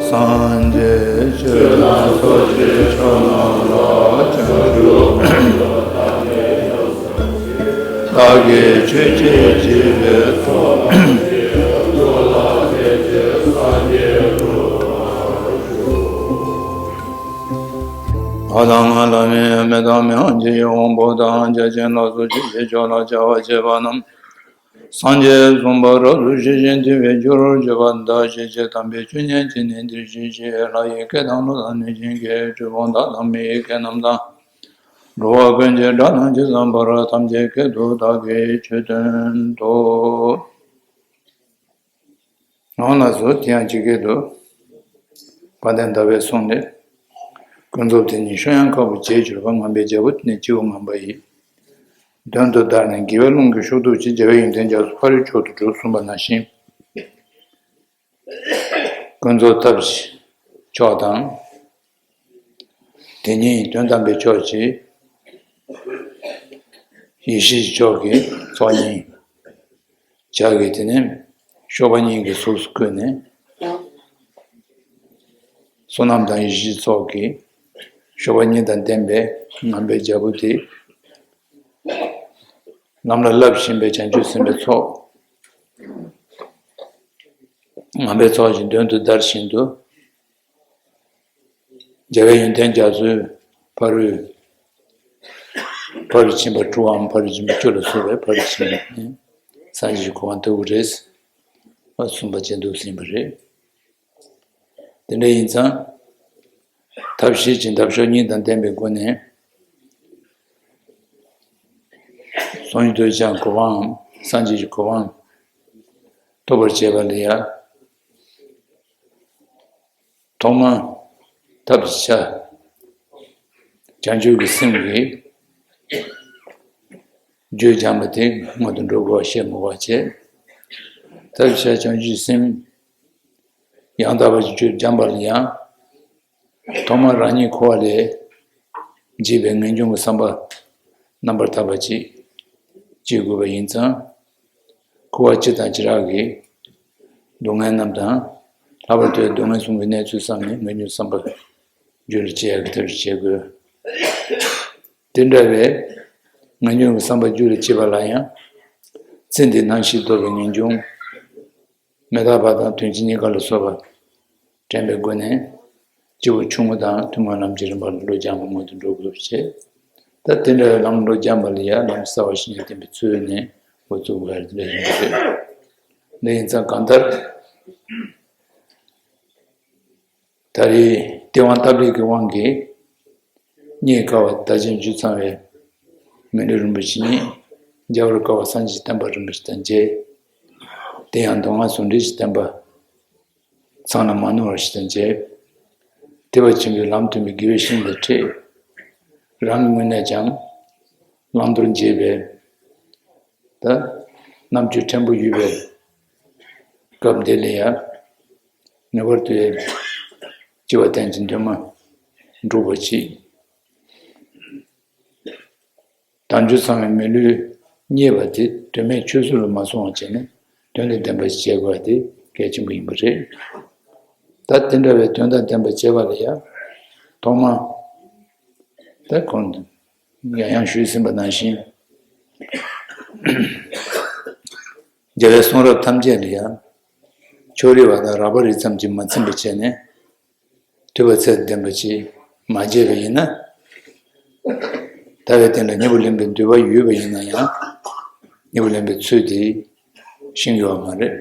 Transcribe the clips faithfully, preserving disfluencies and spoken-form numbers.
སངས་རྒྱས་ཆོས་དང་ཚོགས་ཀྱི་མཆོག་རྣམས་ལ། བྱང་ཆུབ་སེམས་མཆོག་ཐམས་ཅད་ཡོངས་སུ་རྫོགས་ཤིང་། བདག་གིས་ཆོས་ཀྱི་བྱིན་པའི་ཚོགས། ལྷ་དང་ལྷ་མིན་མི་དང་མི་འམ་ཅིའི་དབང་པོ་དང་བརྒྱ་བྱིན་ལ་སོགས་ཆོས་ཀྱི་མཆོག་ལ་བྱ་བ་བྱེད་པ་རྣམས། སངས་རྒྱས་གསུངས་པ་རབ་ཏུ་ཞི་ཞིང་དུལ་བའི་རྒྱུར་གྱུར་པ། བདག་ཞི་བྱེད་དམ་པའི་ཆོས་ཉན་བྱས་ནས་འདིར་གཤེགས་ཤིག་ལྷ་ཡི་སྐད་དང་ཀླུ་དང་གནོད་སྦྱིན་སྐད། གྲུལ་བུམ་དག་དང་མི་ཡི་སྐད་རྣམས་དང་། འགྲོ་བ་ཀུན་གྱི་སྒྲ་རྣམས་ཇི་ཙམ་པར། ཐམས་ཅད་སྐད་དུ་བདག་གིས་ཆོས་བསྟན་ཏོ། འོ་ལགས་སོ། དེ་ཡང་ཇི་སྐད་དུ། དཔལ་ལྡན་ཟླ་བས་གསུངས་ཏེ། ཀུན་རྫོབ་དེ་ཉིད་ཤོ་ཡང་ཁ་བོ་བྱས་གྱུར་པ། ངན་པའི་རྒྱལ་པོ་དེ་ནི་སྤྱི་བོ་ངན་པ་ཡི། དོན་དུ་བདར་ནས་དགེ་བའི་རླུང་གིས་ཤུགས་ཏུ་བཅིངས། རྒྱལ་བའི་ཡོན་ཏན་རྒྱ་མཚོ་ཕ་རོལ་མཆོག་ཏུ་འགྲོ་གསུངས་པ་ནང་བཞིན། ཀུན་རྫོབ་ཐབས་ཀྱི་མཆོག་དང་། དེ་ཉིད་དོན་དམ་པའི་ཕྱོགས་ཀྱི་ཡེ་ཤེས་ཀྱི་ཕྱོགས་ཀྱི་ཚོགས་གཉིས། བྱ་བའི་དེ་ནས་གཤོག་པ་གཉིས་ཀྱི་གཟུགས་སུ་བཀོད་ནས། བསོད་ནམས་དང་ཡེ་ཤེས་ཚོགས་ཀྱི་གཤོག་པ་གཉིས་དང་ལྡན་པའི་ངན་པའི་རྒྱལ་པོ་དེ། ལམ་ལ་བསླབ་བཞིན་པའི་བྱང་ཆུབ་སེམས་དཔའི་ཚོགས། ངན་པའི་ཚོགས་ཀྱི་དོན་དུ་བདར་བཞིན་དུ། རྒྱལ་བའི་ཡོན་ཏན་རྒྱ་མཚོའི་ཕ་རོལ། ཕ་རོལ་ཕྱིན་པ་དྲུག་འམ་ཕ་རོལ་ཕྱིན་པ་བཅུ་ལ་སོགས་པའི་ཕ་རོལ་ཕྱིན་པ་ནི། སངས་རྒྱས་ཀྱི་གོ་འཕང་ཐོབ་ཀྱི་རེད། གསུངས་པ་བྱས་འདུག་ཟིན་པ་རེད། དེ་འདྲ་ཡིན་ཙང་། ཐབས་ཤེས་ཀྱི་འདབ་གཤོག་གཉིས་དང་ལྡན་པའི་སྒོ་ནས། སངས་རྒྱས་ཀྱི་གོ་འཕང་། སངས་རྒྱས་ཀྱི་གོ་འཕང་ཐོབ་པར་བྱེད་པ་ལ་ཡང་། ཐོག་མར་ཐབས་ཀྱི་ཆ། བྱང་ཆུབ་ཀྱི་སེམས་ཀྱི་རྒྱུད་འཇམ་པ་དེ་སྔོན་དུ་འགྲོ་དགོས་པ་ཤེས་དགོས་པ་བྱས། ཐབས་ཀྱི་ཆ་བྱང་ཆུབ་སེམས་ཡང་དག་པ་ཀྱི་རྒྱུད་འཇམ་པ་ལ་ཡང་། ཐོག་མར་རང་ཉིད་འཁོར་བ་ལས་འཇིགས་པའི་ངེས་འབྱུང་གི་བསམ་པ་རྣམ་པར་དག་པ་ཅིག་སྐྱེ་དགོས་པ་ཡིན་ཙང་། འཁོར་བ་སྤྱི་དང་བྱེ་བྲག་གི་སྡུག་བསྔལ་རྣམས་དང་། ལྷག་པར་དུ་སྡུག་བསྔལ་གསུམ་གྱི་གནས་ཚུལ་བསམ་ནས་ངེས་འབྱུང་བསམ་པ་རྒྱུད་ལ་སྐྱེ་ཡག་གི་ཐབས་ཤེས་བྱེད་དགོས། དེ་འདྲ་བའི་ངེས་འབྱུང་གི་བསམ་པ་རྒྱུད་ལ་སྐྱེས་པ་ལ་ཡང་། ཚེ་འདིའི་སྣང་ཤས་རྟོགས་པའི་ངེས་འབྱུང་། མི་རྟག་པ་དང་དོན་སྤྱི་གཉིས་ཀ་ལ་སོགས་པ་དྲན་པའི་སྒོ་ནས། སྐྱེས་བུ་ཆུང་ངུ་དང་ཐུན་མོང་ལམ་གྱི་རིམ་པ་ལ་བློ་སྦྱངས་པ་སྔོན་དུ་འགྲོ་དགོས་པ་བྱས། ད་དེ་འདྲ་བའི་ལམ་བློ་སྦྱངས་པ་ལ་ཡང་ལམ་གསལ་བ་ཞིག་ནས་བསྟན་པའི་ཚུལ་ནས་འགོ་བཙུགས་པ་རེད། འདི་ཡིན་ཙང་གང་ལྟར། ད་རེས་སྟེས་དབང་སྟབས་ལེགས་ཀྱི་དབང་གིས། རྙེད་དཀའ་བ་བརྡ་ཆད་འཇུ་ཚང་བའི་མི་ལུས་རིན་པོ་ཆེ་ཉིད། མཇལ་བར་དཀའ་བ་སངས་རྒྱས་བསྟན་པ་རིན་པོ་ཆེ་དང་མཇལ། དེ་ཡང་མདོ་སྔགས་ཟུང་འབྲེལ་གྱི་བསྟན་པ་ཚང་ལ་མ་ནོར་བ་ཞིག་དང་མཇལ། ཐེག་པ་ཆེན་པོའི་ལམ་སྟོན་པའི་དགེ་བའི་བཤེས་གཉེན་དང་འཕྲད། རང་གི་ངོས་ནས་ཀྱང་བླང་དོར་འབྱེད་པའི། ད་རྣམ་དཔྱོད་ཕྲན་བུ་ཡོད་པའི་སྐབས་འདི་ལ་ཡང་། ངེས་པར་དུ་སྤྱི་བོ་རྟེན་གྱི་འདུན་མ་འགྲུབ་པ་ཅིག་དལ་འབྱོར་ཚང་བའི་མི་ལུས་རྙེད་པ་དེ་དོན་མེད་ཆོས་གསུམ་ལ་མ་སོང་བ་བྱས་ནས་དོན་དང་ལྡན་པ་ཞིག་བྱེད་དགོས་པ་དེ་གལ་ཆེན་པོ་ཡིན་པ་རེད། ད་དེ་འདྲ་བའི་དོན་དང་ལྡན་པ་བྱེད་པ་ལ་ཡང་ཐོག་མར་ད་གོང་ཡང་ཡང་ཞུས་ཟིན་པ་ནང་བཞིན། རྒྱལ་བའི་གསུང་རབ་ཐམས་ཅད་ལ་ཡང་ཕྱོགས་རིས་པ་དང་རགས་པ་རིས་ཙམ་གྱིས་མ་ཚིམ་པ་བྱས་ནས། ཐོས་པ་ཚད་ལྡན་པ་ཅིག་མ་བྱས་པ་ཡིན་ན། ལྟ་བའི་སྟེང་ལ་གཉིས་པོ་ལེན་པའི་འདོད་པ་ཡོད་པ་ཡིན་ན་ཡང་། གཉིས་པོ་ལེན་པའི་ཚུལ་དེ་ཤེས་ཀྱི་ཡོད་མ་རེད།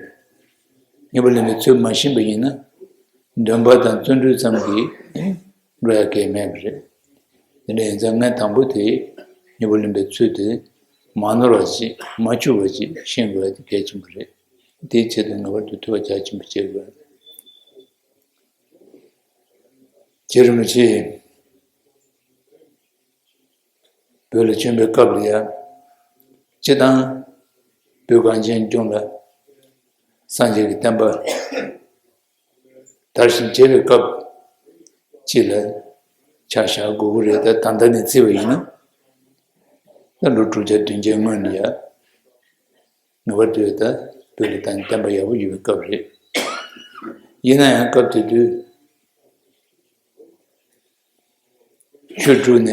གཉིས་པོ་ལེན་པའི་ཚུལ་མ་ཤེས་པ་ཡིན་ན། འདོན་པ་དང་བརྩོན་འགྲུས་ཙམ་གྱིས་འགྲོ་ཡ་གལ་མེད་པ་རེད། དེ་འདྲ་ཡིན་ཙང་ངས་དང་པོ་དེ་གཉིས་པོ་ལེན་པའི་ཚུལ་དེ་མ་ནོར་བ་ཅིག་མ་འཆུག་པ་ཅིག་ཤེས་དགོས་པ་དེ་གལ་ཆེན་པོ་རེད། དེའི་ཆེད་དུ་ངེས་པར་དུ་ཐོས་པ་རྒྱ་ཆེན་པོ་བྱེད་དགོས། རྗེ་རིན་པོ་ཆེ་བོད་ལ་བྱོན་པའི་སྐབས་ལ་ཡང་། སྤྱིར་བཏང་བོད་གངས་ཅན་ལྗོངས་ལ་སངས་རྒྱས་ཀྱི་བསྟན་པ་དར་ཞིང་རྒྱས་པའི་སྐབས་ཅིག་ལ་ཆ་བཞག་དགོས་ཀྱི་རེད། ད་ད་ལྟ་ནས་བརྩིས་པ་ཡིན་ན། ད་ལོ་དྲུག་བརྒྱ་བདུན་བརྒྱའི་སྔོན་ལ་ཡང་། ངེས་པར་དུ་ད་བོད་ལ་ད་བསྟན་པ་ཡག་པོ་ཡོད་པའི་སྐབས་རེད། ཡིན་ན་ཡང་སྐབས་དེ་དུས་ ཆོས་དྲུག་ནས་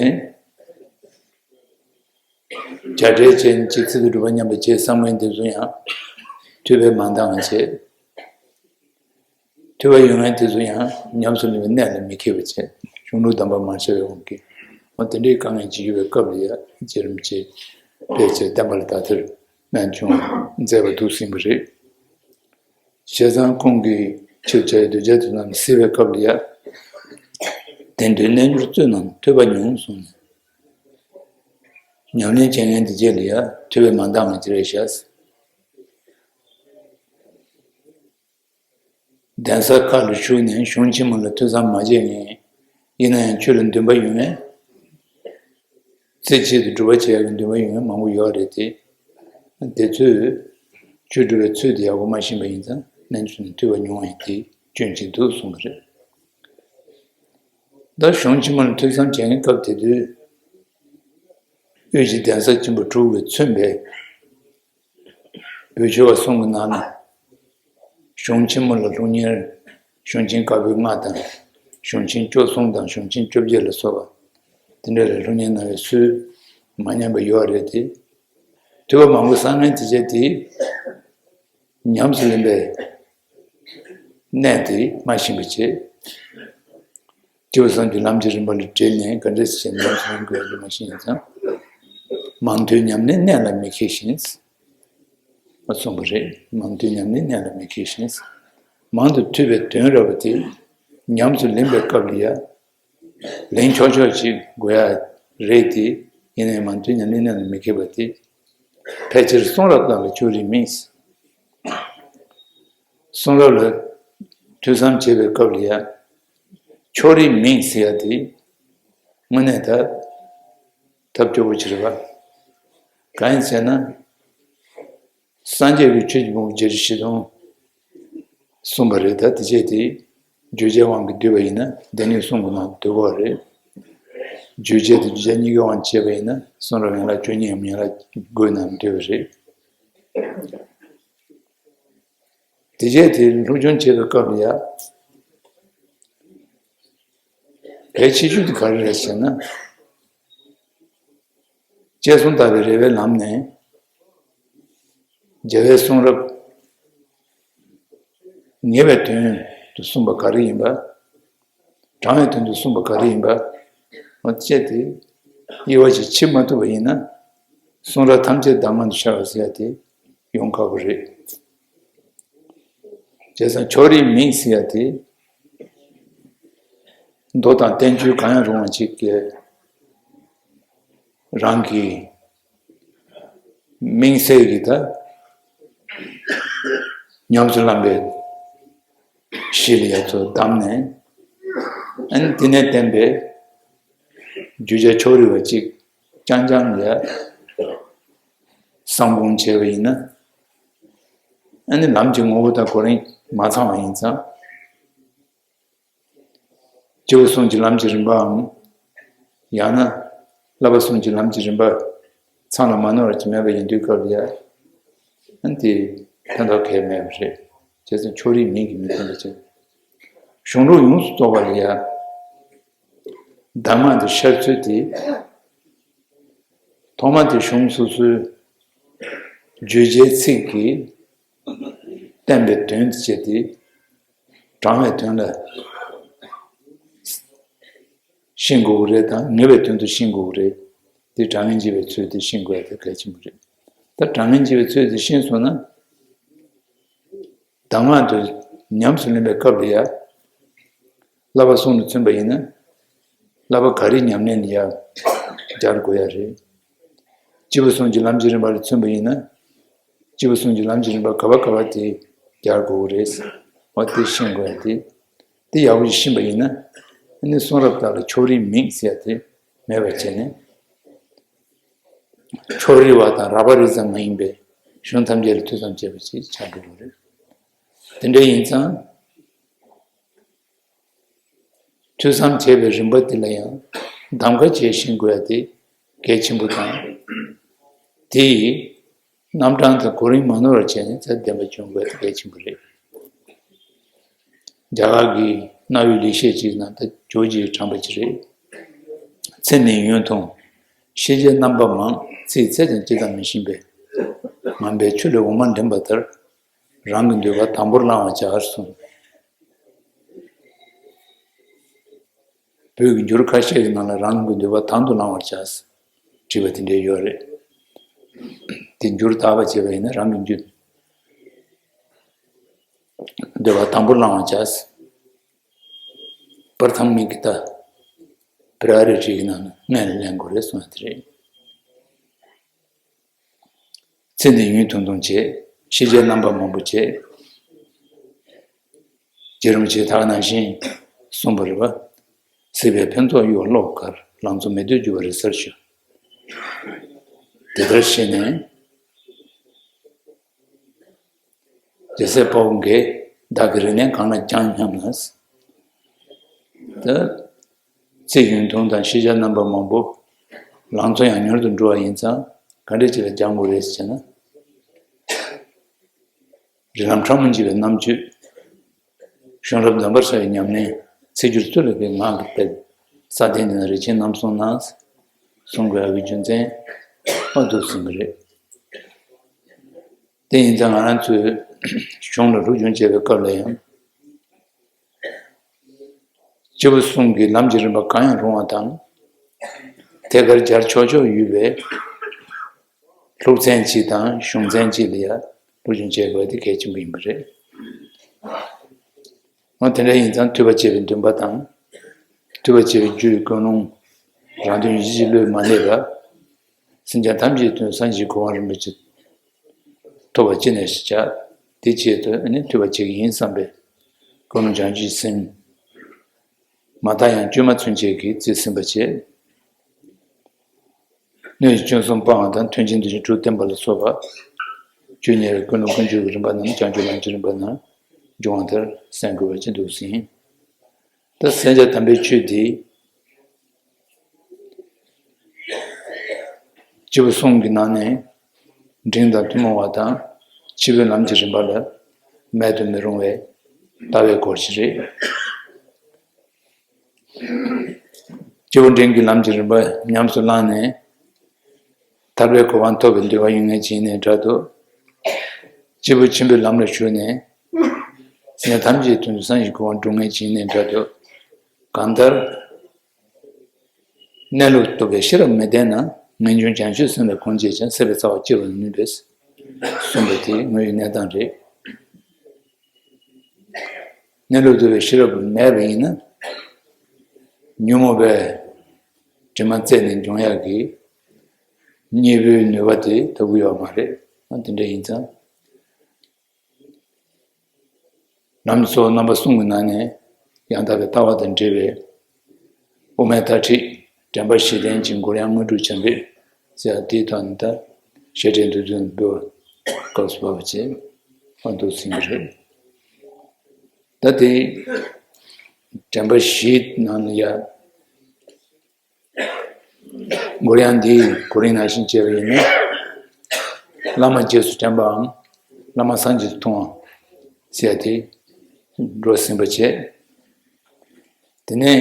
བྱ་བྲལ་ཅན་གྱི་ཚུལ་དུ་སྒྲུབ་པ་སྙམ་པའི་བྱས་བསམ་ངན་དེ་ཚོ་ཡང་ཐོས་པས་མ་འདང་བ་བྱས། ཐོས་པ་ཡོད་མཁན་དེ་ཚོ་ཡང་ཉམས་སུ་ལེན་པའི་གནས་ལ་མི་འཁེལ་བ་བྱས། གཞུང་ལུགས་གདམས་པ་མ་བྱས་པའི་དབང་གིས། འོ་དེ་འདྲའི་དཀའ་ངལ་ཅིག་ཡོད་པའི་སྐབས་ལ་ཡང་རྗེ་རིན་པོ་ཆེས་ཕལ་ཆེར་བསྟན་པ་ལ་དག་ཐེར་རྨད་བྱུང་མཛད་པ་འདུག་ཟིན་པ་རེད། བྱས་ཙང་ཁོང་གིས་ཕྱིར་བྱ་བའི་གདུལ་བྱ་དེ་རྣམས་གཟིགས་པའི་སྐབས་ལ་ཡང་། དེང་དུས་རྣལ་འབྱོར་བཙུན་རྣམས་ཐོས་པ་ཉུང་གསུངས་ནས། ཉམས་ལེན་བྱེད་མཁན་དེ་རྗེས་ལ་ཡང་ཐོས་པས་མ་འདང་བ་ཅི་རེད་ཤག། གདན་ས་ཁག་ལ་ཞུགས་ནས་གཞུང་ཆེན་མོ་ལ་ཐོས་བསམ་མ་བྱས་མཁན། ཡིན་ན་ཡང་ཆོས་ལ་འདུན་པ་ཡོད་མཁན། རྩེ་གཅིག་ཏུ་སྒྲུབ་པ་བྱེད་ཡག་གི་འདུན་པ་ཡོད་མཁན་མང་པོ་ཡོད་རེད་དེ། དེ་ཚོས་ཆོས་སྒྲུབ་པའི་ཚུལ་དེ་ཡག་པོ་མ་ཤེས་པ་ཡིན་ཙང་ནན་ཆུ་ནས་ཐོས་པ་ཉུང་བ་ཡིན་དེ་སྐྱོན་ཅིག་འདུག་གསུངས་པ་རེད། ད་གཞུང་ཆེན་མོ་ལ་ཐོས་བསམ་བྱེད་མཁན་སྐབས་དེ་དུས། དབུས་ཀྱི་གདན་ས་ཆེན་པོ་དྲུག་གིས་མཚོན་པའི་བོད་ཆོས་པ་གསུམ་གྱི་ནང་ན། གཞུང་ཆེན་མོ་ལ་སློབ་གཉེར། གཞུང་ཆེན་བཀའ་པོད་ལྔ་དང་། གཞུང་ཆེན་བཅུ་གསུམ་དང་གཞུང་ཆེན་བཅོ་བརྒྱད་ལ་སོགས་པ། དེ་འདྲ་ལ་སློབ་གཉེར་གནང་བའི་སྲོལ་མ་ཉམས་པ་ཡོད་རེད་དེ། ཐོས་པ་མང་པོ་བསམ་ངན་དེ་བྱས་ཏེ། ཉམས་སུ་ལེན་པའི་གནས་དེ་མ་ཤེས་པ་བྱས། སྤྱི་བོ་གསུམ་གྱི་ལམ་གྱི་རིམ་པ་ལ་བྲེལ་ནས་ག་འདྲ་ཞིག་ཉམས་སུ་ལེན་དགོས་ཡོད་མ་ཤེས་ཡིན་ཙང་། མང་ཐོས་ཉམས་ལེན་གནད་ལ་མི་འཁེལ་ཞིང་། གསུངས་པ་རེད། མང་ཐོས་ཉམས་ལེན་གནད་ལ་མི་འཁེལ་ཞིང་། མང་དུ་ཐོས་པའི་དོན་རབ་པ་དེ་ཉམས་སུ་ལེན་པའི་སྐབས་ལ་ཡང་ལེན་ཆོག་ཆོག་ཅིག་དགོས་ཡ་རེད་དེ། ཡིན་ནའི་མང་ཐོས་ཉམས་ལེན་གནད་ལ་མི་འཁེལ་བ་དེ་ཕལ་ཆེར་གསུང་རབ་དག་ལ་ཕྱོགས་རིས་མིན། གསུང་རབ་ལ་ཐོས་བསམ་བྱེད་པའི་སྐབས་ལ་ཡང་ཕྱོགས་རིས་མིན་ཟེར་ཡ་དེ་དངོས་གནས་ད་ཐབས་སྐྱོ་པོ་ཅིག་རེད་པ། གང་ཡིན་ཟེར་ན། སངས་རྒྱས་ཀྱིས་ཆོས་ཀྱི་ཕུང་པོ་བརྒྱད་ཁྲི་བཞི་སྟོང་གསུངས་པ་རེད། ད་དེ་བྱས་ཏེ་བརྗོད་བྱའི་དབང་གིས་བསྡུས་པ་ཡིན་ན་སྡེ་སྣོད་གསུམ་གྱི་ནང་འདུ་དགོས་རེད། བརྗོད་བྱ་དང་བརྗོད་བྱ་གཉིས་ཀའི་དབང་བྱས་པ་ཡིན་ན་གསུང་རབ་ཡན་ལག་བཅུ་གཉིས་ཡང་ཡན་ལག་དགུའི་ནང་འདུས་པ་རེད། དེ་བྱས་ཏེ་སློབ་སྦྱོང་བྱེད་པའི་སྐབས་ལ་ཡང་གལ་ཆེ་ཤོས་དེ་ག་རེ་རེད་ཟེར་ན། དཔྱད་གསུམ་དག་པའི་རེ་བའི་ལམ་ནས། རྒྱལ་བའི་གསུང་རབ་ངེས་པའི་དོན་དུ་གསུངས་པ་ག་རེ་ཡིན་པ། དྲང་བའི་དོན་དུ་གསུངས་པ་ག་རེ་ཡིན་པ། འོ་དཔྱད་དེ་དབྱེ་བ་ཞིག་ཕྱེ་མ་ཐུབ་པ་ཡིན་ན། གསུང་རབ་ཐམས་ཅད་གདམས་ངག་ཏུ་ཤར་བ་ཟེར་ཡ་དེ་ཡོང་ཁག་པོ་རེད། བྱས་ཙང་ཕྱོགས་རིས་མིན་ཟེར་ཡ་དེ། མདོ་དང་བསྟན་བཅོས་གང་ཡང་རུང་བ་ཅིག་གིས་རང་གི་མིང་གསལ་གྱི་ད་ཉམས་སུ་བླངས་པའི་གཞི་ལ་ཡ་ཚོ་བདམས་ནས། ཨ་ནི་དེ་ནས་བསྟན་པའི་བརྗོད་བྱ་ཕྱོགས་རིས་པ་ཅིག་རྐྱང་རྐྱང་ལ་ཡ་བསམ་བློ་བྱས་པ་ཡིན་ན། ཨ་ནི་ལམ་གྱི་ངོ་བོ་དང་གོ་རིམ་མ་ཚང་བ་ཡིན་ཙང་། སྤྱི་བོ་གསུམ་གྱི་ལམ་གྱི་རིམ་པའམ། ཡང་ན་བསླབ་པ་གསུམ་གྱི་ལམ་གྱི་རིམ་པ་ཚང་ལ་མ་ནོར་བ་ཅིག་མེད་པ་ཡིན་དུས་སྐབས་ལ་ཡ། ཨ་ནི་དེ་ཕན་ཐོགས་གལ་མེད་པ་རེད། བྱས་ཙང་ཕྱོགས་རིས་མིན་གྱི་མི་མཐུན་པ་བྱས། གཞུང་ལུགས་ཡོངས་སུ་རྫོགས་པ་ལ་ཡ། གདམས་ངག་འདི་ཤར་ཚུལ་དེ། ཐོག་མ་དེ་གཞུང་སོ་སོའི་བརྗོད་བྱའི་ཚིག་གིས་བསྟན་པའི་དོན་དེ་བྱས་ཏེ། དྲང་བའི་དོན་ལ་ཤེས་དགོས་ཀྱི་རེད་དང་ངེས་པའི་དོན་དུ་ཤེས་དགོས་ཀྱི་རེད། དེ་དྲང་ངེས་འབྱེད་པའི་ཚུལ་དེ་ཤེས་དགོས་ཡ་དེ་གལ་ཆེན་པོ་རེད། ད་དྲང་ངེས་འབྱེད་པའི་ཚུལ་དེ་ཤེས་སོང་ན། གདམས་ངག་དེ་ཉམས་སུ་ལེན་པའི་སྐབས་ལ་ཡ། བསླབ་པ་གསུམ་ལ་མཚོན་པ་ཡིན་ན། བསླབ་པ་ག་རེ་ཉམས་ལེན་ལ་ཡ་སྦྱར་དགོས་ཡ་རེད། སྤྱི་བོ་གསུམ་གྱི་ལམ་གྱི་རིམ་པ་ལ་མཚོན་པ་ཡིན་ན། སྤྱི་བོ་གསུམ་གྱི་ལམ་གྱི་རིམ་པ་ག་བ་ག་བ་དེ་སྦྱར་དགོས་རེད། འོ་དེ་ཤེས་དགོས་ཡ་དེ། དེ་ཡག་པོ་ཞིག་ཤེས་པ་ཡིན་ན། ཨ་ནི་གསུང་རབ་དག་ལ་ཕྱོགས་རིས་མིན་ཟེར་ཡ་དེ་མེད་པ་བྱས་ནས། ཕྱོགས་རིས་པ་དང་རགས་པ་རིས་ཙམ་མ་ཡིན་པའི་གཞུང་ཐམས་ཅད་ལ་ཐོས་བསམ་བྱས་པ་ཞིག་ཆགས་འགྲོ་གི་རེད། དེ་འདྲ་ཡིན་ཙང་། ཐོས་བསམ་བྱས་པའི་རིམ་པ་དེ་ལ་ཡང་གདམ་ག་བྱས་ཤེས་དགོས་ཡ་དེ་གལ་ཆེན་པོ་དང་། དེ་ཡི་རྣམ་གྲངས་དང་གོ་རིམ་མ་ནོར་བར་བྱས་ནས་ཚད་ལྡན་པ་སྦྱོང་དགོས་ཡ་དེ་གལ་ཆེན་པོ་རེད། རྒྱ་གར་གྱི་གནའ་བོའི་ལེགས་བཤད་ཅིག་ནང་ད་ཇོ་བོ་རྗེ་དྲངས་པ་ཅིག་རེད། ཚེ་ནི་ཡུན་ཐུང་། ཤེས་བྱའི་རྣམ་པ་མང་། ཚེའི་ཚད་ཀྱང་ཇི་ཙམ་མི་ཤེས་པས། ངན་པའི་ཆུ་ལས་འོ་མ་འདྲེན་པ་ལྟར། རང་གི་འདོད་པ་དམ་པོར་བླང་བར་བྱ་གསུངས། བོད་ཀྱི་འགྱུར་ཁ་ཤས་ཀྱི་ནང་ལ་རང་གི་འདོད་པ་དང་དུ་བླང་བར་བྱ། བྲིས་པ་དེ་འདྲ་ཡོད་རེད། དེ་འགྱུར་དག་པ་བྱས་པ་ཡིན་ན་རང་གི་འདོད་འདོད་པ་དམ་པོར་བླང་བར་བྱ། པར་ཐང་མིག་གི་ད་བི་ར་རི་བྲིས་ཀྱི་ནང་ནས་སྔོན་ལ་ལེན་དགོས་རེད་གསུངས་ཡ་དེ་རེད། ཚེ་འདི་ཡུན་ཐུང་ཐུང་བྱེད། ཤེས་བྱའི་རྣམ་པ་མང་པོ་བྱེད། རྗེ་རིན་པོ་ཆེས་ད་ག་ནང་བཞིན་གསུངས་པ་རེད་པ། སྲིད་པའི་ཕུན་ཚོགས་གཡོ་བ་ལོག་དཀར། ལང་ཚོ་མེ་དུ་རྒྱུ་བ་རི་སར་ཞོན། དེ་ལྟར་ཤེས་ནས། རྒྱལ་སྲས་དཔའ་བོ་འགས། བདག་གི་རིག་གནས་གང་ལ་སྦྱངས་སྙམ་ན། ད། ཚེ་ཡུན་ཐུང་དང་ཤེས་བྱ་རྣམ་པ་མང་པོ། ལང་ཚོ་ཡང་མྱུར་དུ་འགྲོ་བ་ཡིན་ཙང་ག་འདྲ་ཅིག་ལ་སྦྱང་དགོས་རེད་ཟེར་ན། རིགས་ལམ་ཕྲ་མོ་འཇིག་པའི་རྣམ་དཔྱོད། བྱུང་རབས་གདམས་པར་བྱ་བའི་ཉམས་ལེན། ཚེ་འགྱུར་ཚུལ་ལ་དཔག་པའི་ངག་གི་དཔལ། ས་སྟེང་འདི་ན་རིན་ཆེན་རྣམ་གསུམ་ན། གསུང་དགོས་ཡག་གི་རྒྱུ་མཚན་ཨ་འདུག་ཟིན་གི་རེད། དེ་ཡིན་ཙང་ང་རང་ཚོའི་གཞུང་ལ་སློབ་སྦྱོང་བྱེད་པའི་སྐབས་ལ་ཡང་། སྐྱེས་བུ་གསུམ་གྱི་ལམ་གྱི་རིམ་པ་གང་ཡང་རུང་བ་དང་། ཐད་ཀར་སྦྱར་ཆོག་ཆོག་ཡོད་པའི་ལྷུག་ཚན་གཅིག་དང་གཞུང་ཚན་གཅིག་ལ་ཡང་སློབ་སྦྱོང་བྱེད་དགོས་པ་དེ་གལ་ཆེན་པོ་ཡིན་པ་རེད། འོ་དེ་འདྲ་ཡིན་ཙང་ཐོས་པ་བྱེད་པའི་འདུན་པ་དང་། ཐོས་པ་བྱེད་པའི་རྒྱུ་ཡི་ཀུན་སློང་། རང་དོན་གཞི་བློས་མ་གནས་པ། སེམས་ཅན་ཐམས་ཅད་དོན་སངས་རྒྱས་གོ་འཕང་རིན་པོ་ཆེ་ཐོབ་པ་ཅི་ནས་ཤེས་བྱ། དེ་ཆེད་དུ་ནི་ཐོས་པ་བྱེད་ཀྱི་ཡིན་བསམ་པའི་ཀུན་སློང་བྱང་ཆུབ་སེམས། མ་མཐའ་ཡང་བཅོས་མ་ཚུན་ཆད་ཀྱིས་རྩིས་ཟིན་པ་བྱེད། སྣོད་ཀྱི་སྐྱོན་གསུམ་སྤང་བ་དང་མཐུན་རྐྱེན་འདི་བཞིན་དྲུག་བསྟེན་པ་ལ་སོགས་པ། ཆོས་ཉེ་བའི་ཀུན་སློང་ཀུན་སྤྱོད་ཀྱི་རིམ་པ་རྣམས་བྱང་ཆུབ་ལམ་གྱི་རིམ་པ་ནང་འབྱུང་བ་ལྟར་གསན་དགོས་པ་ཅི་འདུག་ཟིན། ད་གསན་བྱ་དམ་པའི་ཆོས་འདི། སྐྱེས་བུ་གསུམ་གྱི་ནང་ནས་འབྲིང་དང་ཐུན་མོང་བ་དང་ཕྱི་པའི་ལམ་གྱི་རིམ་པ་ལ་མེད་དུ་མི་རུང་བའི་ལྟ་བའི་སྐོར་ཞིག་རེད། སྐྱེས་བུ་འབྲིང་གི་ལམ་གྱི་རིམ་པ་ཉམས་སུ་བླངས་ནས་ཐར་པའི་གོ་འཕང་ཐོབ་པའི་འདོད་པ་ཡོད་མཁན་ཅིག་ཡིན་ནའི་འདྲ་འདུག་སྐྱེས་བུ་ཆེན་པོའི་ལམ་ལ་ཞུགས་ནས་སེམས་ཐམས་ཅད་དོན་དུ་སངས་རྒྱས་གོ་འཕང་འགྲུབ་མཁན་ཅིག་ཡིན་ནའི་འདྲ་འདུག་གང་ལྟར། གནས་ལུགས་རྟོགས་པའི་ཤེས་རབ་མི་ལྡན་ན། ངེས་འབྱུང་བྱང་ཆུབ་སེམས་ལ་གང་བྱེད་ཀྱང་། སྲིད་པའི་རྩ་བ་གཅོད་པར་ནུས་པས་གསུངས་པ་དེ་དངོས་ཡོད་གནས་སྟངས་རེད། གནས་ལུགས་རྟོགས་པའི་ཤེས་རབ་མེད་པ་ཡིན་ན། ཉོན་མོངས་པའི་དྲི་མ་རྩད་ནས་འཇོམས་ཡག་གི་གཉེན་པོའི་ནུས་པ་དེ་ཐོབ་ཀྱི་ཡོད་མ་རེད། དེ་འདྲ་ཡིན་ཙང་། ལམ་གྱི་ཚོགས་རྣམ་པ་གསུམ་གྱི་ནང་ནས་ཡང་དག་པའི་ལྟ་བ་དང་འབྲེལ་བའི་དབུ་མའི་ལྟ་ཁྲིད། དྲན་པ་བཞི་ལྡན་གྱི་འགོར་ཡང་དངོས་གྲུབ་བྱམས་པའི་ཟེར་བ་དེའི་ཐོག་ནས་ད་བཤད་གྲྭའི་འདུལ་འཛོམས་འབུལ་བ་སྐབས་སུ་བབས་པ་བྱས་ཨ་འདུག་ཟིན་གྱི་རེད། ད་དེ་དྲན་པ་བཞིའི་ནང་ནས་ཡ། འགོར་ཡང་འདིའི་གོ་རིམ་ནང་བཞིན་བྱས་པ་ཡིན་ན། བླ་མ་རྗེས་སུ་དྲན་པའམ། བླ་མ་སངས་རྒྱས་སུ་མཐོང་བ་ཟེར་ཏེ་འགྲོ་ཟིན་པ་བྱས། དེ་ནས་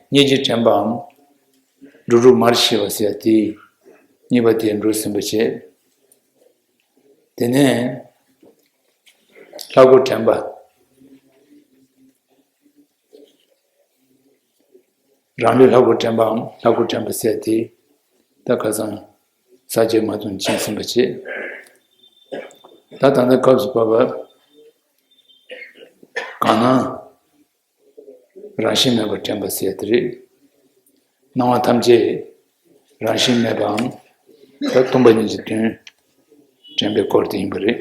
སྙིང་རྗེ་དྲན་པའམ། འགྲོ་དྲུག་མར་ཤེས་པ་ཟེར་ཏེ་གཉིས་པ་དེ་འགྲོ་ཟིན་པ་བྱས། དེ་ནས་ལྷ་སྐུ་དྲན་པ། རང་ལུས་ལྷ་སྐུར་དྲན་པའམ་ལྷ་སྐུར་དྲན་པ་ཟེར་ཏེ། ད་ཁ་སང་ས་བཅད་མ་ཐུང་ཕྱིན་ཟིན་པ་བྱེད། ད་ད་ལྟ་སྐབས་སུ་བབ་པ། གང་སྣང་རང་བཞིན་མེད་པར་དྲན་པ་ཟེར་དེ་རེད། སྣང་བ་ཐམས་ཅད་རང་བཞིན་མེད་པའམ། ད་སྟོང་པ་ཉིད་ཀྱི་དོན་དྲན་པའི་སྐོར་དེ་ཡིན་པ་རེད།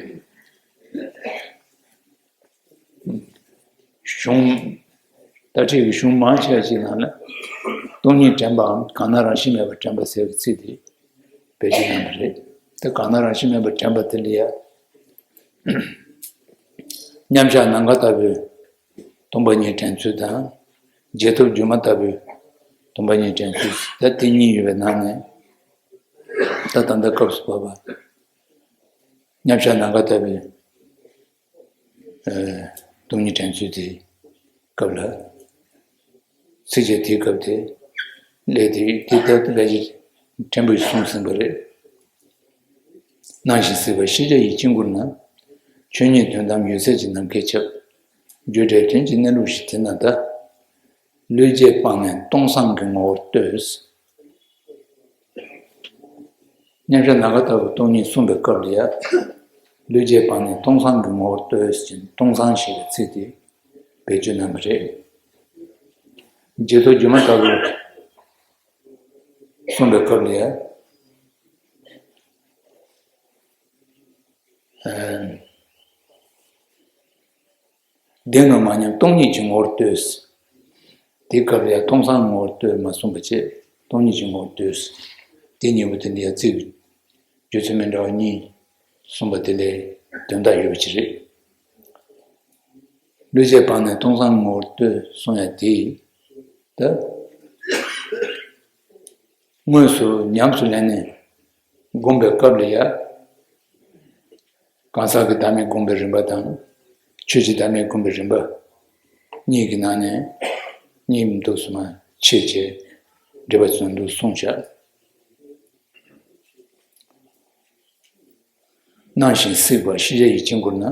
གཞུང་། ལྟ་ཁྲིད་ཀྱི་གཞུང་མང་ཆེ་བ་ཞིག་ནང་ལ། སྟོང་ཉིད་དྲན་པའམ་གང་སྣང་རང་བཞིན་མེད་པར་དྲན་པ་ཟེར་བའི་ཚིག་དེ་བེད་སྤྱོད་གནང་བ་རེད། དེ་གང་སྣང་རང་བཞིན་མེད་པར་དྲན་པ་དེ་ལ་ཡ། མཉམ་བཞག་ནམ་མཁའ་ལྟ་བུའི་སྟོང་པ་ཉིད་དྲན་ཚུལ་དང་། རྗེས་ཐོབ་སྒྱུ་མ་ལྟ་བུའི་སྟོང་པ་ཉིད་དྲན་ཚུལ། ད་དེ་གཉིས་ཡོད་པའི་ནང་ནས། ད་ད་ལྟ་སྐབས་སུ་བབ་པ། མཉམ་བཞག་ནམ་མཁའ་ལྟ་བུའི་སྟོང་ཉིད་དྲན་ཚུལ་དེའི་སྐབས་ལ། ཚིགས་བཅད་དེའི་སྐབས་དེ། ལས་དེ་དེ་ལྟར་དུ་ཕལ་ཆེར་ཕྲན་བུས་གསུངས་ཟིན་པ་རེད། སྣང་ཞིང་སྲིད་པ་ཤེས་བྱ་ཡི་དཀྱིལ་འཁོར་ན། ཆོས་ཉིད་དོན་དམ་འོད་གསལ་གྱི་ནམ་མཁའི་ཆར། རྒྱུ་འབྲས་དོན་གྱི་གནས་ལུགས་ཤིག་དེ་ན་གདའ། བློས་བྱས་སྤངས་ནས་སྟོང་སང་གི་ངོ་བོར་ལྟོས། མཉམ་བཞག་ནམ་མཁའ་ལྟ་བུ་སྟོང་ཉིད་གསུངས་པའི་སྐབས་ལ་ཡ། བློས་བྱས་སྤངས་ནས་སྟོང་སང་གི་ངོ་བོར་ལྟོས་ཟེར་ནས་སྟོང་སང་ཞེས་པའི་ཚིག་དེ་བེད་སྤྱོད་གནང་བ་རེད། རྗེས་ཐོབ་སྒྱུ་མ་ལྟ་བུ་གསུངས་པའི་སྐབས་ལ་ཡ། ཨ། བདེན་ངོ་མ་ཉམས་སྟོང་ཉིད་ཀྱི་ངོ་བོར་ལྟོས། དེའི་སྐབས་ལ་ཡང་སྟོང་སང་ངོ་བོར་ལྟོས་མ་གསུངས་པ་བྱས། སྟོང་ཉིད་ཀྱི་ངོ་བོར་ལྟོས། དེ་གཉིས་པོ་དེ་འདྲ་ཡང་ཚིག་རྗོད་ཚུལ་མི་འདྲ་བ་གཉིས་གསུངས་པ་དེ་ལས་དོན་དག་ཡོད་པ་ཅིག་རེད། བློས་བྱས་སྤངས་ནས་སྟོང་སང་ངོ་བོར་ལྟོས་གསུངས་ཡ་དེ། ད། དངོས་སུ་ཉམས་སུ་ལེན་ནས་བསྒོམ་པའི་སྐབས་ལ་ཡ། གང་ཟག་གི་བདག་མེད་བསྒོམ་པའི་རིམ་པ་དང་། ཆོས་ཀྱི་བདག་མེད་བསྒོམ་པའི་རིམ་པ་གཉིས་ཀྱི་ནང་ནས་གཉིས་མི་འདུག་གསུམ་མ་ཕྱེ་བྱས་འགྲེལ་པ་ཚོས་འདུག་གསུངས་བཞག། སྣང་ཞིང་སྲིད་པ་ཤེས་བྱ་ཡི་དཀྱིལ་འཁོར་ན།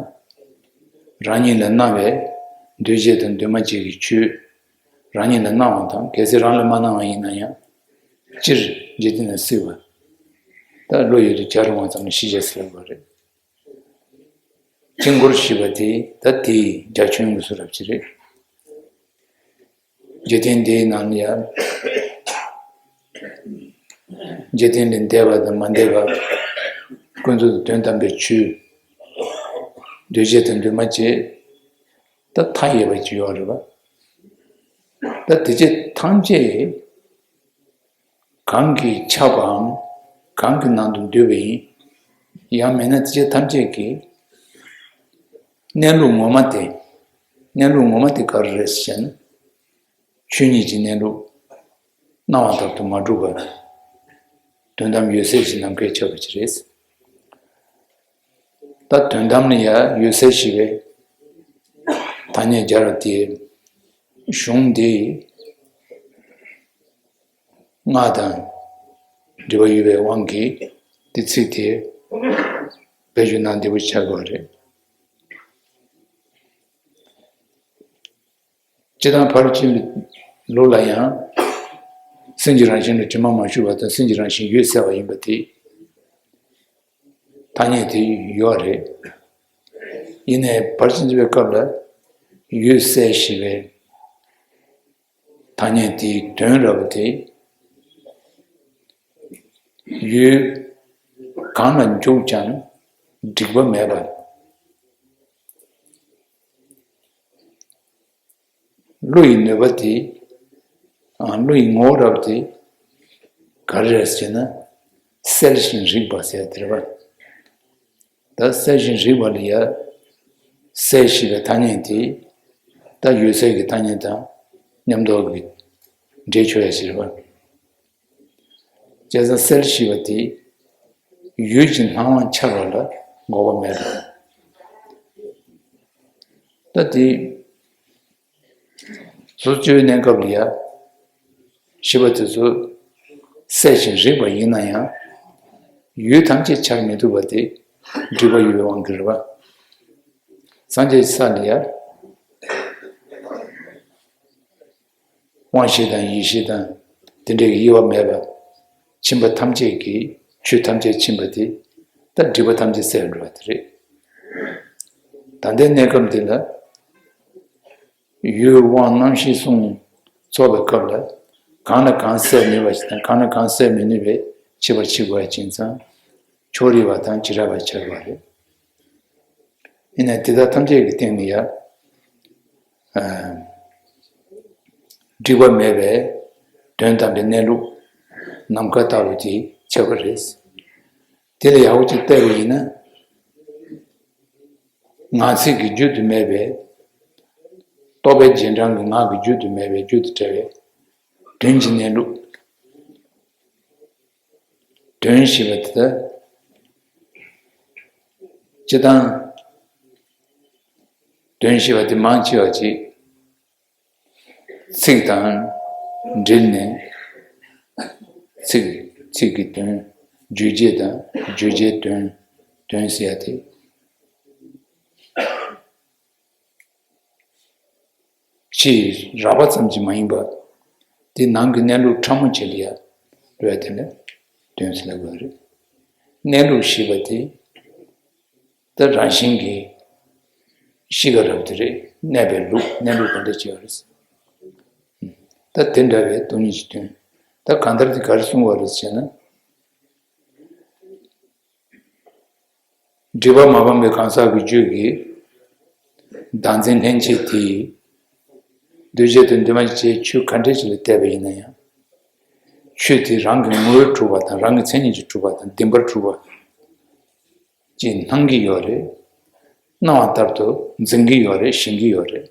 རང་ཉིད་ལ་སྣང་བའི་འདུས་བྱས་དང་འདུས་མ་བྱས་ཀྱི་ཆོས་རང་ཉིད་ལ་སྣང་བ་དང་། གལ་སྲིད་རང་ལ་མ་སྣང་བ་ཡིན་ན་ཡང་། སྤྱིར་འཇིག་རྟེན་ན་སྲིད་པ། ད་བློ་ཡུལ་དུ་གྱུར་འོང་ཙམ་ལ་ཤེས་བྱ་ཟེར་བ་རེད། དཀྱིལ་འཁོར་ཞེས་པ་དེ་ད་དེའི་རྒྱ་ཁྱོན་གྱི་བཟོ་འདྲ་ཅིག་རེད། འཇིག་རྟེན་འདིའི་ནང་ལ་ཡང་། འཇིག་རྟེན་ལས་འདས་པ་དང་མ་འདས་པ། ཀུན་རྫོབ་དོན་དམ་པའི་ཆོས། འདུས་བྱས་དང་འདུས་མ་བྱས། ད་མཐའ་ཡས་པ་ཅིག་ཡོད་རེད་པ། ད་དེ་ཅི་ཐམས་ཅད་གང་གིས་ཁྱབ་པའམ། གང་གི་ནང་དུ་འདུས་པ་ཡིན། ཡང་མིན་ན་དེ་ཅི་ཐམས་ཅད་ཀྱི་གནས་ལུགས་ངོ་མ་དེ། གནས་ལུགས་ངོ་མ་དེ་ག་རེ་རེད་ཟེར་ན། ཆོས་ཉིད་ཀྱི་གནས་ལུགས་སྣང་བ་ལྟར་དུ་མ་གྲུབ་པར། དོན་དམ་འོད་གསལ་ཞིག་ནམ་མཁའི་ཆར་པ་ཅིག་རེད། ད་དོན་དམ་ནི་ཡང་འོད་གསལ་ཞེས་པའི་ཐ་སྙད་སྦྱར་བ་དེ་གཞུང་འདི་སྔགས་དང་འབྲེལ་བ་ཡོད་པའི་དབང་གིས་དེ་ཚིག་དེ་བེད་སྤྱོད་གནང་བདེ་པོ་ཆགས་དགོས་རེད། སྤྱིར་བཏང་ཕར་ཕྱིན་པའི་ལུགས་ལ་ཡང་། སེམས་ཀྱི་རང་བཞིན་ལ་དྲི་མ་མ་ཞུགས་པ་དང་། སེམས་ཀྱི་རང་བཞིན་འོད་གསལ་བ་ཡིན་པ་དེ་ཐ་སྙད་དེ་ཡོད་རེད། ཡིན་ནའི་ཕར་ཕྱིན་པའི་སྐབས་ལ་འོད་གསལ་ཞེས་པའི་ཐ་སྙད་དེའི་དོན་ར་བ་དེ། འོད་གང་ལ་འཇུག་ཀྱང་འགྲིག་པ་མེད་པ། བློ་ཡི་ནུས་པ་དེ། ཨ། བློ་ཡི་ངོ་བོ་རབ་དེ་ག་རེ་རེད་ཟེར་ན། གསལ་ཞིང་རིག་པ་ཟེར་དེ་རེད་པ། ད་གསལ་ཞིང་རིག་པ་ལ་ཡ། གསལ་ཞེས་པའི་ཐ་སྙད་དེ། ད་འོད་གསལ་གྱི་ཐ་སྙད་དང་མཉམ་དུ་གི་འབྲེལ་ཆོག་ཡ་ཞིག་རེད་པ། བྱས་ཙང་གསལ་ཞེས་པ་དེ་འོད་ཀྱི་སྣང་བ་འཆར་བ་ལ་འགོག་པ་མེད་པ། ད་དེ་བཟོ་བཅོས་གནས་སྐབས་ལ་ཡ། ཞེས་པ་དེ་ཚོ་གསལ་ཞིང་རིག་པ་ཡིན་ན་ཡང་། འོད་ཐམས་ཅད་འཆར་མི་ཐུབ་པ་དེ་སྒྲིབ་པ་ཡོད་པའི་དབང་གིས་རེད་པ། སངས་རྒྱས་ཀྱི་ས་ལ་ཡ། དབང་ཤེས་དང་ཡིད་ཤེས་དང་དེ་འདྲའི་དབྱེ་བ་མེད་པར་ཕྱིན་པ་ཐམས་ཅད་ཀྱིས། ཆོས་ཐམས་ཅད་ཕྱིན་པ་དེ་ད་སྒྲིབ་པ་ཐམས་ཅད་སེལ་འགྲོ་བ་དེ་རེད། ད་ལྟའི་གནས་སྐབས་འདི་ལ་འོད་དབང་རྣམ་ཤེས་གསུམ་ཚོགས་པའི་སྐབས་ལ། གང་ལ་གང་སེལ་ནུས་པ་ཞིག་དང་གང་ལ་གང་སེལ་མི་ནུས་པའི་ཕྱེ་བར་བྱེད་དགོས་པ་ཡིན་ཙང་། ཕྱོགས་རིས་པ་དང་བྱེ་བྲག་པ་ཆགས་པ་རེད། ཡིན་ནའི་དེ་དག་ཐམས་ཅད་ཀྱི་སྟེང་ནས་ཡང་། ཨ། སྒྲིབ་པ་མེད་པའི་དོན་དམ་པའི་གནས་ལུགས་ནམ་མཁའ་ལྟ་བུ་དེ་ཆགས་པ་རེད། དེ་ལ་ཡག་པོ་ཅིག་བལྟས་པ་ཡིན་ན། ངག་ཚིག་གི་རྒྱུད་དུ་མེད་པའི། རྟོག་པའི་རྗེས་འབྲང་གི་ངག་གི་རྒྱུད་དུ་མེད་པའི་རྒྱུད་དུ་བྲལ་བའི་དོན་གྱི་གནས་ལུགས། དོན་ཞེས་པ་དེ་ད། སྤྱིར་བཏང་། དོན་ཞེས་པ་དེ་མང་ཆེ་བ་ཅིག་ཚིག་དང་འབྲེལ་ནས་ ཚིག་ཚིག་གི་དོན། བརྗོད་བྱེད་དང་བརྗོད་བྱའི་དོན། དོན་ཟེར་ཡ་དེ། ཕྱིའི་རགས་པ་ཙམ་གྱིས་མ་ཡིན་པ། དེ་ནང་གི་གནས་ལུགས་ཕྲ་མོ་ཅིག་ལ་ཡ་འགྲོ་ཡ་དེ་ལ་དོན་ཟེར་ལབ་དགོས་རེད། གནས་ལུགས་ཞེས་པ་དེ། ད་རང་བཞིན་གྱིས་གཤིས་ཀ་རབ་དེ་རེད། གནས་པའི་ལུགས། གནས་ལུགས་ག་འདྲ་ཅིག་ཡོད་རེད། ད་དེ་འདྲ་བའི་སྟོང་ཉིད་ཀྱི་དོན། ད་གང་ལྟར་དེ་ག་རེ་གསུངས་པ་རེད་ཟེར་ན། སྒྲིབ་པ་མ་སྤངས་པའི་གང་ཟག་གི་རྒྱུད་ཀྱི་བདག་འཛིན་ལྷན་སྐྱེས་དེས། འདུས་བྱས་དང་འདུས་མ་བྱས་ཆོས་ག་འདྲ་ཞིག་ལ་བལྟས་པ་ཡིན་ན་ཡང་། ཆོས་དེ་རང་གི་ངོ་བོས་གྲུབ་པ་དང་། རང་གི་མཚན་ཉིད་ཀྱིས་གྲུབ་པ་དང་། བདེན་པར་གྲུབ་པ་ཅིག་སྣང་གི་ཡོད་རེད། སྣང་བ་ལྟར་དུ་འཛིན་གྱི་ཡོད་རེད། ཞེན་གྱི་ཡོད་རེད།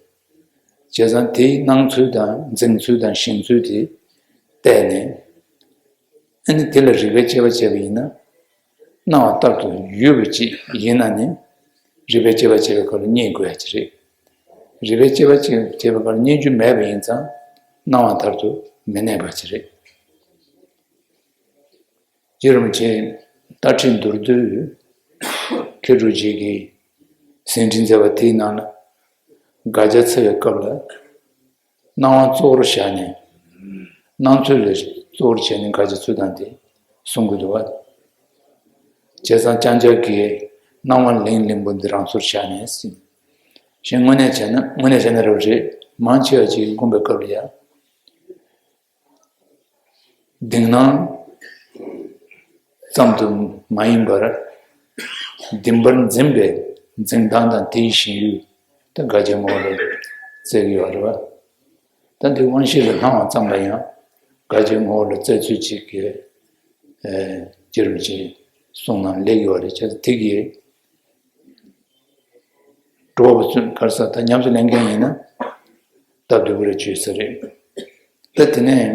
བྱས་ཙང་དེའི་སྣང་ཚུལ་དང་འཛིན་ཚུལ་དང་ཞེན་ཚུལ་དེ་བལྟས་ནས། ཨ་ནི་དེ་ལ་རིགས་པས་དཔྱད་པ་བྱས་པ་ཡིན་ན། སྣང་བ་ལྟར་དུ་ཡོད་པ་ཅིག་ཡིན་ན་ནི། རིགས་པས་དཔྱད་པ་བྱས་པའི་སྐབས་ལ་རྙེད་དགོས་ཡ་ཅིག་རེད། རིགས་པས་དཔྱད་པ་བྱས་བྱས་པའི་སྐབས་ལ་རྙེད་རྒྱུ་མེད་པ་ཡིན་ཙང་། སྣང་བ་ལྟར་དུ་མི་གནས་པ་ཅིག་རེད། རྗེ་རིན་པོ་ཆེས་ལྟ་ཁྲིད་མདོར་བསྡུས་མཁས་གྲུབ་རྗེ་གིས་ཟིན་བྲིས་མཛད་པ་དེའི་ནང་ལ། དགག་བྱ་འཚོལ་བའི་སྐབས་ལ། སྣང་བ་གཙོ་བོར་བཞག་ནས། སྣང་ཚུལ་ལ་གཙོ་བོར་བྱས་ནས་དགག་བྱ་འཚོལ་སྟངས་དེ་གསུང་གི་འདུག་བ། བྱས་ཙང་ལྕང་སྐྱ་གིས་སྣང་བ་ལིང་ལིང་པོ་འདི་རང་སོར་བཞག་ནས་ཟེར། གཞན་དངོས་གནས་བྱས་ན། དངོས་གནས་བྱས་ན་རབ་རེད། མང་ཆེ་བ་ཅིག་སྒོམ་པའི་སྐབས་ལ་ཡང་། གདེང་སྣང་ཙམ་དུ་མ་ཡིན་པར། བདེན་པར་འཛིན་པའི་འཛིན་སྟངས་དང་། དེའི་ཞེན་ཡུལ་དེ་དགག་བྱའི་ངོ་བོ་ལ་བཙལ་གྱི་ཡོད་རེད་བ། ད་འདི་དབང་ཤེས་ལ་སྣང་བ་ཙམ་ལ་ཡང་དགག་བྱའི་ངོ་བོ་ལ་བཙལ་ཚུལ་ཅིག་གི། ཨེ། རྗེ་རིན་པོ་ཆེའི་གསུང་ནང་སླེབས་ཡོད་རེད། བྱས་ཙང་དེ་གིས། གྲོགས་པོ་ཚོས་ག་རེ་ཟེར། ད་ཉམས་སུ་ལེན་མཁན་ཡིན་ན། སྟབས་བདེ་པོ་རེད་བྱས་ས་རེད། ད་དེ་ནས།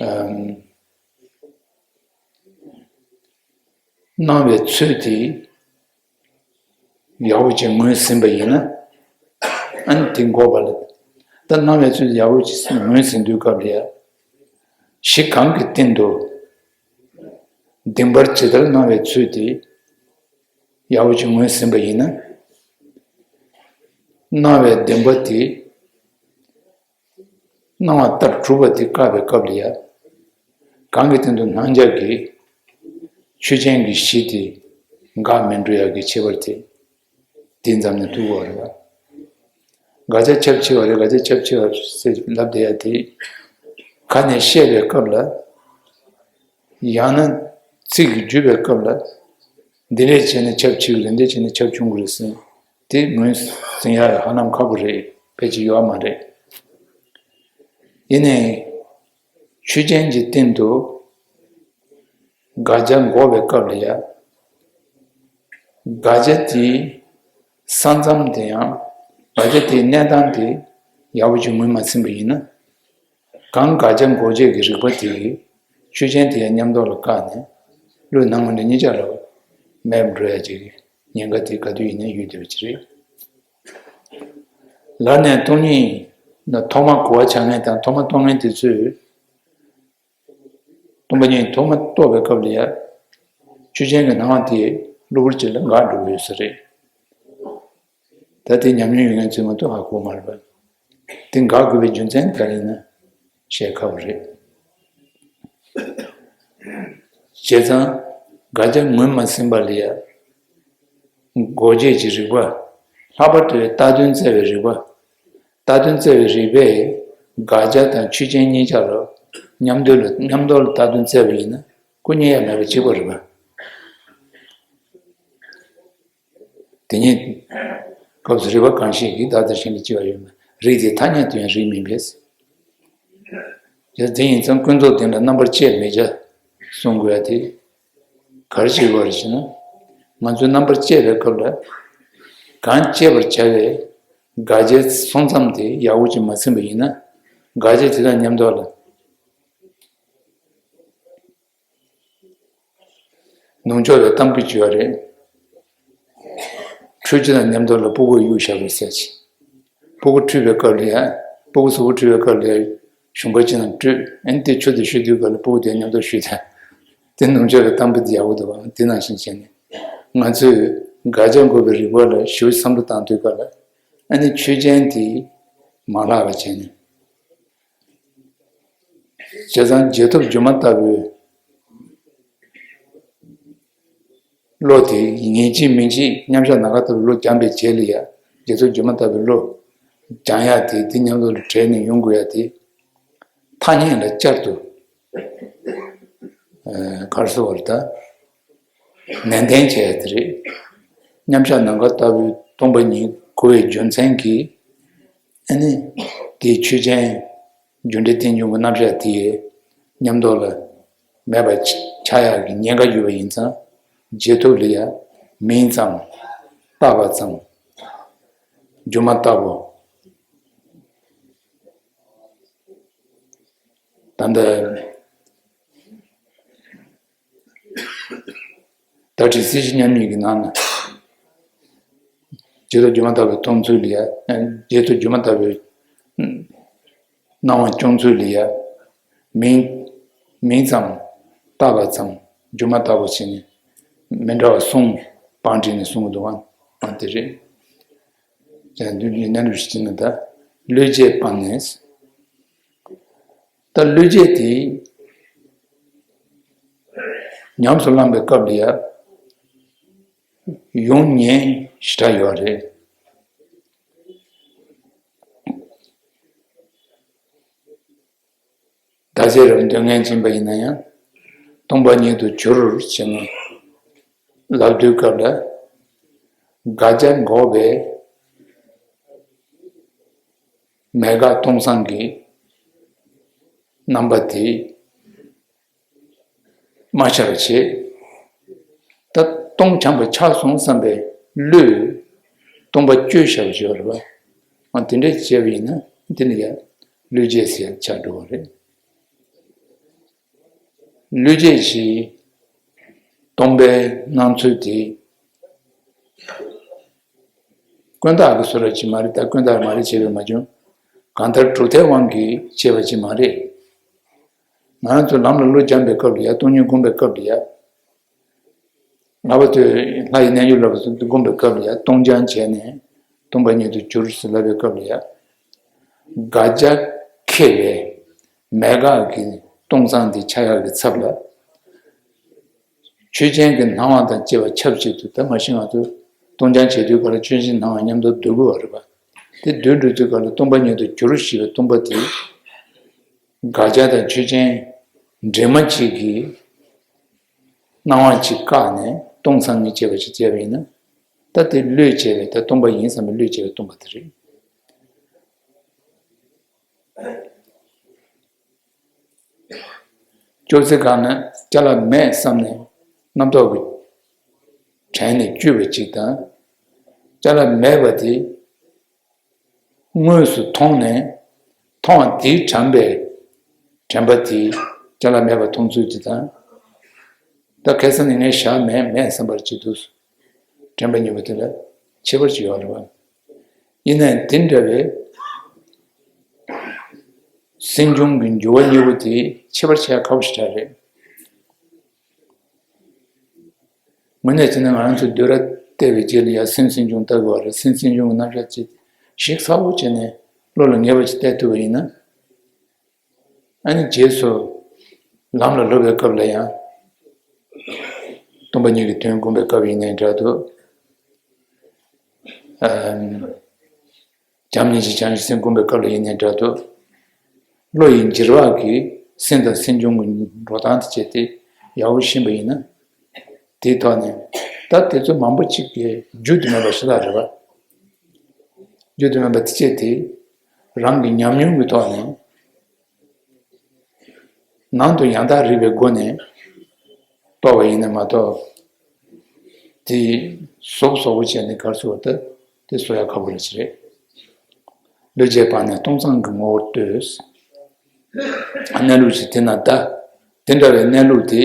ཨམ། སྣང་བའི་ཚུལ་དེ་ཡག་པོ་ཅིག་ངོས་ཟིན་པ་ཡིན་ན། ཨ་ནི་དེ་འགོག་པ་ལ། ད་སྣང་བའི་ཚུལ་དེ་ཡག་པོ་ཅིག་ངོས་ཟིན་དུས་སྐབས་ལ་ཡ། གཞི་གང་གི་སྟེང་དུ་བདེན་པར་ཇི་ལྟར་སྣང་བའི་ཚུལ་དེ་ཡག་པོ་ཅིག་ངོས་ཟིན་པ་ཡིན་ན། སྣང་བའི་བདེན་པ་དེ། སྣང་བ་ལྟར་གྲུབ་པ་དེ་བཀག་པའི་སྐབས་ལ་ཡ། གང་གི་སྟེང་དུ་སྣང་ཆ་གི་ཆོས་ཅན་གྱི་གཞི་དེ་འགག་མི་འགྲོ་ཡ་གི་ཁྱད་པར་དེ། དེ་ཙམ་ནས་ཐུག་པ་རེད་བ། དགག་བྱ་ཁྱབ་ཆེ་བ་རེད། དགག་བྱ་ཁྱབ་ཆེ་བ་ཟེར་ལབ་བསྡད་ཡ་དེ། ཁ་ནས་བཤད་པའི་སྐབས་ལ། ཡང་ན་ཚིག་གི་བརྗོད་པའི་སྐབས་ལ། འདི་འདྲས་བྱས་ན་ཁྱབ་ཆེ་གི་རེད། འདི་འདྲས་བྱས་ན་ཁྱབ་ཆུང་གི་རེད་ཟེར། དེ་ངོས་ཟིན་ཡ་ཧ་ལམ་ཁག་པོ་རེད། ཕལ་ཆེར་ཡོད་མ་རེད། ཡིན་ནའི་ཆོས་ཅན་གྱི་སྟེང་དུ་དགག་བྱ་འགོག་པའི་སྐབས་ལ་ཡ། དགག་བྱ་དེའི་ས་མཚམས་དེ་ཡང་། དགག་བྱ་དེའི་གནས་སྟངས་དེ་ཡག་པོ་ཅིག་ངོས་མ་ཟིན་པ་ཡིན་ན། གང་དགག་བྱ་འགོག་བྱེད་ཀྱི་རིགས་པ་དེ་གིས་ཆོས་ཅན་དེ་ཡང་མཉམ་རྟོགས་ལ་བཀག་ནས། བློའི་སྣང་ངོ་འདི་གཉིས་ཆ་ལ་མེད་པར་འགྲོ་ཡ་ཅིག་གི་ཉེན་ཁ་དེ་ག་དུས་ཡིན་ན་ཡོད་བསྡད་པ་ཅིག་རེད། ལར་ནས་སྟོང་ཉིད་ལ་ཐོག་མར་གོ་བ་ཆགས་མཁན་དང་ཐོག་མར་རྟོགས་མཁན་དེ་ཚོས། སྟོང་པ་ཉིད་ཐོག་མར་རྟོགས་པའི་སྐབས་ལ་ཡ། ཆོས་ཅན་གྱི་སྣང་བ་དེ་གློ་བུར་ཅིག་ལ་འགག་འགྲོ་གི་ཡོད་ས་རེད། ད་དེ་ཉམས་མྱོང་ཡོད་མཁན་ཚོས་མ་གཏོགས་ཧ་གོ་མ་རེད་པ། དེ་འགག་དགོས་པའི་རྒྱུ་མཚན་ག་རེ་ཡིན་ན་བཤད་ཁག་པོ་རེད། བྱས་ཙང་དགག་བྱ་ངོས་མ་ཟིན་པ་ལ་ཡ། འགོག་བྱེད་ཀྱི་རིགས་པ། ལྷག་པར་དུ་བཏགས་དོན་བཙལ་བའི་རིགས་པ། བཏགས་དོན་བཙལ་བའི་རིགས་པས་དགག་བྱ་དང་ཆོས་ཅན་གཉིས་ཆར་མཉམ་དོན་ལ། མཉམ་དོན་ལ་བཏགས་དོན་བཙལ་བ་ཡིན་ན་ཀུན་རྙེད་ཡ་མེད་པ་གཅིག་པ་རེད་པ། དེ་ཉིད་སྐབས་སུ་རིགས་པ་གང་ཞིག་གིས་བདག་ལྟར་ཞེན་པའི་སྐྱེ་བ་ཡོད་མེད། རིགས་དེ་ཐ་སྙད་དུ་ཡང་རིགས་མིན་པས། ཡང་དེ་ཡིན་ཙང་ཀུན་རྫོབ་དོན་ལ་རྣམ་པར་དཔྱད་མི་བྱ་གསུང་དགོས་ཡ་དེ། ག་རེ་བྱེད་དགོས་རེད་ཟེར་ན། ང་ཚོས་རྣམ་པར་དཔྱད་པའི་སྐབས་ལ། གང་དཔྱད་པར་བྱ་བའི་དགག་བྱའི་སོ་མཚམས་དེ་ཡག་པོ་ཅིག་མ་ཟིན་པ་ཡིན་ན། དགག་བྱ་དེ་དང་མཉམ་དུ་ལ། ནུབ་ཕྱོགས་པའི་གཏམ་རྒྱུད་ཅིག་ཡོད་རེད། འཕྲུལ་ཆས་དང་མཉམ་དུ་ལ་སྤུ་གུ་གཡུག་བཞག་པའི་ཟས་ཅིག་སྤུ་གུ་འཁྲུད་པའི་སྐབས་ལ་ཡང་། སྤུ་གུ་གཟུགས་པོ་འཁྲུད་པའི་སྐབས་ལ་ཡང་ གཞུང་ག་ཅིག་ནང་སྤྲོད། ཨ་ནི་དེ་ཆུ་དེ་བཤུ་དུས་ག་ལ་སྤུ་གུ་དེ་མཉམ་དུ་བཤུས་ཏེ། དེ་སྣུམ་ཆུ་གི་གཏམ་དཔེ་དེ་ཡག་པོ་འདུག་བ། དེ་ནང་བཞིན་བྱས་ནས་ང་ཚོས་དགག་བྱ་དགོས་པའི་རིགས་པ་ལ་ཞིབ་བསམ་བློ་བཏང་དུས་ག་ལ། ཨ་ནི་ཆོས་ཅན་དེ་མ་བརླག་པ་བྱས་ནས། བྱས་ཙང་རྗེས་ཐོབ་སྒྱུ་མ་ལྟ་བུའི་བློ་དེ་ཡིན་གཅིག་མིན་གཅིག་མཉམ་བཞག་ནམ་མཁའ་ལྟ་བུའི་བློ་སྦྱངས་པའི་རྗེས་ལ་ཡ། རྗེས་ཐོབ་སྒྱུ་མ་ལྟ་བུའི་བློ་སྦྱང་ཡ་དེ་དེ་མཉམ་དུ་ལ་བྲལ་ནས་ཡོང་དགོས་ཡ་དེ། ཐ་སྙད་ལ་བསྐྱར་དུ་ག་རེ་ཟེར་བ་རེད་ད། ནན་ཏན་བྱས་ཡ་དེ་རེད། མཉམ་བཞག་ནམ་མཁའ་ལྟ་བུའི་སྟོང་པ་ཉིད་གོ་བའི་རྒྱུ་མཚན་གྱིས། ཨ་ནི་དེའི་ཆོས་ཅན། རྒྱུ་འབྲས་རྟེན་འབྱུང་གི་རྣམ་གཞག་དེ་ཡི་མཉམ་དུ་ལ་མེད་པ་ཆགས་ཡག་གི་ཉེན་ཁ་ཡོད་པ་ཡིན་ཙང་། རྗེས་ཐོབ་ལ་ཡ་མིང་ཙམ་བཏགས་པ་ཙམ། སྒྱུ་མ་ལྟ་བུ། ད་ལྟ། ད་དྲི་སྲིད་ཞི་མཉམ་ཉིད་ཀྱི་ནང་ན། རྗེས་ཐོབ་སྒྱུ་མ་ལྟ་བུའི་སྟོང་ཚུལ་ལ་ཡ། རྗེས་ཐོབ་སྒྱུ་མ་ལྟ་བུའི་སྣང་བ་སྐྱོང་ཚུལ་ལ་ཡ། མིང་། མིང་ཙམ་བཏགས་པ་ཙམ་སྒྱུ་མ་ལྟ་བུ་བྱས་ནས་མི་འདྲ་བ་གསུམ་བང་བསྒྲིགས་ནས་གསུང་གི་འདུག་ཨང་། དེ་རེད། ཡང་འདི་ནི་གནས་ལུགས་ཤིག་ཅིག་ནི་ད་བློས་བྱས་སྤངས་ནས། ད་བློས་བྱས་དེ་ཉམས་སུ་བླངས་པའི་སྐབས་ལ་ཡ་ཡོང་ཉེན་ཞེ་དྲག་ཡོད་རེད། བདག་གཅེས་རབ་འདོད་མཁན་ཡིན་པ་ཡིན་ན་ཡང་། སྟོང་པ་ཉིད་དུ་གྱུར་ཅེས་ནས་ལབ་དུས་སྐབས་ལ། དགག་བྱ་འགོག་པའི་མེད་དགག་སྟོང་སང་གི་རྣམ་པ་དེ་མ་ཤར་བ་བྱེད། ད་སྟོང་འཁྱམས་པ་ཆགས་སོང་བསམ་པའི་བློས་སྟོང་པ་བཅོས་བཞག་པ་བྱེད་པ་རེད་པ། ཨ། དེ་འདྲ་བྱས་པ་ཡིན་ན་འདི་ནི་ཡང་བློས་བྱས་ཟེར་ཡང་ཆགས་འགྲོ་བ་རེད། བློས་བྱས་ཀྱི་སྟོང་པའི་སྣང་ཚུལ་དེ། ཀུན་བརྟགས་ཀྱི་བཟོ་འདྲ་ཅིག་མ་རེད། ད་ཀུན་བརྟགས་མ་རེད་བྱས་པས་མ་བྱུང་། གང་ལྟར་གྲུབ་མཐའི་དབང་གིས་བྱས་པ་ཅིག་མ་རེད། ང་རང་ཚོ་ལམ་ལ་བློ་སྦྱངས་པའི་སྐབས་ལ་ཡ། སྟོང་ཉིད་སྒོམ་པའི་སྐབས་ལ་ཡ། ལྷག་པར་དུ་ལྷ་ཡི་རྣལ་འབྱོར་ལ་སོགས་སྒོམ་པའི་སྐབས་ལ་ཡ། སྟོང་སྦྱང་བྱས་ནས་སྟོང་པ་ཉིད་དུ་གྱུར་ཟེར་ལབ་པའི་སྐབས་ལ་ཡ། དགག་བྱ་ཁེགས་པའི་མེད་དགག་གི་སྟོང་སང་དེ་ཆགས་ཡག་གི་ཚབ་ལ། ཆོས་ཅན་གྱི་སྣང་བ་དང་བཅས་པ་ཆབས་ཅིག་ཏུ། ད་མ་གཞི་ང་ཚོ་སྟོང་སྦྱང་བྱེད་དུས་ག་ལ་ཆོས་ཅན་སྣང་བ་མཉམ་དུ་སྡོད་དགོས་པ་རེད་པ། དེ་སྡོད་འགྲོ་དུས་ག་ལ་སྟོང་པ་ཉིད་དུ་གྱུར་ཞེས་པའི་སྟོང་པ་དེ། དགག་བྱ་དང་ཆོས་ཅན་འདྲེས་མ་གཅིག་གིས་སྣང་བ་གཅིག་བཀག་ནས་སྟོང་སང་ངེ་བྱས་པ་ཞིག་བྱས་པ་ཡིན་ན། ད་དེ་བློས་བྱས་པའི་ད་སྟོང་པ་ཡིན་བསམ་པའི་བློས་བྱས་པའི་སྟོང་པ་དེ་རེད། ཅོག་ཙེ་སྒང་ན་ཅ་ལག་མེད་བསམ་ནས་རྣམ་རྟོག་གིས་དྲན་ནས་བཅུས་པ་གཅིག་དང་། ཅ་ལག་མེད་པ་དེ་དངོས་སུ་མཐོང་ནས། མཐོང་བ་དེའི་དྲན་པའི་དྲན་པ་དེ་ཅ་ལག་མེད་པ་མཐོང་ཚུལ་གཅིག་དང་། ད་ཁ་སང་ནས་ངས་ཞག་མེད་མེད་བསམ་པ་གཅིག་འདུག། དྲན་པ་གཉིས་པོ་དེ་ལ་ཁྱད་པར་ཅིག་ཡོད་རེད་པ། ཡིན་ནའང་དེ་འདྲ་བའི་སེམས་བྱུང་གི་འགྱུར་བ་གཉིས་པོ་དེ་ཁྱད་པར་ཕྱེ་ཡག་ཁག་པོ་ཞེ་དྲག་རེད། དངོས་གནས་བྱས་ན་ང་རང་ཚོས་བསྡུས་གྲྭ་བལྟས་པའི་རྗེས་ལ་ཡང་སེམས་སེམས་བྱུང་ལྟ་དགོས་པ་རེད། སེམས་སེམས་བྱུང་གི་རྣམ་གཞག་ཅིག་ཞིབ་ཚགས་པོ་བྱས་ནས་བློ་ལ་ངེས་པ་ཅིག་གཏད་ཐུབ་པ་ཡིན་ན། ཨ་ནི་རྗེས་སུ་ལམ་ལ་སློབ་པའི་སྐབས་ལ་ཡང་། སྟོང་པ་ཉིད་ཀྱི་དོན་སྒོམ་པའི་སྐབས་ཡིན་ནའི་འདྲ་འདུག། ཨམ། བྱམས་སྙིང་རྗེ་བྱང་ཆུབ་སེམས་སྒོམ་པའི་སྐབས་ལ་ཡིན་ནའི་འདྲ་འདུག། བློ་ཡི་འགྱུར་བག་གིས་སེམས་དང་སེམས་བྱུང་གི་འགྲོ་སྟངས་དེ་བྱས་ཏེ་ཡག་པོ་ཤེས་པ་ཡིན་ན། དེའི་ཐོག་ནས་ད་དེ་ཚོ་མང་པོ་གཅིག་གིས་རྒྱུ་དུ་མེད་པ་ཞེ་དྲག་རེད་པ། རྒྱུ་དུ་མེད་པ་དེ་བྱས་ཏེ་རང་གི་ཉམས་མྱོང་གི་ཐོག་ནས། ནང་དུ་ཡང་དག་རིག་པའི་སྒོ་ནས་རྟོགས་པ་ཡིན་ན་མ་གཏོགས། དེ་ཟོག་ཟོག་པོ་བྱས་ནས་གར་སོང་བ་ལྟ་དེ་བཟོ་ཡག་ཁག་པོ་རེད་ཟེར། བློས་བྱས་སྤངས་ནས་སྟོང་སང་གི་ངོ་བོར་ལྟོས། གནས་ལུགས་ཤིག་དེ་ན་ལྟ། དེ་འདྲ་བའི་གནས་ལུགས་དེ་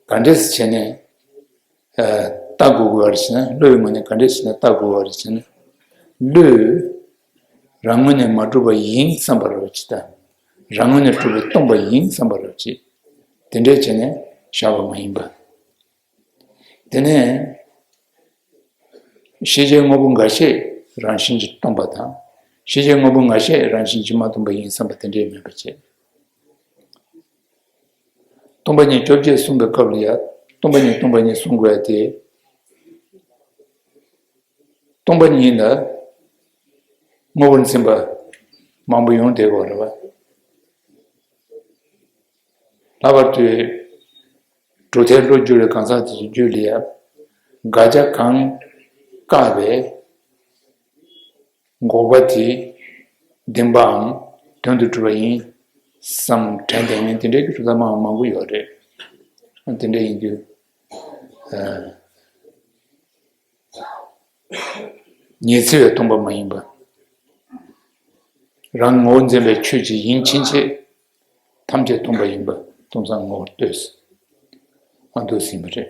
ག་འདྲས་བྱས་ནས། ལྟ་དགོས་དགོས་པ་རེད་ཟེར་ན། བློའི་ངོས་ནས་ག་འདྲས་བྱས་ན་ལྟ་དགོས་པ་རེད་ཟེར་ན། བློས་རང་ངོས་ནས་མ་གྲུབ་པ་ཡིན་བསམ་པ་རེད་ཅེས་དང་། རང་ངོས་ནས་གྲུབ་པའི་སྟོང་པ་ཡིན་བསམ་པ་རེད་ཅེས། དེ་འདྲས་བྱས་ནས་བཞག་པ་མ་ཡིན་པ། དེ་ནས་ཤེས་བྱའི་དངོས་པོ་འགའ་ཤས་རང་བཞིན་གྱིས་སྟོང་པ་དང་། ཤེས་བྱའི་དངོས་པོ་འགའ་ཤས་རང་བཞིན་གྱིས་མ་སྟོང་པ་ཡིན་བསམ་པ་དེ་འདྲས་མེད་པ་བྱས། སྟོང་པ་ཉིད་བཅོ་བརྒྱད་གསུངས་པའི་སྐབས་ལ་ཡང་སྟོང་པ་ཉིད་སྟོང་པ་ཉིད་གསུང་དགོས་ཡ་དེ། སྟོང་པ་ཉིད་ལ་དངོས་པོར་འཛིན་པ་མང་པོ་ཡོང་བསྡད་ཡོད་རེད་བ། ལྷག་པར་དུ་གྲུབ་མཐའི་བློ་བསྒྱུར་བའི་གང་ཟག་དེ་ཚོའི་རྒྱུད་ལ་ཡང་དགག་བྱ་གང་བཀག་པའི་འགོག་པ་དེ་བདེན་པའམ་དོན་དུ་གྲུབ་པ་ཡིན་བསམ་དྲན་བསྡད་མཁན་དེ་འདྲའི་གྲུབ་མཐའ་མང་མང་པོ་ཡོད་རེད། དེ་འདྲ་ཡིན་དུས། ཉི་ཚེ་བའི་སྟོང་པ་མ་ཡིན་པ། རང་ངོ་བོ་འཛིན་པའི་ཆོས་ཀྱི་ཡིན་ཕྱིན་ཆད་ཐམས་ཅད་སྟོང་པ་ཡིན་པ་སྟོང་ཙམ་ངོ་བོར་ལྟོས། ཨ་འདུག་ཟིན་པ་རེད།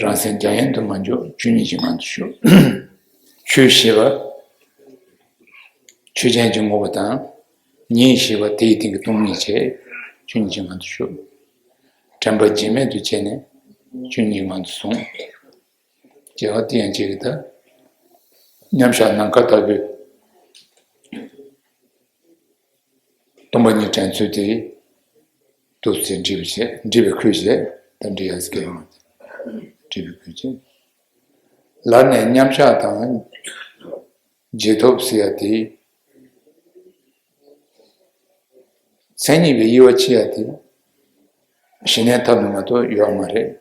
རང་སེམས་རྒྱ་ཡན་དུ་མ་འཇོག་ཆོས་ཉིད་ཀྱི་ངང་དུ་ཞོག་ཆོས་ཞེས་པ་ཆོས་ཅན་གྱི་ངོ་བོ་དང་། ཉིད་ཞེས་པ་དེའི་སྟེང་གི་སྟོང་ཉིད་བྱས། ཆོས་ཉིད་ཀྱི་ངང་དུ་ཞོག་དྲན་པ་བརྗེད་མེད་དུ་བྱས་ནས་ཆོས་ཉིད་ཀྱི་ངང་དུ་སོང་། རྒྱལ་བ་དེ་ཡང་གཅིག་གི་ད། མཉམ་བཞག་ནམ་མཁའ་ལྟ་བུའི་སྟོང་པ་ཉིད་དྲན་ཚུལ་དེ། འདུག་སེ་འདྲིས་པའི་ཆེད་འདྲིས་པའི་ཁུལ་བྱས་ད་འདྲིས་ཡ་སྐད་ཡོང་བ་དེ། འདྲིས་པའི་ཁུལ་བྱས། ལར་ནས་མཉམ་བཞག་དང་རྗེས་ཐོབ་ཟེར་ཡ་དེ། མཚན་ཉིད་པའི་དབྱེ་བ་ཕྱེ་ཡ་དེ། ཞི་གནས་ཐོབ་ནས་མ་གཏོགས་ཡོད་མ་རེད།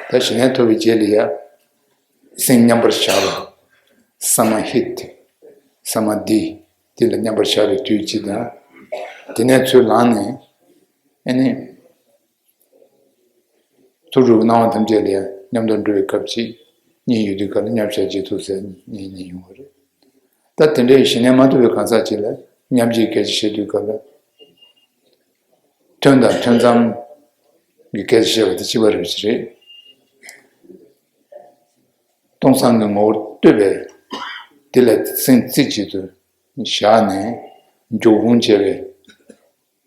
ད་ཞི་གནས་ཐོབ་པའི་རྗེས་ལ་ཡ། སེམས་མཉམ་པར་བཞག་པ། ས་མ་ཧི་ཏི། ས་མ་དྷི། དེ་ལ་མཉམ་པར་བཞག་པའི་དུས་གཅིག་དང་། དེ་ནས་ཚུར་ལངས་ནས། ཨ་ནི། ཚོགས་དྲུག་གི་སྣང་བ་ཐམས་ཅད་ལ་ཡང་མཉམ་དུ་འགྲོ་བའི་སྐབས་གཅིག་གཉིས་ཡོད་དུས་སྐབས་ལ་མཉམ་བཞག་རྗེས་ཐོབ་ཟེར་གཉིས་གཉིས་ཡོང་བ་རེད། ད་དེ་འདྲའི་ཞི་གནས་མ་ཐོབ་པའི་གང་ཟག་ཅིག་ལ་མཉམ་རྗེས་སྐད་ཆ་བཤད་དུས་སྐབས་ལ། ཐུན་དང་ཐུན་མཚམས་ཀྱི་སྐད་ཆ་བཤད་པ་དེ་གཅིག་པ་རེད་ཅེས་རེད། སྟོང་སང་གི་ངོ་བོར་ལྟོས་པས། དེ་ལ་སེམས་རྩེ་གཅིག་ཏུ་བཞག་ནས་འཇུག་སྒོམ་བྱས་པའི་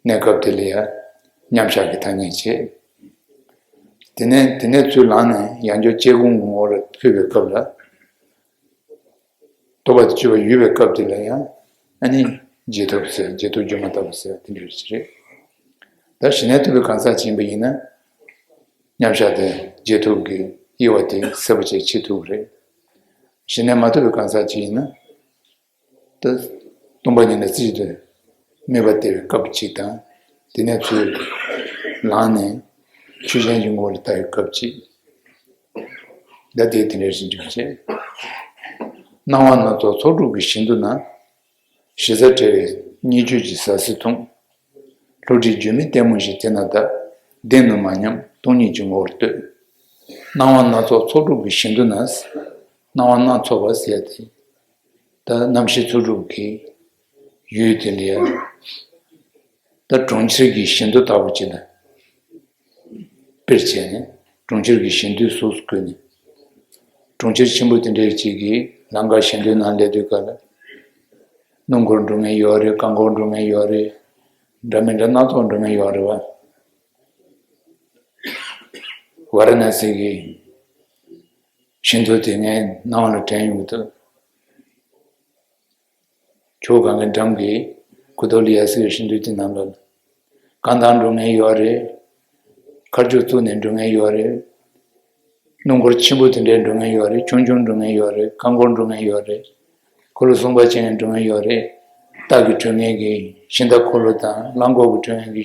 གནས་སྐབས་དེ་ལ་ཡང་མཉམ་བཞག་གི་ཐ་སྙད་བྱེད། དེ་ནས་དེ་ནས་ཚུར་ལངས་ནས་ཡང་བསྐྱར་དཔྱད་སྒོམ་གྱི་ངོ་བོར་ཕེབས་པའི་སྐབས་ལ། རྟོགས་པ་དང་སྤྱོད་པ་ཡོད་པའི་སྐབས་དེ་ལ་ཡང་ཨ་ནི་རྗེས་ཐོབ་ཟེར་རྗེས་ཐོབ་སྒྱུ་མ་ལྟ་བུ་ཟེར་དེ་འདྲ་ཞིག་རེད། ད་ཞི་གནས་ཐོབ་པའི་གང་ཟག་ཅིག་ཡིན་པ་ཡིན་ན། མཉམ་བཞག་དེ་རྗེས་ཐོབ་ཀྱི་དབྱེ་བ་དེ་གསལ་པོ་བྱས་ཕྱེ་ཐུབ་ཀྱི་རེད། ཞི་གནས་མ་ཐོབ་པའི་གང་ཟག་ཅིག་ཡིན་ན། ད་སྟོང་པ་ཉིད་ལ་རྩིས་དེ་དམིགས་པ་གཏད་པའི་སྐབས་གཅིག་དང་། དེ་ནས་ཚུར་ལངས་ནས་ཆོས་ཅན་གྱི་ངོ་བོ་ལ་ལྟ་བའི་སྐབས་གཅིག་ད་དེ་དེ་འདྲའི་ཞིག་འཇོག་བྱེད། སྣང་བ་སྣ་ཚོགས་ཚོགས་དྲུག་གི་བཞི་མདོ་ན། གཞི་རྩ་བྲལ་བའི་གཉིས་བརྗོད་ཀྱི་ཟ་ཟི་མཐོང་། བསླུ་བྲིད་བརྗོད་མེད་ལྟད་མོ་བཞིན་དེ་ན་གདའ། བདེན་ནོ་མ་སྙམ་སྟོང་ཉིད་ཀྱི་ངོ་བོར་ལྟོས། སྣང་བ་སྣ་ཚོགས་ཚོགས་དྲུག་གི་བཞི་མདོ་ན། སྣང་བ་སྣ་ཚོགས་པ་ཟེར་ཡ་དེ། ད་རྣམ་ཤེས་ཚོགས་དྲུག་གི་ཡུལ་དེ་ལ་ཡ། ད་གྲོང་ཁྱེར་གྱི་བཞི་མདོ་ལྟ་བུ་ཅིག་ལ་དཔེར་བྱས་ནས་གྲོང་ཁྱེར་གྱི་བཞི་མདོའི་གཟུགས་སུ་བཀོད་ནས། གྲོང་ཁྱེར་ཆེན་པོ་དེ་འདྲའི་ཅིག་གི་ལམ་ཁ་བཞི་མདོའི་ནང་སླེབས་དུས་སྐབས་ལ། སྣུམ་འཁོར་འགྲོ་མཁན་ཡོད་རེད། རྐང་འཁོར་འགྲོ་མཁན་ཡོད་རེད། འདྲ་མི་འདྲ་སྣ་ཚོགས་འགྲོ་མཁན་ཡོད་རེད་བ། ཝཱ་ར་ཎ་སི་གི་བཞི་མདོ་དེ་ངའི་སྣང་བ་ལ་དྲན་ཡོང་གི་འདུག་ཇོ་བོ་གངས་ཀྱི་འགྲམ་གྱི་ཀུ་ཏོ་ལི་ཡ་སི་ཡི་བཞི་མདོ་དེ་ནང་ལ། རྐང་ཐང་འགྲོ་མཁན་ཡོད་རེད། ཁར་ཆུ་བཙུགས་ནས་འགྲོ་མཁན་ཡོད་རེད། སྣུམ་འཁོར་ཆེན་པོ་དེ་འདྲའི་འགྲོ་མཁན་ཡོད་རེད། ཆུང་ཆུང་འགྲོ་མཁན་ཡོད་རེད། རྐང་འཁོར་འགྲོ་མཁན་ཡོད་རེད། འཁོར་ལོ་གསུམ་པ་ཅན་འགྲོ་མཁན་ཡོད་རེད། རྟ་གི་འགྲོ་མཁན་གྱི་ཤིང་རྟ་འཁོར་ལོ་དང་གླང་གོག་གི་འགྲོ་མཁན་གྱི་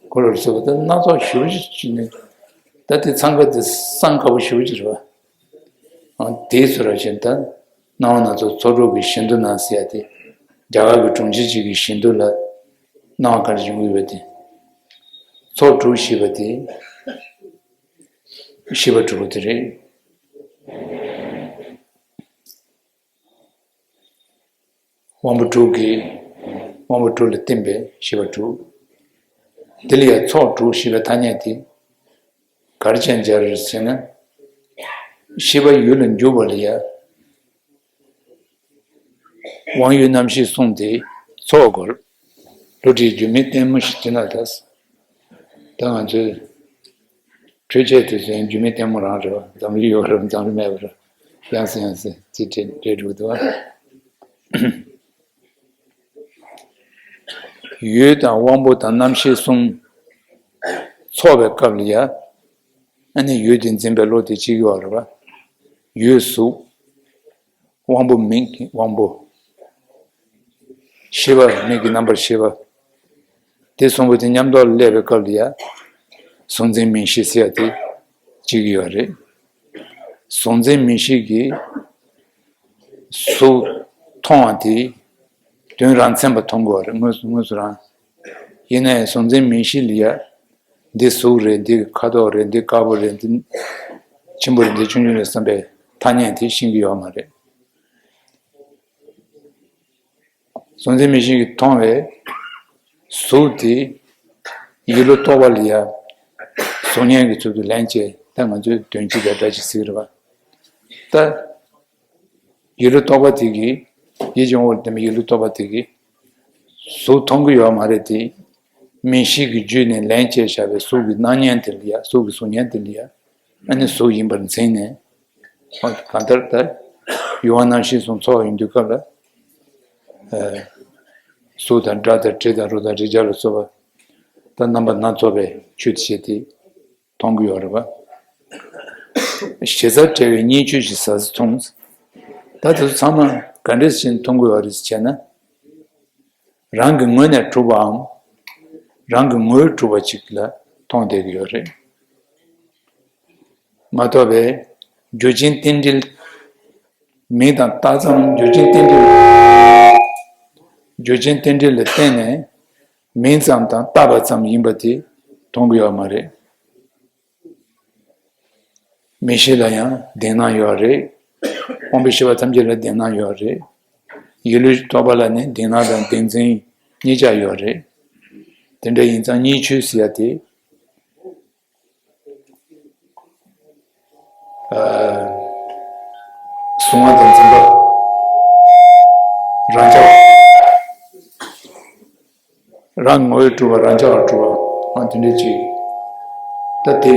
འཁོར་ལོ་སོགས་པ་དང་སྣ་ཚོགས་ཞེ་པོ་ཅིག་ནས། ད་དེ་འཚང་ཁ་དེ་སང་དཀའ་པོ་ཞེ་པོ་ཅིག་རེད་བ། ཨང་། དེའི་ཚུལ་ར་བཞིན་དུ་སྣང་བ་སྣ་ཚོགས་ཚོགས་དྲུག་གི་བཞི་མདོ་ན་ཟེར་ཡ་དེ། རྒྱ་གར་གྱི་གྲོང་ཁྱེར་གཅིག་གི་བཞི་མདོ་ལ་སྣང་བ་ག་རེ་བྱུང་ཡོད་པ་དེ། ཚོགས་དྲུག་ཞེས་པ་དེ་ཤེས་པ་དྲུག་པོ་དེ་རེད། དབང་པོ་དྲུག་གིས་དབང་པོ་དྲུག་ལ་བརྟེན་པའི་ཤེས་པ་དྲུག་དེ་ལ་ཡང་ཚོགས་དྲུག་ཞེས་པའི་ཐ་སྙད་དེ། ག་རེ་བྱས་སྦྱར་ཟེར་ན། ཤེས་པ་ཡུལ་ལ་འཇུག་པ་ལ་ཡང་། དབང་ཡུལ་རྣམ་ཤེས་གསུམ་དེ་ཚོགས་དགོས། བློ་གྲོས་རྒྱུ་མེད་ལྟད་མོ་ཞིག་བྱེད་ན་ད། ད་ང་ཚོའི་འཕྲུལ་ཆས་དེ་ཚོ་ཡང་རྒྱུ་མེད་ལྟད་མོ་རང་རེད་བ། འཛམ་གླིང་ཡོད་རེད་བ། འཛམ་གླིང་མེད་པ་རེད། ཡང་སེ་ཡང་སེ་རྩིས་སྤྲད་འདྲེ་འགྲོ་འདུག་བ། ཡུལ་དང་དབང་པོ་དང་རྣམ་ཤེས་གསུམ་ཚོགས་པའི་སྐབས་ལ་ཡ། ཨ་ནི་ཡུལ་དེ་འཛིན་པའི་བློ་དེ་གཅིག་ཡོད་རེད་བ། ཡུལ་གཟུགས། དབང་པོ་མིག་གི་དབང་པོ། ཤེས་པ་མིག་གི་རྣམ་པར་ཤེས་པ། དེ་གསུམ་པོ་དེ་མཉམ་དུ་སླེབས་པའི་སྐབས་ལ་ཡ། གཟུགས་འཛིན་མིག་ཤེས་ཟེར་ཡ་དེ་གཅིག་ཡོད་རེད། གཟུགས་འཛིན་མིག་ཤེས་ཀྱིས་གཟུགས་མཐོང་བ་དེ་དོན་རང་མཚན་པ་མཐོང་དགོས་པ་རེད། དངོས་སུ་དངོས་སུ་རང་། ཡིན་ནའི་གཟུགས་འཛིན་མིག་ཤེས་ལ་ཡ། འདི་གཟུགས་རེད། འདི་ཁ་དོག་རེད། འདི་དཀར་པོ་རེད། འདི་ཆེན་པོ་རེད། འདི་ཆུང་ཆུང་རེད་བསམ་པའི་ཐ་སྙད་དེ་ཤེས་ཀྱི་ཡོད་མ་རེད། གཟུགས་འཛིན་མིག་ཤེས་ཀྱིས་མཐོང་བའི་གཟུགས་དེ་ཡིད་བློ་རྟོག་པ་ལ་ཡ་གཟུགས་བརྙན་གྱི་ཚུལ་དུ་ལེན་བྱས། ད་ང་ཚོས་དོན་སྤྱི་དང་སྒྲ་སྤྱི་ཟེར་གྱི་རེད་པ། ད་ཡིད་བློ་རྟོག་པ་དེ་གིས། ཡིད་ཀྱི་དབང་པོ་ལ་ལྡན་པའི་ཡིད་བློ་རྟོག་པ་དེ་གིས་གཟུགས་མཐོང་གི་ཡོད་མ་རེད་དེ། མིག་ཤེས་ཀྱི་བརྒྱུད་ནས་ལེན་བྱས་བཞག་པའི་གཟུགས་ཀྱི་སྣང་བརྙན་དེ་ལ་ཡ། གཟུགས་ཀྱི་གཟུགས་བརྙན་དེ་ལ་ཡ། ཨ་ནི་གཟུགས་ཡིན་པར་འཛིན་ནས། ཨ། གང་ལྟར་ད་ཡུལ་དབང་རྣམ་ཤེས་གསུམ་ཚོགས་ཡོང་དུས་སྐབས་ལ། ཨ། གཟུགས་དང་སྒྲ་དང་དྲི་དང་རོ་དང་རེག་བྱ་ལ་སོགས་པ། ད་རྣམ་པ་སྣ་ཚོགས་པའི་ཆོས་དེ་བྱས་ཏེ་མཐོང་གི་ཡོད་རེད་པ། གཞི་རྩ་བྲལ་བའི་གཉིས་ཆོས་ཀྱི་ཟ་ཟི་མཐོང་། ད་དེ་ཚོ་ཚང་མ་ག་འདྲས་བྱས་ནས་མཐོང་གི་ཡོད་རེད་ཟེར་བྱས་ན། རང་གི་ངོས་ནས་གྲུབ་པའམ། རང་གི་ངོས་གྲུབ་པ་ཅིག་ལ་མཐོང་བསྡད་ཀྱི་ཡོད་རེད། མ་གཏོགས་པའི་རྒྱུ་རྐྱེན་རྟེན་འབྲེལ། མིང་དང་རྟགས་ཙམ། རྒྱུ་རྐྱེན་རྟེན་འབྲེལ། རྒྱུ་རྐྱེན་རྟེན་འབྲེལ་ལ་བརྟེན་ནས་མིང་ཙམ་དང་རྟག་པ་ཙམ་ཡིན་པ་དེ་མཐོང་གི་ཡོད་མ་རེད། མིག་ཤེས་ལ་ཡང་གདེང་སྣང་ཡོད་རེད། དབང་པོའི་ཤེས་པ་ཐམས་ཅད་ལ་གདེང་སྣང་ཡོད་རེད། ཡིད་བློའི་རྟོག་པ་ལ་ནི་གདེང་སྣང་དང་གདེང་འཛིན་གཉིས་ཆ་ཡོད་རེད། དེ་འདྲ་ཡིན་ཙང་གཉིས་ཆོས་ཟེར་ཡ་དེ། ཨ། གཟུང་བ་དང་འཛིན་པ། རང་འཇགས། རང་ངོ་བོས་གྲུབ་པ། རང་འཇགས་པར་གྲུབ་པ། ཨ། དེ་འདྲ་ཅིག་ད་དེ་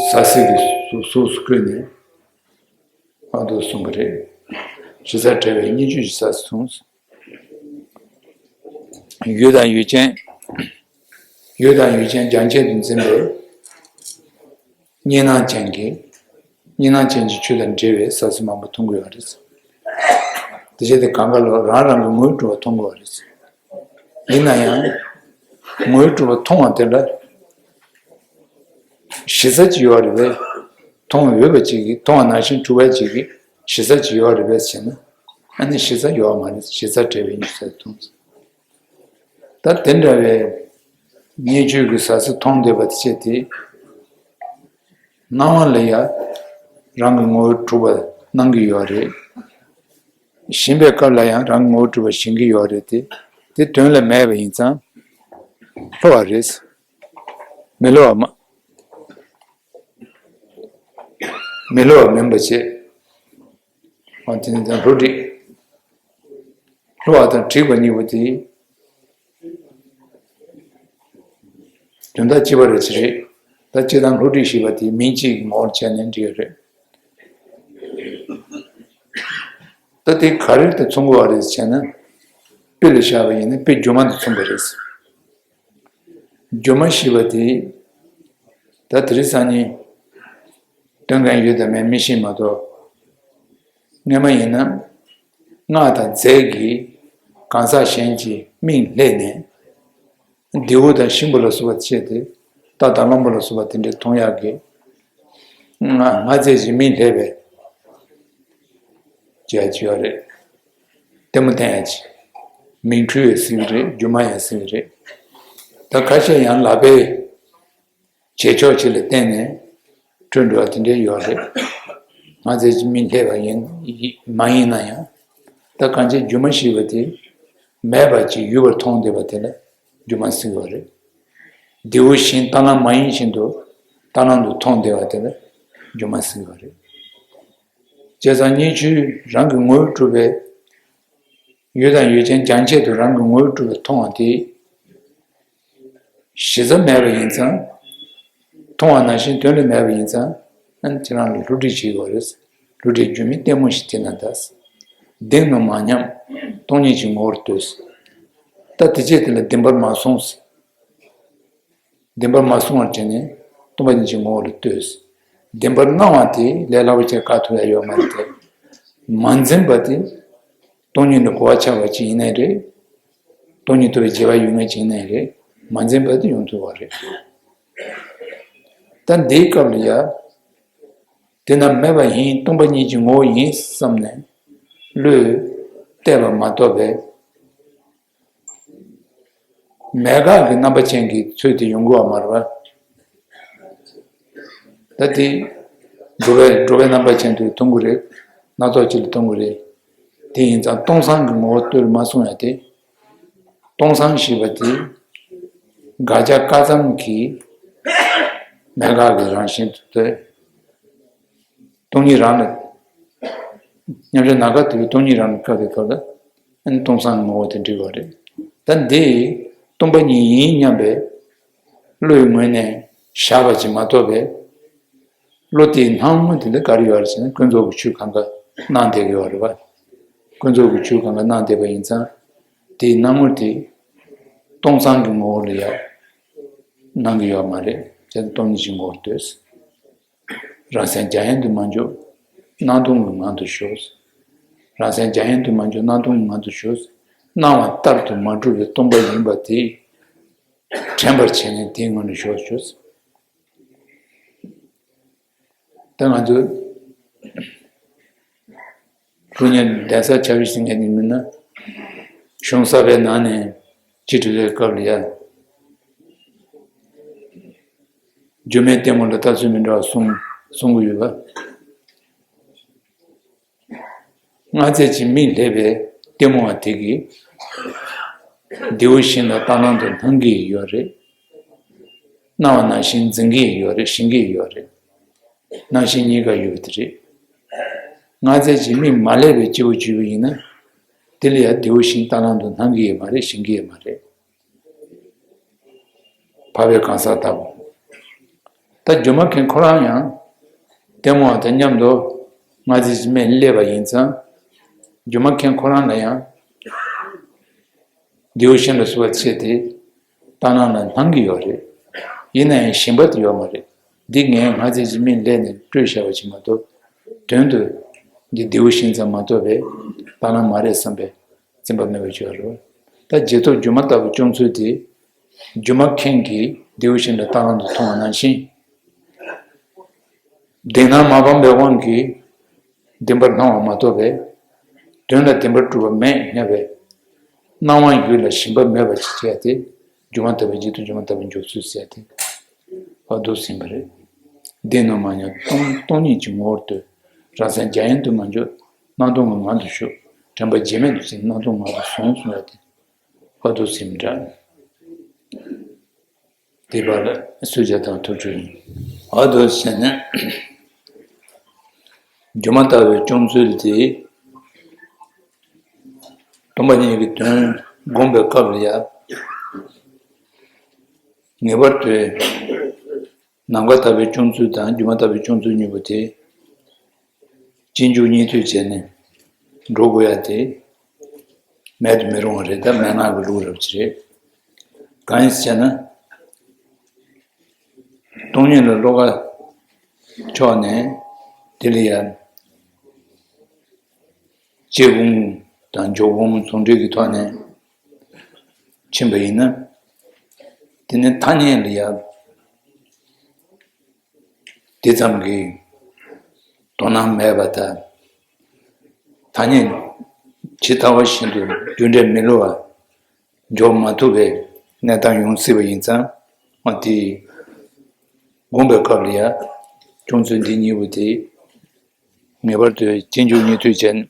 ཟ་ཟི་གི་གཟུགས་སུ་བཀོད་ནས་ཨ་འདུག་གསུངས་པ་རེད། གཞི་རྩ་བྲལ་བའི་གཉིས་ཆོས་ཀྱི་ཟ་ཟི་མཐོང་། ཡུལ་དང་ཡུལ་ཅན། ཡུལ་དང་ཡུལ་ཅན་རྒྱང་ཆད་དུ་འཛིན་པའི་གཉིས་སྣང་ཅན་གྱི། གཉིས་སྣང་ཅན་གྱི་ཆོས་དང་འབྲེལ་བའི་ཟ་ཟི་མང་པོ་མཐོང་གི་ཡོད་རེད། དེ་བྱས་ཏེ་གང་ག་ལ་རང་རང་གི་ངོས་གྲུབ་པ་མཐོང་གི་ཡོད་རེད། ཡིན་ན་ཡང་ངོས་གྲུབ་པ་མཐོང་བ་དེ་ལ་གཞི་རྩ་ཅིག་ཡོད་རེད་པས། མཐོང་འོས་པ་ཅིག་གིས། མཐོང་བ་ནང་བཞིན་གྲུབ་པ་ཅིག་གི་གཞི་རྩ་ཅིག་ཡོད་རེད་པས་ཟེར་ན། ཨ་ནི་གཞི་རྩ་ཡོད་མ་རེད། གཞི་རྩ་བྲལ་བའི་གཉིས་ཆོས་མཐོང་། ད་དེ་འདྲ་བའི་གཉིས་ཆོས་ཀྱི་ཟ་ཟི་མཐོང་བསྡད་པ་དེ་བྱས་ཏེ། སྣང་བ་ལ་ཡང་རང་གི་ངོ་བོ་གྲུབ་པ་སྣང་གི་ཡོད་རེད། བཞེངས་པའི་སྐབས་ལ་ཡང་རང་གི་ངོ་བོ་གྲུབ་པ་བཞེངས་ཀྱི་ཡོད་རེད་དེ། དེ་དོན་ལ་མེད་པ་ཡིན་ཙང་། ལྷོ་བ་རེད། མི་སླུ་བ་མ། མི་སླུ་བ་མིན་པ་བྱས། འོ་དེ་ནི་ད་སླུ་བྲིད། སླུ་བ་དང་བྲིད་པ་གཉིས་པོ་དེ་དོན་དག་གཅིག་པ་རེད་ཟེར་རེད། ད་སྤྱིར་བཏང་སླུ་བྲིད་ཞེས་པ་དེ་མིང་གཅིག་གི་ངོ་བོར་བྱས་ནས་འབྲི་ཡོད་རེད། ད་དེ་ག་རེ་དང་མཚུངས་པ་རེད་ཟེར་ན། དཔེ་ལ་བཞག་པ་ཡིན་ན་དཔེ་སྒྱུ་མ་དང་མཚུངས་པ་རེད། སྒྱུ་མ་ཞེས་པ་དེ་ད་དེ་རིང་སང་ཉིན་སྟོན་མཁན་ཡོད་དམ་མེད་མི་ཤེས་མ་གཏོགས། སྔོན་མ་ཡིན་ན་སྔགས་དང་རྫས་ཀྱིས་གང་ཟག་གཞན་གྱི་མིག་བསླད་ནས། རྡེའུ་དང་ཤིང་བུ་ལ་སོགས་པ་བྱས་ཏེ། རྟ་དང་གླང་པོ་ལ་སོགས་པ་དེ་འདྲ་མཐོང་ཡག་གི་སྔགས་སྔགས་རྫས་ཀྱི་མིག་བསླད་པའི་བྱས་བྱས་ཡོད་རེད། ལྟད་མོ་བསྟན་ཡག་ཅིག་མིང་འཁྲུལ་ཡང་ཟེར་གྱི་རེད། སྒྱུ་མ་ཡང་ཟེར་གྱི་རེད། ད་ཁ་ཤས་ཡང་ལག་པའི་བྱེད་ཕྱོགས་ཅིག་ལ་བརྟེན་ནས་འཁྲུལ་འགྲོ་བ་དེ་འདྲ་ཡོད་རེད། སྔགས་རྫས་ཀྱི་མིག་བསླད་པ་ཡིན་མ་ཡིན་ན་ཡང་། ད་གང་ཅི་སྒྱུ་མ་ཞེས་པ་དེ་མེད་པ་ཅིག་ཡོད་པར་མཐོང་བསྡད་པ་དེ་ལ་སྒྱུ་མ་ཟེར་གྱི་ཡོད་རེད། རྡེའུ་ཤིང་རྟ་གླང་མ་ཡིན་བཞིན་དུ་རྟ་གླང་དུ་མཐོང་བསྡད་པ་དེ་ལ་སྒྱུ་མ་ཟེར་གྱི་ཡོད་རེད། བྱས་ཙང་གཉིས་ཆོས་རང་གི་ངོ་བོས་གྲུབ་པའི། ཡུལ་དང་ཡུལ་ཅན་རྒྱང་ཆད་དུ་རང་གི་ངོ་བོས་གྲུབ་པ་མཐོང་བ་དེ། གཞི་རྩ་མེད་པ་ཡིན་ཙང་། མཐོང་བ་ནང་བཞིན་དོན་ལ་མེད་པ་ཡིན་ཙང་། ཨ་ནི་ཁྱེད་རང་ལ་བསླུ་བྲིད་བྱེད་དགོས་རེད། བསླུ་བྲིད་རྒྱུ་མེད་ལྟད་མོ་ཞིག་བལྟས་ན་འདྲ། གདེང་རྣོ་མ་ཉམས། སྟོང་ཉིད་ཀྱི་ངོ་བོར་ལྟོས། ད་དེ་རྗེས་དེ་ལ་བདེན་པར་མ་སོང་། བདེན་པར་མ་སོང་བར་བྱས་ནས་སྟོང་པ་ཉིད་ཀྱི་ངོ་བོ་ལ་ལྟོས། བདེན་པར་སྣང་བ་དེ་ལས་སླ་པོ་ཅིག་བཀག་ཐུབ་ཡ་ཡོད་མ་རེད་དེ། མ་འཛིན་པ་དེ་སྟོང་ཉིད་ལ་གོ་བ་ཆགས་པ་ཅིག་ཡིན་ནའི་རེད། སྟོང་ཉིད་རྟོགས་པའི་རྗེས་དཔག་ཡོད་མཁན་ཅིག་ཡིན་ནའི་རེད། མ་འཛིན་པ་དེ་ཡོང་ཐུབ་པ་རེད། ད་འདིའི་སྐབས་ལ་ཡ། དེ་རྣམས་མེད་པ་ཡིན། སྟོང་པ་ཉིད་ཀྱི་ངོ་བོ་ཡིན་བསམ་ནས་བློས་གཏད་པ་མ་གཏོགས་པའི། མེད་དགག་གི་རྣམ་པ་ཅན་གྱི་ཚུལ་དེ་ཡོང་གི་ཡོད་མ་རེད་པ། ད་དེ་སྒྲུབ་པའི་སྒྲུབ་པའི་རྣམ་པ་ཅན་དུ་མཐོང་གི་རེད། སྣ་ཚོགས་ཅིག་ལ་མཐོང་གི་རེད། དེ་ཡིན་ཙང་སྟོང་སང་གི་ངོ་བོ་ལྟོས་མ་གསུང་ཡ་དེ། སྟོང་སང་ཞེས་པ་དེ་དགག་བྱ་བཀག་ཙམ་གྱི་མེད་དགག་གི་རང་བཞིན་དུ་ལྟོས། སྟོང་ཉིད་རང་ལ། མཉམ་གཞག་ནམ་མཁའ་ལྟ་བུའི་སྟོང་ཉིད་རང་ལ་བཀག་པའི་སྐབས་ལ། ཨ་ནི་སྟོང་སང་ངོ་བོ་དེ་འགྲིག་པ་རེད། ད་འདི་སྟོང་པ་ཉིད་ཡིན་སྙམ་པའི་བློའི་ངོས་ནས་བཞག་པ་ཅིག་མ་གཏོགས་པའི། བློ་དེའི་སྣང་ངོ་དེ་འདི་ག་རེ་ཡོད་རེད་ཟེར་ན། ཀུན་རྫོབ་ཀྱི་ཆོས་གང་ག་སྣང་བསྡད་ཀྱི་ཡོད་རེད་པ། ཀུན་རྫོབ་ཀྱི་ཆོས་གང་ག་སྣང་བསྡད་པ་ཡིན་ཙང་། དེའི་སྣང་ངོ་དེ་སྟོང་སང་གི་ངོ་བོ་ལ་ཡ་སྣང་གི་ཡོད་མ་རེད། བྱས་ཙང་སྟོང་ཉིད་ཀྱི་ངོ་བོར་ལྟོས། རང་སེམས་རྒྱ་ཡན་དུ་མ་འཇོག། སྣང་སྟོང་གི་ངང་དུ་ཞོག། རང་སེམས་རྒྱ་ཡན་དུ་མ་འཇོག། སྣང་སྟོང་གི་ངང་དུ་ཞོག། སྣང་བ་ལྟར་དུ་མ་གྲུབ་པའི་སྟོང་པ་ཡིན་པ་དེ་དྲན་པར་བྱས་ནས་དེའི་ངང་དུ་ཞོག་ཞོག། ད་ང་ཚོ་ལྷོ་ཉན་གདན་ས་ཆ་བཞི་ཟེར་མཁན་ནི་མིན་ན། གཞུང་གསར་པའི་ནང་ནས་ཅི་འདྲ་བའི་སྐབས་ལ་ཡ། སྒྱུ་མའི་ལྟད་མོ་ལ་ལྟ་ཚུལ་མི་འདྲ་བ་གསུང་གསུང་གི་ཡོད་པ། སྔ་རྫས་ཀྱི་མིག་བསླད་པའི་ལྟད་མོ་བ་དེ་གིས་མདེའུ་ཤིང་ལ་རྟ་གླང་དུ་སྣང་གི་ཡོད་རེད། སྣང་བ་ནང་བཞིན་འཛིན་གྱི་ཡོད་རེད། ཞེན་གྱི་ཡོད་རེད། སྣང་ཞེན་གཉིས་ཀ་ཡོད་པ་དེ་རེད། སྔ་རྫས་ཀྱི་མིག་མ་བསླད་པའི་སྐྱེས་བུ་བྱུང་བ་ཡིན་ན། དེ་ལ་ཡང་མདེའུ་ཤིང་རྟ་གླང་དུ་སྣང་གི་ཡོད་མ་རེད། ཞེན་གྱི་ཡོད་མ་རེད། འཕགས་པའི་གང་ཟག་ལྟ་བུ། ད་སྒྱུ་མ་མཁན་ཁོ་རང་ཡང་ལྟད་མོ་བ་དང་མཉམ་དུ་སྔ་རྫས་ཀྱི་མིག་བསླད་པ་ཡིན་ཙང་། སྒྱུ་མ་མཁན་ཁོ་རང་ལ་ཡང་མདེའུ་ཤིང་ལ་སོགས་པ་ཆེ་སྟེ་རྟ་གླང་ལ་སྣང་གི་ཡོད་རེད། ཡིན་ན་ཡང་ཞེན་པ་དེ་ཡོད་མ་རེད། འདི་ངས་སྔ་རྫས་ཀྱི་མིག་བསླད་ནས་སྤྲོས་བཞག་པ་ཅིག་མ་གཏོགས། དོན་དུ་འདི་མདེའུ་ཤིང་ཙམ་མ་གཏོགས་པའི་རྟ་གླང་མ་རེད་བསམ་པའི་འཛིན་པ་མེད་པ་ཅིག་ཡོད་རེད། ད་རྗེས་ཐོབ་སྒྱུ་མ་ལྟ་བུ་སྐྱོང་ཚུལ་དེ། སྒྱུ་མ་མཁན་གྱིས་མདེའུ་ཤིང་ལ་རྟ་གླང་དུ་མཐོང་བ་ནང་བཞིན། བདེན་སྣང་མ་སྤངས་པའི་དབང་གིས་བདེན་པར་སྣང་བ་མ་གཏོགས་པའི། དོན་ལ་བདེན་པར་གྲུབ་པ་མེད་སྙམ་པའི་སྣང་བ་ཡུལ་ལ་ཞེན་པ་མེད་པ་ཞིག་བྱས་ཏེ། སྒྱུ་མ་ལྟ་བུའི་རྗེས་ཐོབ་སྒྱུ་མ་ལྟ་བུ་འཇོག་ཚུལ་ཟེར་ཏེ། འོ་འདུག་ཟིན་པ་རེད། བདེན་སྣང་མ་ཉམས། སྟོང་སྟོང་ཉིད་ཀྱི་ངོ་བོར་ལྟོས། རང་སེམས་རྒྱ་ཡན་དུ་མ་འཇོག། སྣང་སྟོང་གི་ངང་དུ་ཞོག། དྲན་པ་བརྗེད་མེད་དུ་ཟིན། སྣང་སྟོང་ངང་དུ་སོང་གསུང་ཡ་དེ། འོ་འདུག་ཟིན་པ་འདྲ། དེ་བར་སུ་ཇ་དང་ཐུགས་སྤྲོ་ཡིན། འོ་འདུག་ཟེར་ནས། སྒྱུ་མ་ལྟ་བུའི་སྐྱོང་ཚུལ་དེ། སྟོང་པ་ཉིད་ཀྱི་དོན་བསྒོམ་པའི་སྐབས་ལ་ཡང་། ངེས་པར་དུ། ནམ་མཁའ་ལྟ་བུའི་སྐྱོང་ཚུལ་དང་སྒྱུ་མ་ལྟ་བུའི་སྐྱོང་ཚུལ་གཉིས་པོ་དེ། རྗེས་འཇུག་གཉིས་མཐུད་བྱས་ནས་འགྲོ་དགོས་ཡ་དེ་མེད་དུ་མི་རུང་བ་རེད། ད་མན་ངག་གི་ལུགས་རབ་ཅིག་རེད། གང་ཡིན་ཟེར་ན། སྟོང་ཉིད་ལ་བློ་ཁ་ཕྱོགས་ནས་དེ་ལ་ཡང་། སྐྱེ་སྒོམ་དང་འཇོག་སྒོམ་ཟུང་འབྲེལ་གྱི་ཐོག་ནས་ཕྱིན་པ་ཡིན་ན། དེ་ནི་ཐ་སྙད་ལ་ཡང་དེ་ཙམ་གྱི་དོ་སྣང་མེད་པ་དང་། ཐ་སྙད་ཇི་ལྟ་བ་བཞིན་དུ་རྒྱུ་འབྲས་མི་བསླུ་བ་འཇོག་མ་ཐུབ་པའི་གནས་སྟངས་ཡོང་སྲིད་པ་ཡིན་ཙང་། འོ་དེ་སྒོམ་པའི་སྐབས་ལ་ཡང་སྐྱོང་ཚུལ་འདི་གཉིས་པོ་དེ། ངེས་པར་དུ་རྗེས་འཇུག་གཉིས་མཐུད་བྱས་ནས་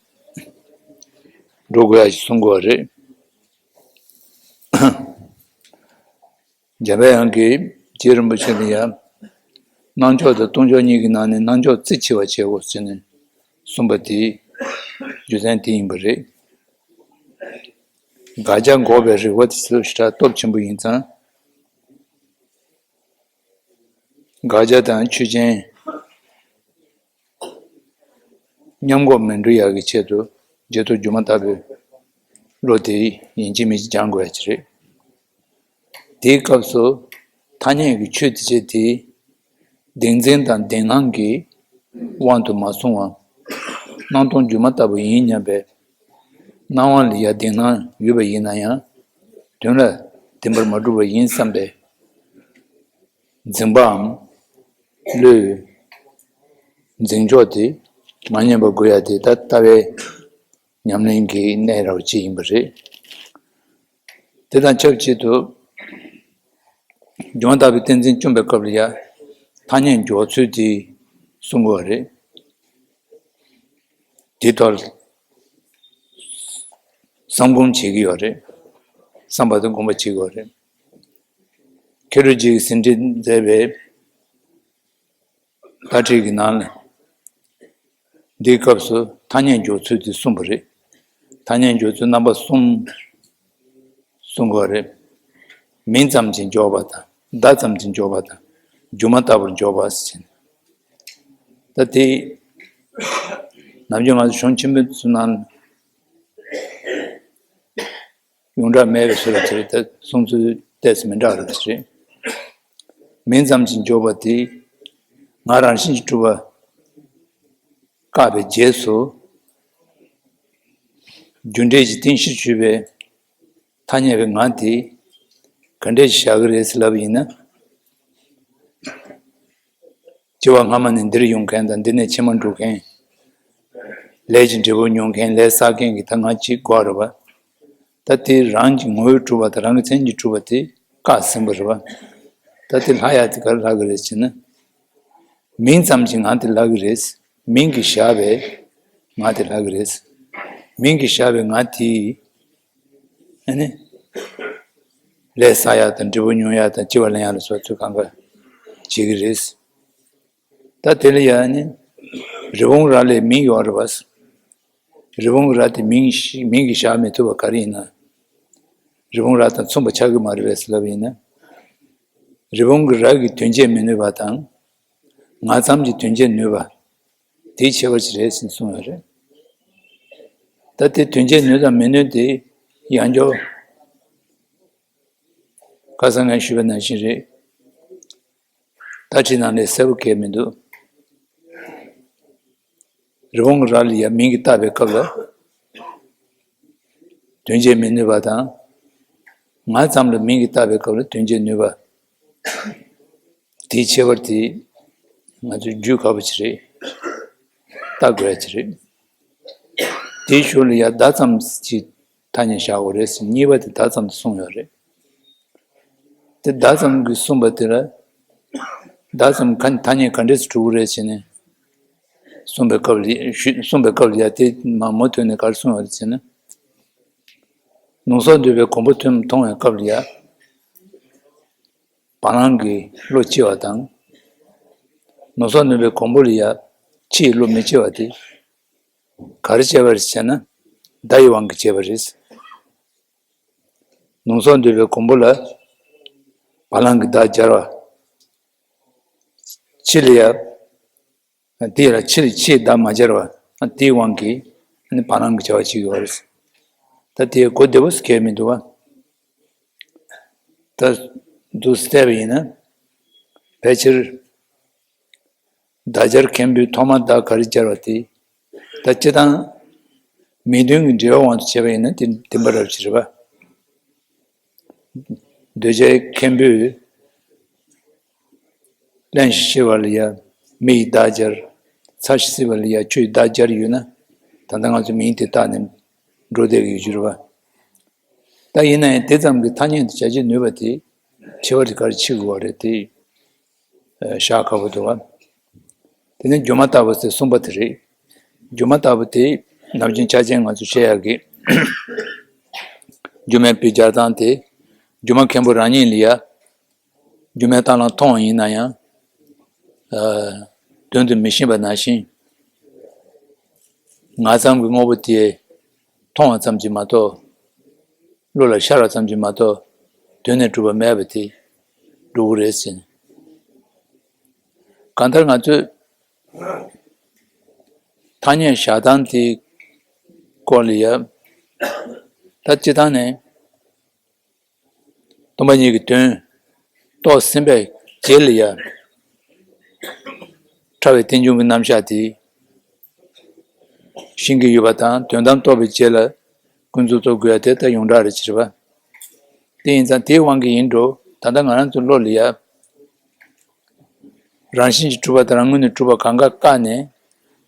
འགྲོ་དགོས་ཡ་ཞིག་གསུང་དགོས་པ་རེད། འཇམ་པའི་དབྱངས་ཀྱིས་རྗེ་རིན་པོ་ཆེ་ལ་ཡང་། སྣང་ཕྱོགས་དང་སྟོང་ཕྱོགས་གཉིས་ཀྱི་ནང་ནས་སྣང་ཕྱོགས་རྩིས་ཆེ་བ་བྱེད་དགོས་ཟེར་ནས་གསུངས་པ་དེའི་རྒྱུ་མཚན་དེ་ཡིན་པ་རེད། དགག་བྱ་འགོག་པའི་རིགས་པ་དེ་ཚོ་ཞེ་དྲག་སྟོབས་ཆེན་པོ་ཡིན་ཙང་། དགག་བྱ་དང་ཆོས་ཅན། མཉམ་འགོག་མི་འགྲོ་ཡག་གི་ཆེད་དུ་རྗེས་ཐོབ་སྒྱུ་མ་ལྟ་བུའི་བློ་དེ་ཡིན་གཅིག་མིན་གཅིག་སྦྱང་དགོས་ཡ་ཅིག་རེད། དེའི་སྐབས་སུ་ཐ་སྙད་ཀྱི་ཆོས་དེ་ཆོས་དེ་བདེན་འཛིན་དང་བདེན་སྣང་གི་དབང་དུ་མ་སོང་བ། སྣང་སྟོང་སྒྱུ་མ་ལྟ་བུ་ཡིན་སྙམ་པའི་སྣང་བ་ལ་ཡང་བདེན་སྣང་ཡོད་པ་ཡིན་ན་ཡང་དོན་ལ་བདེན་པར་མ་གྲུབ་པ་ཡིན་བསམ་པའི་འཛིན་པའམ་བློའི་འཛིན་ཕྱོགས་དེ་མ་ཉམས་པ་དགོས་ཡ་དེ་ད་ལྟ་བའི་ཉམས་ལེན་གྱི་གནད་ར་བ་གཅིག་ཡིན་པ་རེད། དེ་དང་ཆབས་ཅིག་ཏུ་སྒྱུ་མ་ལྟ་བུའི་ཏིང་འཛིན་བཅོམ་པའི་སྐབས་ལ་ཡང་ཐ་སྙད་འཇོག་ཚུལ་དེ་གསུང་དགོས་པ་རེད། དེ་ཐོག་བསམ་སྒོམ་བྱེད་ཀྱི་ཡོད་རེད། བསམ་པ་དང་སྒོམ་པ་བྱེད་ཀྱི་ཡོད་རེད། མཁས་གྲུབ་རྗེ་ཡིས་ཟིན་བྲིས་མཛད་པའི་ལྷ་བྲིས་ཀྱི་ནང་ལ་འདིའི་སྐབས་སུ་ཐ་སྙད་འཇོག་ཚུལ་དེ་གསུངས་པ་རེད། ཐ་སྙད་འཇོག་ཚུལ་རྣམ་པ་གསུམ་གསུང་དགོས་རེད། མིང་ཙམ་གྱིས་འཇོག་པ་དང་བརྡ་ཙམ་གྱིས་འཇོག་པ་དང་སྒྱུ་མ་ལྟ་བུར་འཇོག་པ་ཟེར་ནས། ད་དེ་ནམ་རྒྱུན་ང་ཚོ་གཞུང་ཆེན་པོའི་ཚུལ་ནང་ཡོངས་གྲགས་མེད་པའི་བཟོ་འདྲ་ཅིག་རེད། ད་གསུང་ཚུལ་ཏོག་ཙམ་མི་འདྲ་བ་རེད། མིང་ཙམ་གྱིས་འཇོག་པ་དེ་ང་རང་བཞིན་གྱིས་གྲུབ་པ་བཀག་པའི་རྗེས་སུ་རྒྱུ་འབྲས་ཀྱི་རྟེན་གཞིར་གྱུར་པའི་ཐ་སྙད་པའི་ངག་དེ་ག་འདྲས་ཤིག་བཞག་གི་རེད་ཟེར་ལབ་པ་ཡིན་ན། སྐྱེ་བ་སྔ་མ་ནས་འདིར་ཡོང་མཁན་དང་འདི་ནས་ཕྱི་མ་འགྲོ་མཁན། ལས་ཀྱི་འབྲས་བུ་མྱོང་མཁན་ལས་བསགས་མཁན་གྱི་ད་ང་གཅིག་དགོས་རེད་པ། ད་དེ་རང་གི་ངོ་བོས་གྲུབ་པ་དང་རང་གི་མཚན་གྱིས་གྲུབ་པ་དེ་བཀག་ཟིན་པ་རེད་པ། ད་དེ་ལྷག་ཡ་དེ་ག་རེ་ལྷག་གི་རེད་ཟེར་ན། མིང་ཙམ་གྱི་ངག་དེ་ལྷག་གི་རེད། མིང་གིས་བཞག་པའི་ངག་དེ་ལྷག་གི་རེད། མིང་གིས་བཞག་པའི་ངག་དེ། ཨ་ནི། ལས་བསགས་ཡག་དང་འབྲས་བུ་མྱོང་ཡག་དང་སྐྱེ་བ་ལེན་ཡག་ལ་སོགས་ཚུལ་གང་ག་བྱེད་ཀྱི་རེད། ད་དེ་ལ་ཡང་ནི། རི་བོང་རྭ་ལས་མིང་ཡོད་རེད་པ། རི་བོང་རྭ་དེ་མིང་ཞིག་མིང་གིས་བཞག་མི་ཐུབ་པ་ག་རེ་ཡིན་ན། རི་བོང་རྭ་དང་མཚུངས་པ་ཆགས་ཀྱི་མ་རེད་པས་ལབ་ཡིན་ན། རི་བོང་གི་རྭ་གི་དོན་བྱེད་མི་ནུས་པ་དང་། ངག་ཙམ་གྱིས་དོན་བྱེད་ནུས་པ། དེའི་ཁྱད་པར་ཅིག་རེད་ཟེར་གསུངས་ཡོད་རེད། ད་དེ་དོན་བྱེད་ནུས་དང་མི་ནུས་དེ་ཡང་བསྐྱར་ཁ་སང་ངས་ཞུས་པ་ནང་བཞིན་རེད། ད་ཁྲིད་ནང་ལས་གསལ་པོ་གང་ཡང་མི་འདུག་རི་བོང་གི་རྭ་ལ་ཡང་མིང་གིས་བཏགས་པའི་སྐབས་ལ་དོན་བྱེད་མི་ནུས་པ་དང་། ངག་ཙམ་ལ་མིང་གིས་བཏགས་པའི་སྐབས་ལ་དོན་བྱེད་ནུས་པ། དེའི་ཁྱད་པར་དེ་ང་ཚོས་བརྗོད་དཀའ་པོ་ཅིག་རེད། བལྟ་དགོས་ཡ་ཅིག་རེད། དེའི་ཞོར་ལ་ཡང་བརྡ་ཙམ་གྱི་ཐ་སྙད་བཞག་དགོས་རེད་ཟེར། གཉིས་པ་དེ་བརྡ་ཙམ་དུ་གསུངས་ཡོད་རེད། དེ་བརྡ་ཙམ་གྱིས་གསུངས་པ་དེ་ལ་བརྡ་ཙམ་ག་ཐ་སྙད་ག་འདྲས་སུ་གྲུབ་ཀྱི་རེད་ཟེར་ནས་གསུངས་པའི་སྐབས་ལ་ཞུ་གསུངས་པའི་སྐབས་ལ་ཡང་དེ་མ་མུ་མཐུད་ནས་ག་རེ་གསུངས་ཡོད་རེད་ཟེར་ན། ནོར་སོགས་འདོད་པའི་གོང་བུ་མཐོང་བའི་སྐབས་ལ་ཡང་། བ་ལང་གི་བློ་སྐྱེ་བ་དང་། ནོར་སོགས་འདོད་པའི་གོང་བུ་ལ་ཡང་ཕྱིའི་བློ་མི་སྐྱེ་བ་དེ། ག་རེ་སྐྱེ་བ་རེད་ཟེར་ན། བརྡ་ཡི་དབང་གིས་སྐྱེ་བ་རེད། ནོར་སོགས་འདོད་པའི་གོང་བུ་ལ་བ་ལང་གི་བརྡ་སྦྱར་བ། ཕྱི་ལ་ཡང་། དེ་ལ་ཕྱིར་ཕྱིའི་བརྡ་མ་སྦྱར་བ་དེའི་དབང་གིས་ནི་བ་ལང་གི་བྱ་བ་བྱེད་ཀྱི་ཡོད་རེད། ད་དེ་གོ་བདེ་པོ་ཞིག་གས་མི་འདུག་བ། ད་འདུག་བལྟས་པ་ཡིན་ན་ཕལ་ཆེར་བརྡ་སྦྱར་མཁན་པོས་ཐོག་མར་བརྡ་ག་རེ་སྦྱར་བ་དེ་ད་སྤྱིར་བཏང་མིང་དོན་གྱི་འབྲེལ་བའི་དབང་དུ་བྱས་པ་ཡིན་ན་དེ་བདེན་པ་རབ་ཅིག་རེད་བ། འདོད་བྱའི་མཁན་པོས་རླན་ཞིག་ཤེས་པ་ལ་ཡ་མེ་ཡི་བརྡ་སྦྱར། ཚྭ་ཞིག་བསྲེས་པ་ལ་ཡ་ཆུ་ཡི་བརྡ་སྦྱར་ཡོད་ན་ད་ལྟ་ང་ཚོ་མིང་དེ་བཏགས་ནས་འགྲོ་བསྡད་ཀྱི་ཡོད་རྒྱུ་རེད་བ། ད་ཡིན་ན་ཡང་དེ་ཙམ་གྱི་ཐ་སྙད་དུ་བྱ་བྱེད་ནུས་པ་དེ་ཁྱད་པར་དེ་ག་རེ་ཕྱེ་དགོས་པ་རེད་དེ། བཞག་དཀའ་པོ་འདུག་བ། དེ་ནས་སྒྱུ་མ་ལྟ་བུ་ཟེར་གསུངས་པ་དེ་རེད། སྒྱུ་མ་ལྟ་བུ་དེ་ནམ་རྒྱུན་ཆ་ཅན་ང་ཚོས་བཤད་ཡག་གི་སྒྱུ་མའི་དཔེ་སྦྱར་སྟངས་དེ་སྒྱུ་མ་མཁན་པོ་རང་ཉིད་ལ་ཡ་སྒྱུ་མའི་གཏམ་ལ་མཐོང་བ་ཡིན་ན་ཡང་དོན་དུ་མི་ཤེས་པ་ནང་བཞིན་ངག་ཙམ་གྱི་དངོས་པོ་དེ་མཐོང་བ་ཙམ་གྱིས་མ་གཏོགས། བློ་ལ་ཤར་བ་ཙམ་གྱིས་མ་གཏོགས་དོན་ནས་གྲུབ་པ་མེད་པ་དེ་འགྲོ་གི་རེད་ཟེར། གང་ལྟར་ང་ཚོས་ཐ་སྙད་བཞག་སྟངས་དེའི་སྐོར་ལ་ཡ། ད་སྤྱིར་བཏང་ནས་སྟོང་པ་ཉིད་ཀྱི་དོན་རྟོགས་ཟིན་པའི་རྗེས་ལ་ཡ། ཕྲ་བའི་རྟེན་འབྱུང་གི་རྣམ་གཞག་དེ་ཤེས་ཀྱི་ཡོད་པ་དང་། དོན་དམ་རྟོགས་པའི་རྗེས་ལ་ཀུན་རྫོབ་རྟོགས་དགོས་ཡ་དེ་ད་ཡོངས་གྲགས་རེད་ཅེས་པ། དེ་ཡིན་ཙང་དེའི་དབང་གིས་ཡིན་འགྲོ། ད་ལྟ་ང་རང་ཚོའི་བློ་ལ་ཡ། རང་བཞིན་གྱིས་གྲུབ་པ་དང་རང་ངོས་ནས་གྲུབ་པ་གང་ག་བཀག་ནས།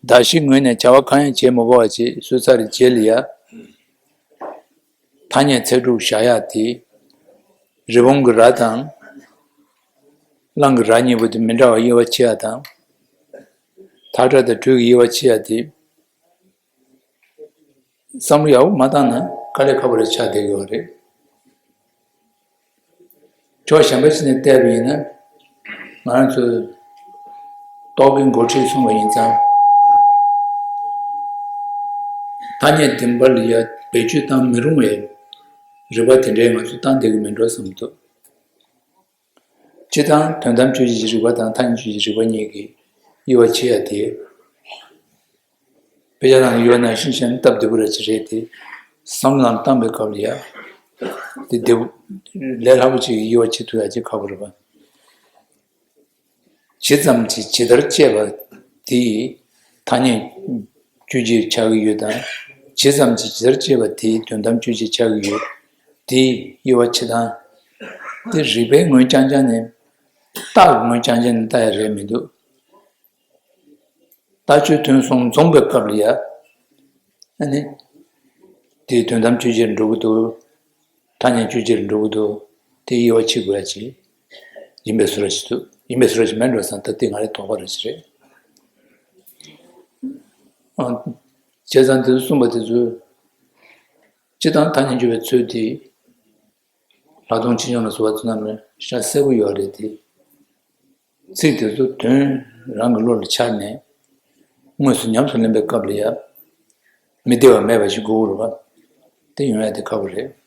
གདགས་གཞིའི་ངོས་ནས་བྱ་བ་གང་ཡང་བྱེད་མི་དགོས་པ་ཅིག་བཟོས་ཚར་བའི་རྗེས་ལ་ཡ། ཐ་སྙད་ཚིག་གྲུབ་བཞག་ཡག་དེ། རི་བོང་གི་རྭ་དང་། གླང་གི་རྭ་གཉིས་པོ་དེ་མི་འདྲ་བ་དབྱེ་བ་ཕྱེ་ཡག་དང་། ཐག་ཁྲ་དང་གྲུ་གི་དབྱེ་བ་ཕྱེ་ཡག་དེ། བསམ་བློ་ཡག་པོ་མ་བཏང་ན་དཀའ་ལས་ཁག་པོ་རེ་ཆགས་བསྡད་ཡོད་རེད། ཕྱོགས་གཞན་པ་ཞིག་ནས་བལྟས་པ་ཡིན་ན། ང་རང་ཚོའི་རྟོག་གེའི་འགོ་ཁྲིད་གསུངས་པ་ཡིན་ཙང་། ཐ་སྙད་བདེན་པ་ལ་ཡ་བེད་སྤྱོད་བཏང་མི་རུང་བའི་རིགས་པ་དེ་འདྲའི་ང་ཚོ་བཏང་བསྡད་ཀྱི་མིན་འགྲོ་བསམ་འདུག་སྤྱིར་བཏང་དོན་དམ་དཔྱོད་བྱེད་ཀྱི་རིགས་པ་དང་ཐ་སྙད་དཔྱོད་བྱེད་ཀྱི་རིགས་པ་གཉིས་ཀྱི་དབྱེ་བ་ཕྱེ་ཡ་དེ། དཔེ་ཆ་ནང་ཡོད་ན་ཤིན་ཤན་སྟབས་བདེ་པོ་ར་ཅིག་རེད་དེ། བསམ་བློ་ནང་བཏང་པའི་སྐབས་ལ་ཡ། དེ་བདེ་པོ། ལས་སླ་པོ་ཅིག་གི་དབྱེ་བ་ཕྱེ་ཐུབ་ཡ་ཅིག་ཁག་པོ་རེད་པ། ཇི་ཙམ་གྱིས་ཇི་ལྟར་དཔྱད་པ་དེ་ཐ་སྙད་དཔྱོད་བྱེད་ཆགས་ཀྱི་ཡོད་དང་། ཇི་ཙམ་གྱིས་ཇི་ལྟར་དཔྱད་པ་དེ་དོན་དམ་དཔྱོད་བྱེད་ཆགས་ཀྱི་ཡོད། དེའི་དབྱེ་བ་ཕྱེ་སྟངས་དེ་རིགས་པའི་ངོས་རྐྱང་རྐྱང་ནས། རྟགས་ཀྱི་ངོས་རྐྱང་རྐྱང་ནས་ལྟ་ཡ་རེད་མི་འདུག་ལྟ་སྤྱོད་དོན་གསུམ་འཛོམས་པའི་སྐབས་ལ་ཡ། ཨ་ནི། དེའི་དོན་དམ་དཔྱོད་བྱེད་འགྲོ་གི་འདུག་ཐ་སྙད་དཔྱོད་བྱེད་འགྲོ་གི་འདུག་དེ་དབྱེ་བ་ཕྱེ་དགོས་ཡ་ཅིག་ཡིན་པའི་བཟོ་འདྲ་ཞིག་འདུག་ཡིན་པའི་བཟོ་འདྲ་ཞིག་མེད་འགྲོ་བསམ། ད་དེ་ང་རའི་དོགས་པ་རེ་ཞིག་རེད། ཨ། བྱས་ཙང་དེ་ཚོ་གསུངས་པ་དེ་ཚོ། སྤྱིར་བཏང་ཐ་སྙད་འཇོག་པའི་ཚུལ་དེ། ལྷག་མཐོང་ཆེ་ཆུང་ལ་སོགས་པ་ཚོ་རྣམས་ལ་ཤ་གསལ་པོ་ཡོད་རེད་དེ། ཚིག་དེ་ཚོ་དོན་རང་གི་བློ་ལ་འཆར་ནས། དངོས་སུ་ཉམས་སུ་ལེན་པའི་སྐབས་ལ་ཡ། མི་བདེ་བ་མེད་པ་ཞིག་དགོས་རེད་པ། དེ་ཡོང་ཡ་དེ་ཁག་པོ་རེད།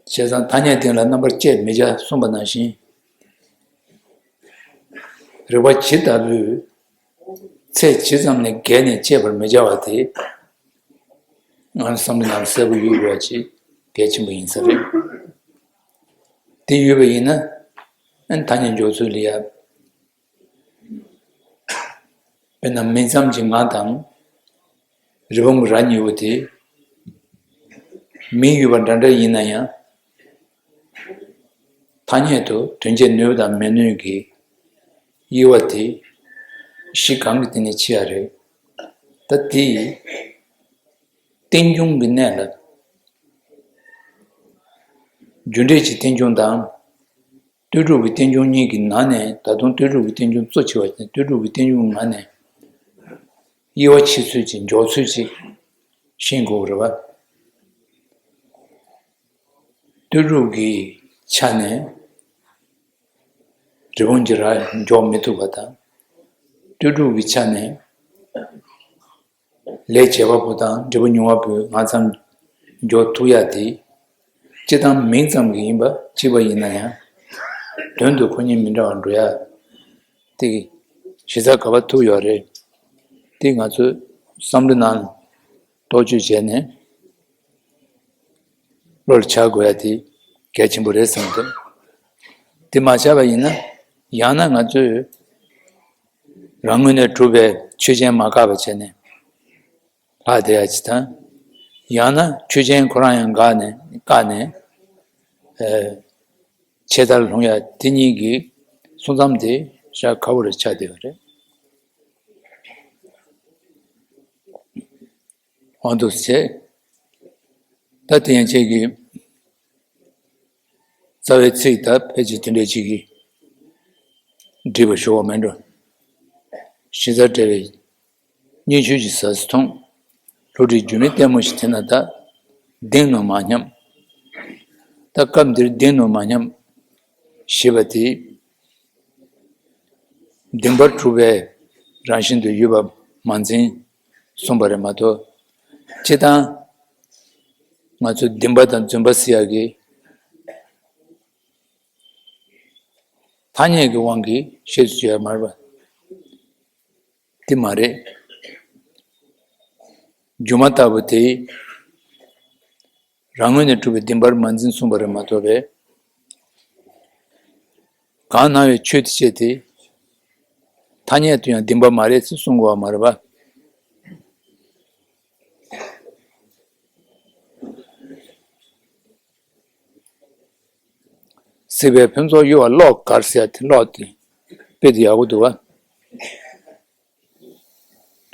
བྱས་ཙང་ཐ་སྙད་དེ་ལ་རྣམ་པར་དཔྱད་མི་བྱ་གསུངས་པ་ནང་བཞིན། རིགས་པ་ཇི་ལྟ་བུས་ཚད་ཇི་ཙམ་ལས་བརྒལ་ནས་དཔྱད་པར་མི་བྱ་བ་དེ། ང་ཚོ་བསམ་བློ་ནང་གསལ་པོ་ཡོད་དགོས་པ་ཅིག་གལ་ཆེན་པོ་ཡིན་ས་རེད། དེ་ཡོད་པ་ཡིན་ན། ཨ་ནི་ཐ་སྙད་འཇོག་ཚུལ་ལ་ཡ། དཔེར་ན་མིང་ཙམ་གྱི་ང་དང་། རི་བོང་གི་རྭ་གཉིས་པོ་དེ། མིང་ཡོད་པ་འདྲ་འདྲ་ཡིན་ན་ཡང་། ཐ་སྙད་དུ་དོན་འཆད་ནུས་པ་དང་མི་ནུས་ཀྱི་དབྱེ་བ་དེ་གཞི་གང་གི་སྟེང་ནས་ཕྱེ་ཡ་རེད། ད་དེ་ཡི་རྟེན་འབྱུང་གི་གནས་ལ། རྒྱུ་འབྲས་ཀྱི་རྟེན་འབྱུང་དང་། ལྟོས་གྲུབ་ཀྱི་རྟེན་འབྱུང་གཉིས་ཀྱི་ནང་ནས། ད་དུང་ལྟོས་གྲུབ་ཀྱི་རྟེན་འབྱུང་གཙོ་ཆེ་བ་ཞིག་ནི་ལྟོས་གྲུབ་ཀྱི་རྟེན་འབྱུང་ནང་ནས་དབྱེ་བ་ཕྱེ་ཚུལ་གྱི་འཇོག་ཚུལ་ཅིག་ཤེས་དགོས་རེད་པ། ལྟོས་གྲུབ་ཀྱི་ཆ་ནས་རི་བོང་གི་རྭ་འཇོག་མི་ཐུབ་པ་དང་། ལྟོས་གྲུབ་ཀྱི་ཆ་ནས་ལས་བྱེད་པ་པོ་དང་འབྲས་བུ་མྱོང་བ་པོའི་ང་ཙམ་འཇོག་ཐུབ་ཡ་དེ། སྤྱིར་བཏང་མིང་ཙམ་གྱི་ཡིན་པ་གཅིག་པ་ཡིན་ན་ཡང་། དོན་དུ་ཁོ་གཉིས་མི་འདྲ་བར་འགྲོ་ཡ་དེ་གཞི་རྩ་ག་པར་ཐུག་ཡོད་རེད། དེ་ང་ཚོས་བསམ་བློ་ནང་རྟོག་དཔྱོད་བྱས་ནས་བློ་ལ་འཆར་དགོས་ཡ་དེ་གལ་ཆེན་པོ་རེད་བསམ་འདུག་དེ་མ་འཆར་བ་ཡིན་ན། ཡང་ན་ང་ཚོས་རང་ངོས་ནས་གྲུབ་པའི་ཆོས་ཅན་མ་བཀག་པ་བྱས་ནས་ལྷག་བསྡད་ཡ་ཅིག་དང་། ཡང་ན་ཆོས་ཅན་ཁོ་རང་ཡང་འགག་ནས་བཀག་ནས། ཨེ། ཆད་མཐར་ལྷུང་ཡ་དེ་གཉིས་ཀྱི་སོང་ཙམ་དེ་ཤ་ཁ་བོ་རེ་ཆགས་བསྡད་པ་རེད། འོ་འདུག་སེ་བྱས། ད་དེ་ཡན་ཆད་ཀྱི་རྩ་བའི་ཚིག་ད་ཕལ་ཆེར་དེ་འདྲ་ཅིག་གིས་འགྲིག་པ་ཞུ་བ་མེད་འགྲོ། གཞི་རྩར་བྲལ་བའི་སྙན་ཆོས་ཀྱི་ཟ་ཟི་མཐོང་། ལྷུ་སྒྲའི་རྒྱུ་མེད་ལྟད་མོ་ཞིག་དེ་ན་ད། གདེང་ནོར་མ་སྙམ། ད་སྐབས་འདིར་གདེང་ནོར་མ་སྙམ་ཞེས་པ་དེ། བདེན་པར་གྲུབ་པའི་རང་བཞིན་དུ་ཡོད་པ་མ་འཛིན་གསུངས་པ་རེད་མ་གཏོགས། སྤྱིར་བཏང་ང་ཚོ་བདེན་པ་དང་རྫུན་པ་ཟེར་ཡག་གི་ ཐ་སྙད་ཀྱི་དབང་གིས་ཞེས་སུ་བྱ་བ་མ་རེད་པ། དེ་མ་རེད། སྒྱུ་མ་ལྟ་བུ་དེ་རང་ངོས་ནས་གྲུབ་པའི་བདེན་པར་མ་འཛིན་གསུངས་པ་རེད་མ་གཏོགས་པས། གང་སྣང་བའི་ཆོས་དེ་བཤད་དེ། ཐ་སྙད་དུ་ཡང་བདེན་པ་མ་རེད་ཅེས་གསུང་དགོས་པ་མ་རེད་པ། སྲིད་པའི་ཕུན་ཚོགས་གཡོ་བ་གློག་གར་ཟེར་ཡ་དེ་གློག་དེ་དཔེ་དེ་ཡག་པོ་འདུག་བ།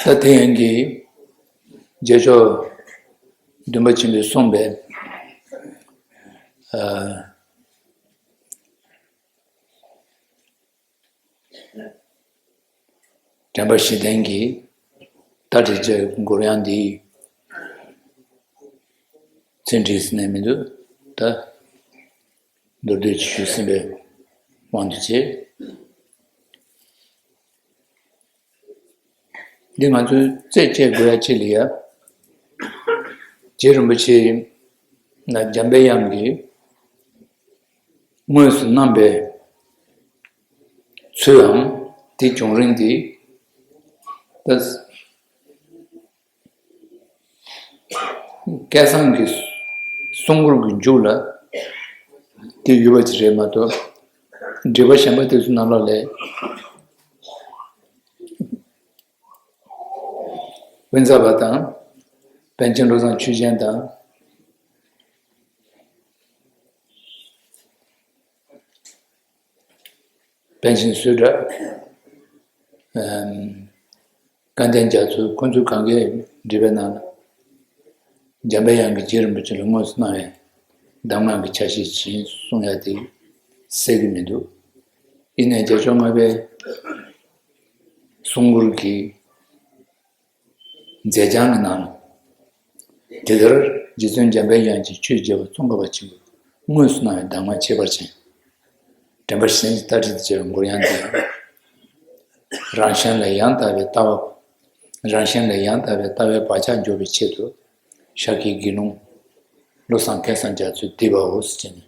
ད་དེ་ཡན་གྱི་རྗེས་ཕྱོགས་འདུན་པ་ཆེན་པོས་གསུངས་པའི། ཨ། དྲན་པ་བཞི་ལྡན་གྱི་ད་དྲི་བཅས་འགོར་ཡང་འདིའི་ཚན་དྲིས་ནས་མི་འདུག་ད་མདོར་བསྡུས་ཀྱིས་ཞུས་ཟིན་པའི་དབང་དུ་བྱས། འདི་ང་ཚོའི་རྩད་གཅོད་དགོས་ཡ་ཆེད་ལ་ཡ། རྗེ་རིན་པོ་ཆེ་ན་འཇམ་པའི་དབྱངས་ཀྱིས་དངོས་སུ་གནང་པའི་ཚུལ་འམ། དེ་བྱུང་རིང་དེ་ད། སྐལ་བཟང་གི་གསུང་མགུར་གྱི་མཇུག་ལ་དེ་ཡོད་པ་ཅིག་རེད་མ་གཏོགས། འགྲེལ་པ་གཞན་པ་དེ་ཚོ་ནང་ལོགས་ལས། དབེན་ས་པ་དང་། པཎ་ཆེན་བློ་བཟང་ཆོས་རྒྱན་དང་། པཎ་ཆེན་བསོད་གྲགས། ཨམ། སྐལ་ལྡན་རྒྱ་མཚོ། ཁོ་ཚོས་གང་གའི་འགྲེལ་པའི་ནང་ལ། འཇམ་པའི་དབྱངས་ཀྱིས་རྗེ་རིན་པོ་ཆེ་ལ་དངོས་སུ་གནང་བའི་གདམས་ངག་གི་ཆ་ཤས་ཤིག་གསུང་ཡ་དེ་གསལ་གྱི་མི་འདུག་ཡིན་ནའི་རྒྱལ་མཆོག་ལྔ་པའི་གསུང་མགུར་གྱི་མཛད་བྱང་གི་ནང་། དེ་ལྟར་རྗེ་བཙུན་འཇམ་པའི་དབྱངས་ཀྱིས་ཆོས་རྒྱལ་པོ་ཙོང་ཁ་པ་ཆེན་པོར་དངོས་སུ་གནང་བའི་གདམས་ངག་ཁྱད་པར་ཅན། དྲན་པ་བཞི་ལྡན་གྱི་ད་དྲི་དང་བཅས་པའི་འགོར་ཡང་འདི་ཡང་། རང་གཞན་ལ་ཡང་དག་པའི་ལྟ་བ། རང་གཞན་ལ་ཡང་དག་པའི་ལྟ་བའི་བག་ཆགས་འཇོག་པའི་ཆེད་དུ། ཤཱཀྱའི་དགེ་སློང་བློ་བཟང་སྐལ་བཟང་རྒྱ་མཚོས་བསྡུས་པའོ་ཟེར་ནས་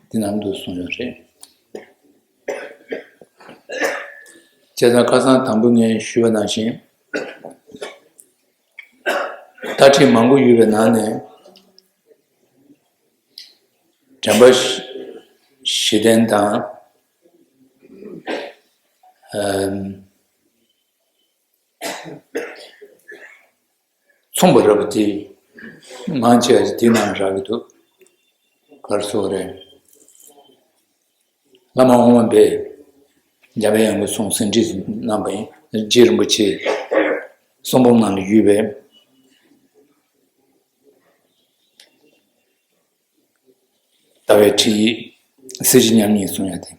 འདི་ནང་དུ་གསུངས་ཡོད་རེད། བྱས་ཙང་ཁ་སང་དང་པོ་ངས་ཞུས་པ་ནང་བཞིན། ད་དྲི་མང་པོ་ཡོད་པའི་ནང་ནས། དྲན་པ་བཞི་ལྡན་དང་། ཨམ། མཚུངས་པ་རེད་པ་དེ་མང་ཆེ་བ་དེ་ནང་རག་གི་འདུག་ག་རེ་ཟེར་དགོས་རེད། བླ་མ་དབུ་མ་པས་འཇམ་པའི་དབྱངས་ཀྱི་གསུང་ཟིན་བྲིས་གནང་པ་ཡིན། རྗེ་རིན་པོ་ཆེའི་གསུང་འབུམ་ནང་ལ་ཡོད་པའི། ལྟ་བའི་ཁྲིད་ཡིག་གསེར་གྱི་ཉམས་ཉིད་གསུང་ཡ་དེ།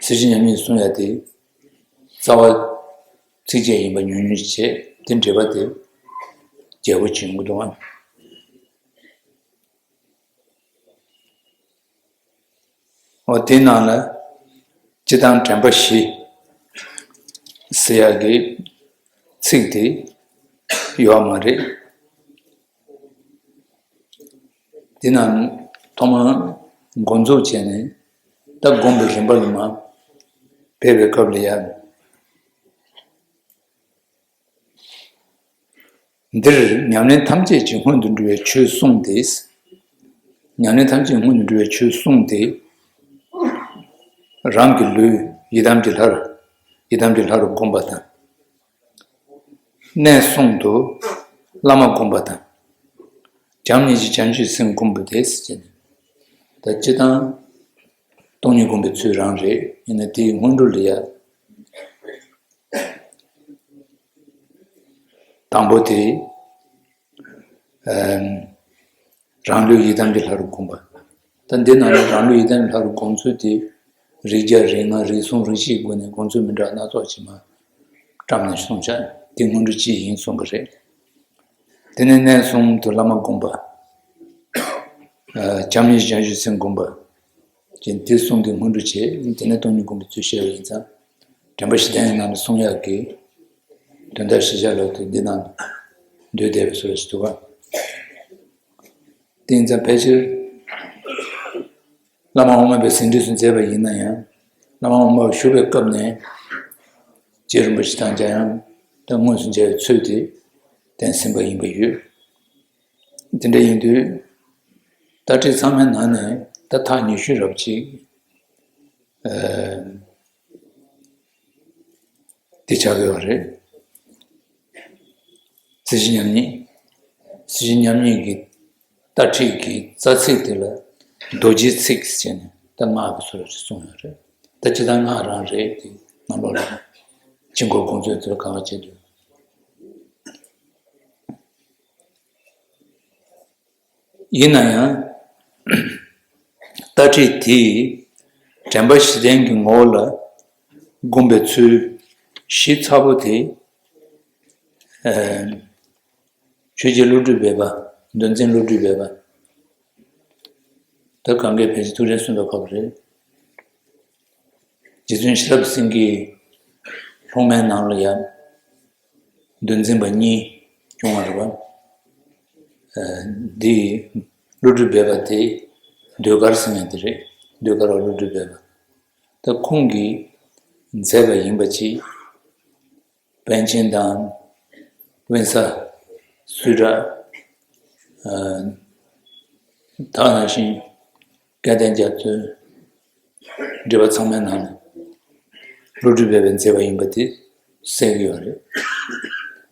གསེར་གྱི་ཉམས་ཉིད་གསུང་ཡ་དེ། རྩ་བ་ཚིགས་བཅད་ཡིན་པ་ཉུང་ཉུང་ཞིག་བྱས། དེ་འགྲེལ་པ་དེ་རྒྱས་པོ་བྱུང་གི་འདུག་ཨང་། འོ་དེའི་ནང་ལ་སྤྱིར་བཏང་དྲན་པ་བཞི་ཟེར་ཡག་གི་ཚིག་དེ་ཡོད་མ་རེད། དེ་ནང་ཐོག་མར་འགོ་འཛུགས་བྱས་ནས་ད་སྒོམ་པའི་རིམ་པ་ལ་མར་ཕེབས་པའི་སྐབས་ལ་ཡང་། འདིར་ཉམས་ལེན་ཐམས་ཅད་ཀྱི་སྔོན་དུ་འགྲོ་བའི་ཆོས་གསུངས་ཏེ། ཉམས་ལེན་ཐམས་ཅད་སྔོན་དུ་འགྲོ་བའི་ཆོས་གསུངས་ཏེ། རང་གི་ལུས་ཡི་དམ་གྱི་ལྷ་རུ། ཡི་དམ་གྱི་ལྷ་རུ་བསྒོམ་པ་དང་། གནས་གསུམ་དུ་བླ་མ་བསྒོམ་པ་དང་། བྱམས་སྙིང་རྗེ་བྱང་ཆུབ་སེམས་བསྒོམ་པ་དེ་ཟེར་ནས། ད་སྤྱིར་བཏང་སྟོང་ཉིད་བསྒོམ་པའི་ཚུལ་རང་རེད། ཡིན་ན་དེའི་སྔོན་འགྲོ་ལ་ཡ། དང་པོ་དེ། ཨམ། རང་ལུས་ཡི་དམ་གྱི་ལྷ་རུ་བསྒོམ་པ། ད་འདི་ནང་ལ་རང་ལུས་ཡི་དམ་གྱི་ལྷ་རུ་བསྒོམ་ཚུལ་དེ། རིགས་བརྒྱ་རིགས་ལྔ་རིགས་གསུམ་རིགས་བཞིའི་སྒོ་ནས་བསྒོམ་ཚུལ་མི་འདྲ་སྣ་ཚོགས་ཅིག་མར་བཀྲམ་ནས་གསུངས་བཞག་དེ་སྔོན་འགྲོ་གཅིག་ཡིན་གསུངས་པ་རེད། དེ་ནས་གནས་གསུམ་དུ་བླ་མ་བསྒོམ་པ། ཨ། བྱམས་སྙིང་རྗེ་བྱང་ཆུབ་སེམས་བསྒོམ་པ། ཅན་དེ་གསུམ་གྱི་སྔོན་འགྲོ་བྱས། དེ་ནས་སྟོང་ཉིད་བསྒོམ་པའི་ཚུལ་བཤད་པ་ཡིན་ཙང་། དྲན་པ་བཞི་ལྡན་ནང་ལ་གསུང་ཡག་གི་དོན་དག་གཞི་བཞག་ལ་དེ་འདི་ནང་སྡོད་བསྡད་པའི་བཟོ་ཞིག་འདུག་ག་དེ་ཡིན་ཙང་ཕལ་ཆེར་བླ་མ་དབུ་མ་པའི་ཟིན་བྲིས་སུ་མཛད་པ་ཡིན་ན་ཡང་ བླ་མ་དབུ་མ་བཞུགས་པའི་སྐབས་ནས་རྗེ་རིན་པོ་ཆེ་དང་འཇམ་དབྱངས་ད་དངོས་སུ་མཇལ་བའི་ཚུལ་དེ་གདན་ཟིན་པ་ཡིན་པ་ཡོད། དེ་འདྲ་ཡིན་དུས་ལྟ་ཁྲིད་ཚང་མའི་ནང་ནས་ད་ཐག་ཉེ་ཤོས་རབ་ཅིག་ཨ་དེ་ཆགས་ཡོད་རེད། སྲིད་ཞི་མཉམ་ཉིད། སྲིད་ཞི་མཉམ་ཉིད་ཀྱི་ལྟ་ཁྲིད་ཀྱི་རྩ་ཚིག་དེ་ལ་རྡོ་རྗེའི་ཚིག་ཟེར་ནས་ད་སྔགས་ཀྱི་སོ་ར་ཞིག་གསུངས་ཡོད་རེད། ད་ཇི་ལྟར་སྔགས་རང་རེད་དེ་ང་ལོ་ལ་ཕྱི་འཁོར་དགོངས་རྫོགས་དེ་ལ་གང་ག་བྱེད་དུས། ཡིན་ན་ཡང་ལྟ་ཁྲིད་དེས་དྲན་པ་བཞི་ལྡན་གྱི་ངོ་བོ་ལ་བསྒོམ་པའི་ཚུལ་ཞིབ་ཚགས་པོ་དེ། ཨ་ཆོས་རྗེ་བློ་གྲོས་སྦས་པ། འདུལ་འཛིན་བློ་གྲོས་སྦས་པ། ད་གང་གའི་ཕལ་ཆེར་ཐུགས་རྗེ་གསུངས་པའི་སྐབས་རེད། རྗེ་བཙུན་ཤེས་རབ་སེང་གེའི་སློབ་མའི་ནང་ལ་ཡང་འདུལ་འཛིན་པ་གཉིས་བྱུང་བ་རེད་པ། ཨ་འདི་བློ་གྲོས་སྦས་པ་དེ་ཟློས་གར་ཟེར་མཁན་དེ་རེད། ཟློས་གར་བ་བློ་གྲོས་སྦས་པ། ད་ཁོང་གིས་མཛད་པ་ཡིན་པ་ཅིག་པཎ་ཆེན་དང་། དབེན་ས། སུས་ཊ། ཨ་ད་ག་ནང་བཞིན་སྐལ་ལྡན་རྒྱ་མཚོའི་འགྲེལ་པ་ཚང་མའི་ནང་ནས་བློ་གྲོས་སྦས་པས་མཛད་པ་ཡིན་པ་དེ་གསལ་གྱི་ཡོད་རེད།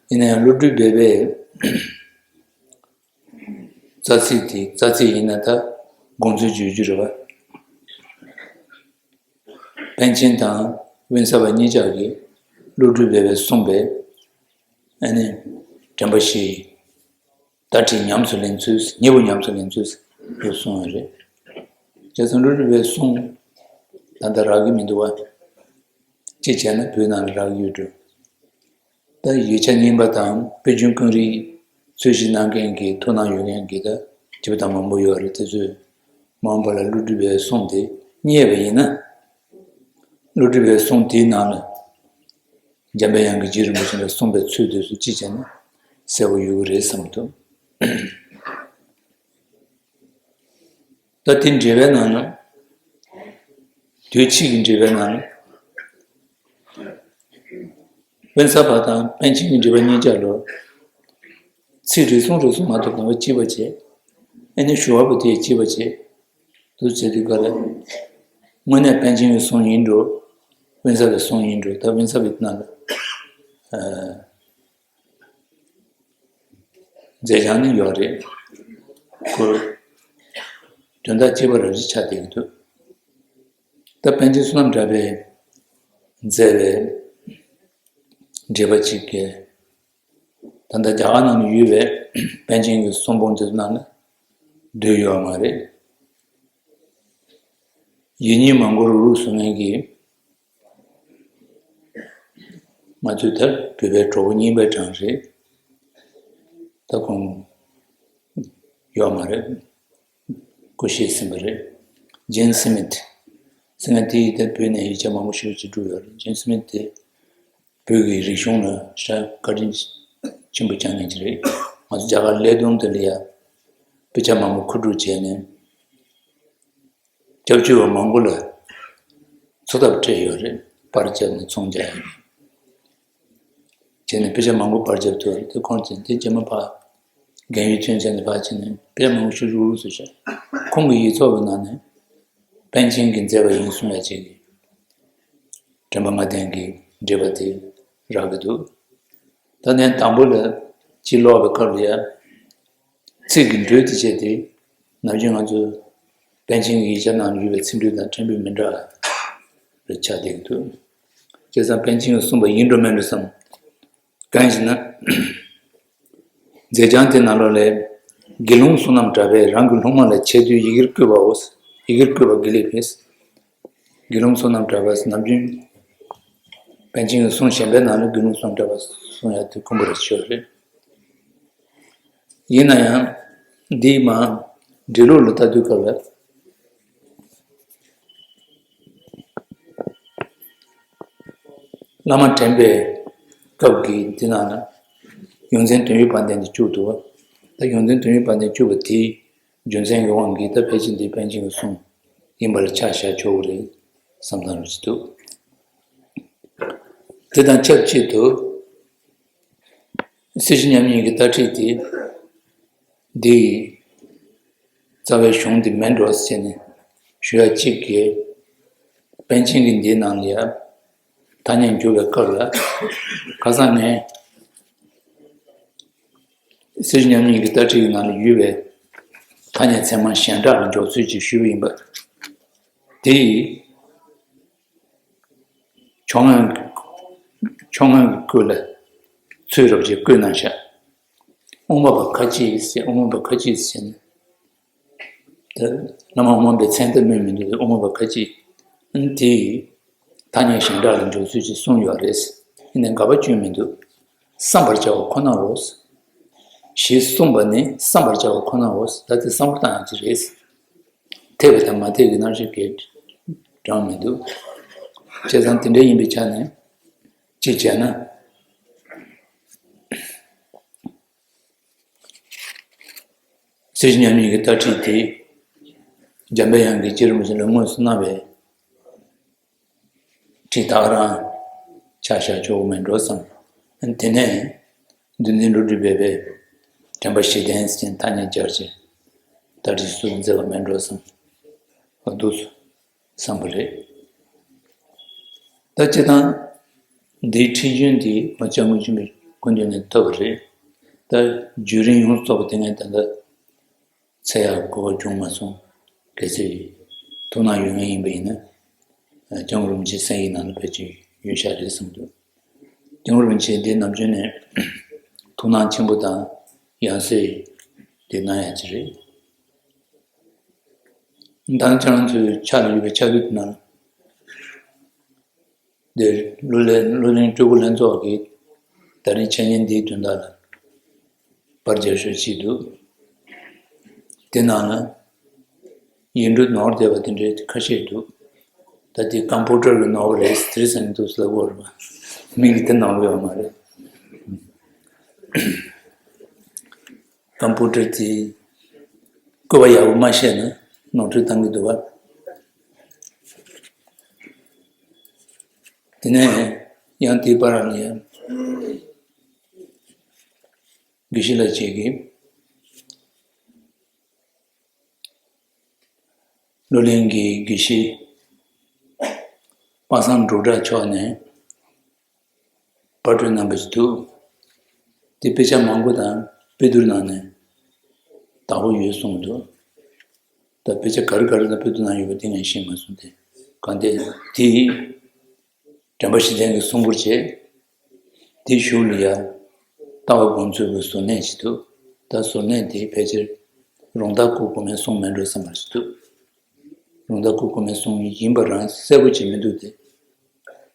ཡིན་ན་ཡང་བློ་གྲོས་སྦས་པའི་རྩ་ཚིག་དེ་རྩ་ཚིག་ཡིན་ན་ད་དགོངས་ཚུལ་བརྗོད་རྒྱུ་རེད་པ། པཎ་ཆེན་དང་དབེན་ས་པ་གཉིས་ཆ་གིས་བློ་གྲོས་སྦས་པས་གསུངས་པའི་ཨ་ནི་དྲན་པ་བཞི། ལྟ་ཁྲིད་ཉམས་སུ་ལེན་ཚུལ། གཉིས་པོ་ཉམས་སུ་ལེན་ཚུལ་ཡོད་གསུངས་ཡོད་རེད། བྱས་ཙང་བློ་གྲོས་སྦས་པའི་གསུང་ད་ལྟ་རག་གི་མི་འདུག་བ། གཅིག་བྱས་ན་བོད་ནང་ལ་རག་གི་ཡོད་འགྲོ། ད་ཡིག་ཆ་རྙིང་པ་དང་དཔེ་རྒྱུན་ཀུན་རིག་འཚོལ་ཞིབ་གནང་མཁན་གྱི་ཐུགས་སྣང་ཡོད་མཁན་གྱི་ད་བྱིས་པ་དང་མང་པོ་ཡོད་རེད། དེ་ཚོས་མ་འོངས་པ་ལ་བློ་གྲོས་སྦས་པའི་གསུང་དེ་རྙེད་པ་ཡིན་ན། བློ་གྲོས་སྦས་པའི་གསུང་དེའི་ནང་ལ་འཇམ་པའི་དབྱངས་ཀྱིས་རྗེ་རིན་པོ་ཆེ་ལ་གསུངས་པའི་ཚུལ་དེ་ཚོ་གཅིག་བྱས་ན་གསལ་པོ་ཡོད་ཀྱི་རེད་བསམ་གྱི་འདུག་ད་དེ་འགྲེལ་པའི་ནང་ན། དུས་ཕྱིས་ཀྱི་འགྲེལ་པའི་ནང་ན། དབེན་ས་པ་དང་པཎ་ཆེན་གྱི་འགྲེལ་པ་གཉིས་ཆ་ལ་ཚིག་རེ་ཟུང་རེ་ཟུང་མ་གཏོགས་གང་བ་གཅིག་པ་བྱས། ཨ་ནི་ཞུ་བ་པོ་དེ་གཅིག་པ་བྱས། དུ་བྱེད་དུས་ག་ལ། དངོས་གནས་པཎ་ཆེན་གྱི་གསུང་ཡིན་འགྲོ། དབེན་ས་པའི་གསུང་ཡིན་འགྲོ། ད་དབེན་ས་པའི་ནང་ལ། ཨ། མཛད་བྱང་ནི་ཡོད་རེད། ཁོ་དོན་དག་གཅིག་པ་རབ་ཅིག་ཆགས་བསྡད་ཀྱི་འདུག་ད་པཎ་ཆེན་བསོད་ནམས་གྲགས་པས་མཛད་པའི་འགྲེལ་པ་གཅིག་གིས་ད་ལྟ་རྒྱ་གར་ནང་ནས་ཡོད་པའི་པཎ་ཆེན་གྱི་གསུང་འབུམ་དེ་ཚོ་ནང་ལ་འདུས་ཡོད་མ་རེད། ཡིད་གཉིས་མ་མགུ་རུག་རུག་གསུང་མཁན་གྱི། ང་ཚོའི་ད་བོད་པའི་གྲོགས་པོ་རྙིང་པའི་གྲངས་རེད། ད་ཁོང་ཡོད་མ་རེད། སྐུ་གཤེགས་ཟིན་པ་རེད། ཇེན་སི་མིད། ཟེར་མཁན་དེ་ཡིས་ད་བོད་ནས་ཡིག་ཆ་མང་པོ་ཞེ་པོ་ཅིག་བསྒྲུབས་ཡོད་རེད། ཇེན་སི་མིད་དེ་བོད་ཀྱི་རིག་གཞུང་ལ་ཞེ་དྲག་བཀའ་དྲིན་ཆེན་པོ་བསྐྱངས་མཁན་ཅིག་རེད། ང་ཚོ་རྒྱ་གར་ལས་དོན་དེ་ལ་ཡ་དཔེ་ཆ་མང་པོ་མཁོ་སྒྲུབ་བྱས་ནས། སྐྱབས་བཅོལ་བ་མང་པོ་ལ་འཚོ་ཐབས་སྤྲད་ཡོད་རེད། པར་བརྒྱབ་ནས་ཚོང་རྒྱག་ཡག་གི། བྱས་ནས་དཔེ་ཆ་མང་པོ་པར་བརྒྱབ་ཐུབ་རེད། དེ་ཁོང་ཚོས་དེ་རྗེས་མ་ཕར་རྒན་ཡོལ་ཐོན་ཚར་ནས་ཕར་ཕྱིན་ནས་དཔེ་ཆ་མང་པོ་ཞིག་རུག་རུག་བཟོས་ཤག་ཁོང་གི་ཡིག་ཚོགས་ཀྱི་ནང་ནས་པཎ་ཆེན་གྱིས་མཛད་པ་ཡིན་གསུང་ཡག་ཅིག་གི་དྲན་པ་ལྔ་ལྡན་གྱི་འགྲེལ་པ་དེ་རག་གི་འདུག་ད་ནས་དང་པོ་ལ་ཕྱི་ལོགས་པའི་སྐབས་ལ་ཡ། ཚིག་གི་འགྲོས་དེ་བྱས་ཏེ། ནམ་རྒྱུན་ང་ཚོ་པཎ་ཆེན་གྱི་ཡིག་ཆ་ནང་ཡོད་པའི་ཚིག་འགྲོས་དང་ཕྲན་བུ་མི་འདྲ་བ་རེ་ཆགས་བསྡད་ཀྱི་འདུག་བྱས་ཙང་པཎ་ཆེན་གྱིས་གསུངས་པ་ཡིན་འགྲོ་མིན་འགྲོ་བསམ། གང་ཡིན་ཟེར་ན། མཛད་བྱང་དེ་ནང་ལོགས་ལས། དགེ་སློང་བསོད་ནམས་གྲགས་པས་རང་གི་སློབ་མ་ལ་འཆད་དུས་ཡི་གེར་བཀོད་པའོ། ཡི་གེར་བཀོད་པ་དགེ་ལེགས་པས། དགེ་སློང་བསོད་ནམས་གྲགས་པ་ནམ་རྒྱུན་པཎ་ཆེན་གྱི་གསུང་གཞན་པའི་ནང་ལ་དགེ་སློང་བསོད་ནམས་གྲགས་པ་གསུང་ཡག་དེ་དཀོན་པོ་རེད་ཤོད་རེད། ཡིན་ན་ཡང་འདིའི་མ་འབྲི་ལུགས་ལ་ལྟ་དུས་སྐབས་ལ་བླ་མ་དྲན་པའི་སྐབས་ཀྱི་འདི་ནང་ལ་ཡོངས་འཛིན་དོན་ཡོད་དཔལ་ལྡན་དེ་བཅུག་འདུག་བ། ད་ཡོངས་འཛིན་དོན་ཡོད་དཔལ་ལྡན་བཅུག་པ་དེའི་རྒྱུ་མཚན་གྱི་དབང་གིས་ད་ཕལ་ཆེར་འདི་པཎ་ཆེན་གྱི་གསུང་ཡིན་པ་ལ་ཆ་བཞག་ཆོག་གི་རེད། བསམ་བློ་ཞིག་འདུག་དེ་དང་ཆབས་ཅིག་ཏུ་སྲིད་ཞི་མཉམ་ཉིད་ཀྱི་ལྟ་ཁྲིད་དེ་འདི་རྩ་བའི་གཞུང་འདི་མིན་འགྲོ་ཟེར་ནས་ཞུ་ཡ་གཅིག་གིས། པཎ་ཆེན་གྱི་འདིའི་ནང་ལ་ཡང་ཐ་སྙད་བསྒྱུར་བའི་སྐབས་ལ། ཁ་སང་ངས་སྲིད་ཞི་མཉམ་ཉིད་ཀྱི་ལྟ་ཁྲིད་ཀྱི་ནང་ལ་ཡོད་པའི་ཐ་སྙད་ཚད་མ་གཞན་དག་ལ་འཇོག་ཚུལ་ཅིག་ཞུས་པ་ཡིན་པ། དེ་ཡིས་ཕྱོགས་སྔོན་ཕྱོགས་སྔོན་གྱི་སྐོར་ལ་ཚུལ་རབ་ཀྱིས་བཀོད་གནང་བཞག་དབུ་མ་པ་ཁ་ཅིག་ཟེར། དབུ་མ་པ་ཁ་ཅིག་ཟེར་ན། ད་བླ་མ་དབུ་མ་པའི་མཚན་དེ་སྨོས་མི་འདུག་དབུ་མ་པ་ཁ་ཅིག་དེ་ཐ་སྙད་གཞན་དག་ལ་འཇོག་ཚུལ་ཅིག་གསུངས་ཡོད་རེད། ཡིན་ནའི་དགག་པ་བཅོས་མི་འདུག་བསམ་པར་བྱ་བ་ཁོ་ནའོ། ཞེས་གསུངས་པ་ནི་བསམ་པར་བྱ་བ་ཁོ་ནའོ། ད་དེ་བསམ་བློ་བཏང་ཡག་ཅིག་རེད། འཐད་པ་དང་མ་འཐད་ཀྱི་རྣམ་གཞག་གི་གྲངས་མི་འདུག་བྱས་ཙང་དེ་འདྲ་ཡིན་པའི་ཆ་ནས་གཅིག་བྱས་ན། སྲིད་ཞི་མཉམ་ཉིད་ཀྱི་ལྟ་ཁྲིད་དེ་འཇམ་པའི་དབྱངས་ཀྱིས་རྗེ་རིན་པོ་ཆེ་ལ་དངོས་སུ་གནང་བའི་ཁྲིད་ད་ག་རང་ཆ་བཞག་ཆོག་གི་མིན་འགྲོ་བསམ། དེ་ནས་འདུལ་འཛིན་འགྲོ་དྲུག་སྦས་པའི་དྲན་པ་བཞི་ལྡན་ཟེར་ཐ་སྙད་སྦྱར་བྱས་ལྟ་ཁྲིད་སུ་མཛད་པ་མིན་འགྲོ་བསམ། འོ་འདུག་སེ། བསམ་པ་རེད། ད་སྤྱིར་བཏང་འདིའི་ཁྲིད་རྒྱུན་འདི་མ་ལྕམ་སྐུ་མཁྱེན་པའི་སྐུ་མདུན་ནས་ཐོབ་པ་རེད། ད་བརྒྱུད་རིམ་ཡོངས་རྫོགས་པ་དེ་ངས་ད་ལྟ་འཚོལ་ཡག་གོ་སྐབས་བྱུང་མ་སོང་། གལ་སྲིད་ཐུགས་སྣང་ཡོད་མཁན་ཡིན་པ་ཡིན་ན། སྐྱབས་མགོན་རིན་པོ་ཆེའི་གསན་ཡིག་ནང་ལ་ཕལ་ཆེར་ཡོད་ཤག་རེད་བསམ་འདུག་སྐྱབས་མགོན་རིན་པོ་ཆེ་འདི་ནམ་རྒྱུན་ནས་ཐུགས་སྣང་ཆེན་པོ་དང་ཡང་སེ་འདི་གནང་ཡག་ཅིག་རེད། མདང་ཁྱེད་རང་ཚོའི་ཕྱག་ལ་ཡོད་པའི་ཕྱག་དཔེ་དེ་ནང་འདིར་གླུ་ལེན་གླུ་ལེན་སྤྲུལ་སྐུ་ལྷན་ཚོགས་ཀྱིས་ད་རིང་འཆད་ཉན་འདིའི་དོན་དག་ལ་པར་རྒྱག་ཤོག་ཅིག་འདུག་དེ་ནང་ལ་ཡིག་འབྲུ་ནོར་བསྡད་པ་དེ་འདྲའི་ཁ་ཤས་འདུག་ད་དེ་ཀམ་པུ་ཊར་གྱི་ནོར་བ་རེད་ཟེར་ཟེར་ནས་འདུག་ཟེར་ལབ་ཀྱི་ཡོད་རེད་པ། མིང་གི་དེ་ནོར་བ་ཡོད་མ་རེད། ཀམ་པུ་ཊར་དེ་བཀོད་པ་ཡག་པོ་མ་ཤེས་ན་ནོར་འཁྲུལ་བཏང་གི་འདུག་བ། དེ་ནས་ཡང་དེའི་བར་ལ་ཡང་དགེ་བཤེས་ལགས་བཅས་ཀྱིས་གླུ་ལེན་གྱི་དགེ་བཤེས་པ་སངས་འབྲུག་གྲགས་མཆོག་ནས་པར་སྐྲུན་གནང་བ་ཞིག་འདུག་དེ་དཔེ་ཆ་མང་པོ་དང་དཔེ་བསྡུར་གནང་ནས་བདག་པོ་ཡོད་གསུངས་འདུག་ད་དཔེ་ཆ་ག་རེ་ག་རེ་དང་དཔེ་བསྡུར་གནང་ཡོད་པ་དེ་ངས་ཤེས་མ་སོང་སྟེ། གང་ལྟར་དེ་དྲན་པ་བཞི་ལྡན་གྱིས་གསུང་བསྐུར་བྱས། དེའི་གཞུག་ལ་ཡང་ལྟ་བ་དགོངས་ཚུལ་གྱི་ཟུར་གནས་ཤིག་འདུག་ད་ཟུར་གནས་དེ་ཕལ་ཆེར་རོང་ཐར་སྐུ་གོང་མའི་གསུང་མིན་འགྲོ་བསམ་པ་ཞིག་འདུག་རོང་ཐར་སྐུ་གོང་མའི་གསུང་ཡིན་པ་རང་གསལ་པོ་ཅིག་མི་འདུག་སྟེ།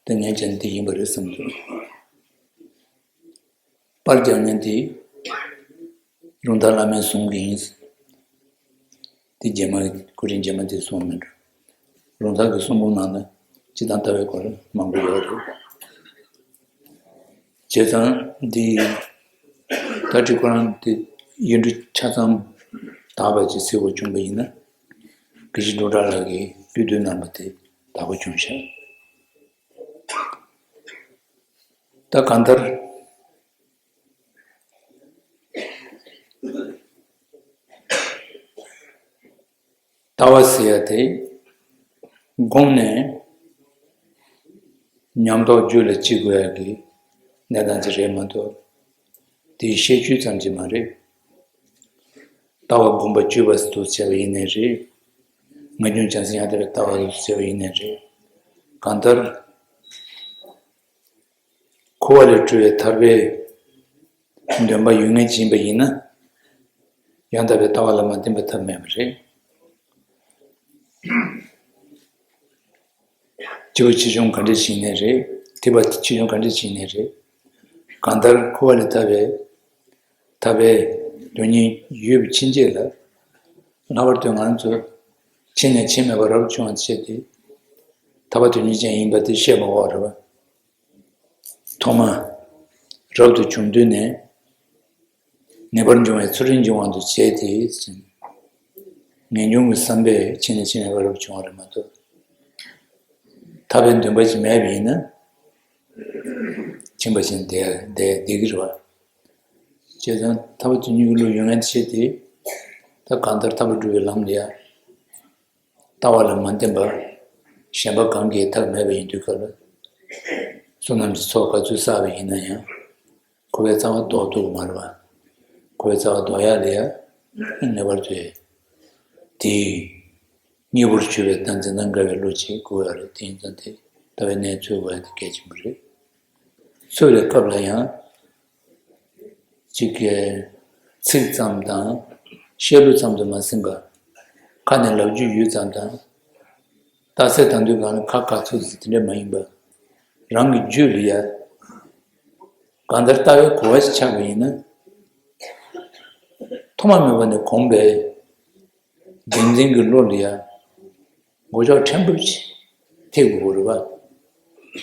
ད་ངས་བྱས་ན་འདི་ཡིན་པ་རེད་བསམ་འདུག་པར་རྒྱག་མཁན་དེ་རོང་ཐར་བླ་མའི་གསུང་གི་ཡིན། དེ་རྗེས་མ་སྐུ་ཕྲེང་རྗེས་མ་དེ་གསུང་མིན་འགྲོ། རོང་ཐར་གྱི་གསུང་འབུམ་ནང་ན་སྤྱིར་བཏང་ལྟ་བའི་སྐོར་མང་པོ་ཡོད་རེད། བྱས་ཙང་འདི་ད་ཁྲིད་ཁོ་རང་དེ་ཡིག་འབྲུ་ཆ་ཚང་དག་པ་ཅིག་གཟིགས་པ་བྱུང་བ་ཡིན་ན། དགེ་བཤེས་འབྲུག་གྲགས་ལགས་ཀྱིས་དཔེ་བསྡུར་གནང་བ་དེ་དག་པོ་བྱུང་ཤག་ད་གང་ལྟར་ལྟ་བ་ཟེར་ཡ་དེ་སྒོམ་ནས་ཉམས་རྟོགས་རྒྱུད་ལ་སྐྱེ་དགོས་ཡ་གི་གནས་སྟངས་ཅིག་རེད་མ་གཏོགས། དེའི་བཤད་རྒྱུད་ཙམ་ཅིག་མ་རེད། ལྟ་བ་སྒོམ་པ་སྤྱོད་པ་ཟེར་དུ་བྱས་པ་ཡིན་ནའི་རེད། ངེས་འབྱུང་བྱང་སེམས་ཡང་དག་པའི་ལྟ་བ་ཟེར་དུ་བྱས་པ་ཡིན་ནའི་རེད། གང་ལྟར། འཁོར་བ་ལས་གྲོལ་བའི་ཐར་པའི་འདུན་པ་ཡོད་མཁན་ཅིག་ཡིན་པ་ཡིན་ན། ཡང་དག་པའི་ལྟ་བ་ལ་མ་བརྟེན་པའི་ཐབས་མེད་པ་རེད། སྐྱེས་བུ་ཆེ་ཆུང་ག་འདྲ་ཞིག་ཡིན་ནའི་རེད། ཐེག་པ་ཆེ་ཆུང་ག་འདྲ་ཞིག་ཡིན་ནའི་རེད། གང་ལྟར་འཁོར་བ་ལས་ཐར་བའི་ཐར་པའི་དོན་སྙིང་ཡོད་པའི་ཕྱིན་ཆད་ལ། ལྷག་པར་དུ་ང་ཚོ་ཕྱི་ནས་ཕྱི་མེད་པ་རབ་བྱུང་བ་བྱས་ཏེ། ཐར་པ་དོན་གཉེར་ཅན་ཡིན་པ་དེ་བཤད་མ་དགོས་པ་རེད་པ། ཐོག་མ་རབ་ཏུ་བྱུང་དུས་ནས་ངེས་པར་འབྱུང་བའི་ཚུལ་ཁྲིམས་ཀྱི་དབང་དུ་བྱས་ཏེ་ཟེར། ངེས་འབྱུང་གི་བསམ་པས་ཕྱི་ནས་ཕྱི་མེད་པ་རབ་བྱུང་བ་རེད་མ་གཏོགས། ཐར་པའི་འདུན་པ་ཅིག་མེད་པ་ཡིན་ན། ཕྱིན་པ་བཞིན་བསྡད་བསྡད་བསྡད་ཀྱི་རེད་བ། བྱས་ཙང་ཐར་པ་དོན་གཉིས་ཀྱི་བློ་ཡོད་མཁན་ཆེ་དེ། ད་གང་ལྟར་ཐར་པ་སྒྲུབ་པའི་ལམ་ལ་ཡ། ལྟ་བ་ལ་མ་བརྟེན་པར་གཞན་པ་གང་གིས་ཐར་མེད་པ་ཡིན་དུས་སྐབས་ལ། བསོད་ནམས་ཀྱི་ཚོགས་ག་ཚོད་བསགས་པ་ཡིན་ན་ཡང་། འཁོར་བའི་རྩ་བ་ལྡོག་ཐུབ་ཀྱི་མ་རེད་བ། འཁོར་བའི་རྩ་བ་ལྡོག་ཡག་ལ་ཡ། ངེས་པར་དུ། དེའི་སྙིང་པོར་གྱུར་པའི་བདག་འཛིན་དང་འགལ་བའི་བློ་ཅིག་དགོས་ཡག་རེད། དེ་ཡིན་ཙང་དེ་ལྟ་བའི་གནས་འཚོལ་དགོས་ཡག་དེ་གལ་ཆེན་པོ་རེད། འཚོལ་བའི་སྐབས་ལ་ཡང་། གཅིག་གིས་ཚིག་ཙམ་དང་བཤད་ལུགས་ཙམ་དུ་མ་ཟིན་པར། ཁ་ནས་ལབ་རྒྱུ་ཡོད་ཙམ་དང་། རྟགས་གསལ་བཏང་དུས་སྒང་ལ་ཁ་ག་ཚོད་ཟིན་དེ་འདྲ་མ་ཡིན་པར། རང་གི་རྒྱུད་ལ་ཡ། གང་ལྟར་ལྟ་བའི་གོ་བ་ཞིག་ཆགས་པ་ཡིན་ན། ཐོག་མ་མེད་པ་ནས་གོམས་པའི་བདེན་འཛིན་གྱི་བློ་ལ་ཡ། མགོ་ལྕོག་ཕྲན་བུ་ཅིག་ཐེབས་དགོས་རེད་བ།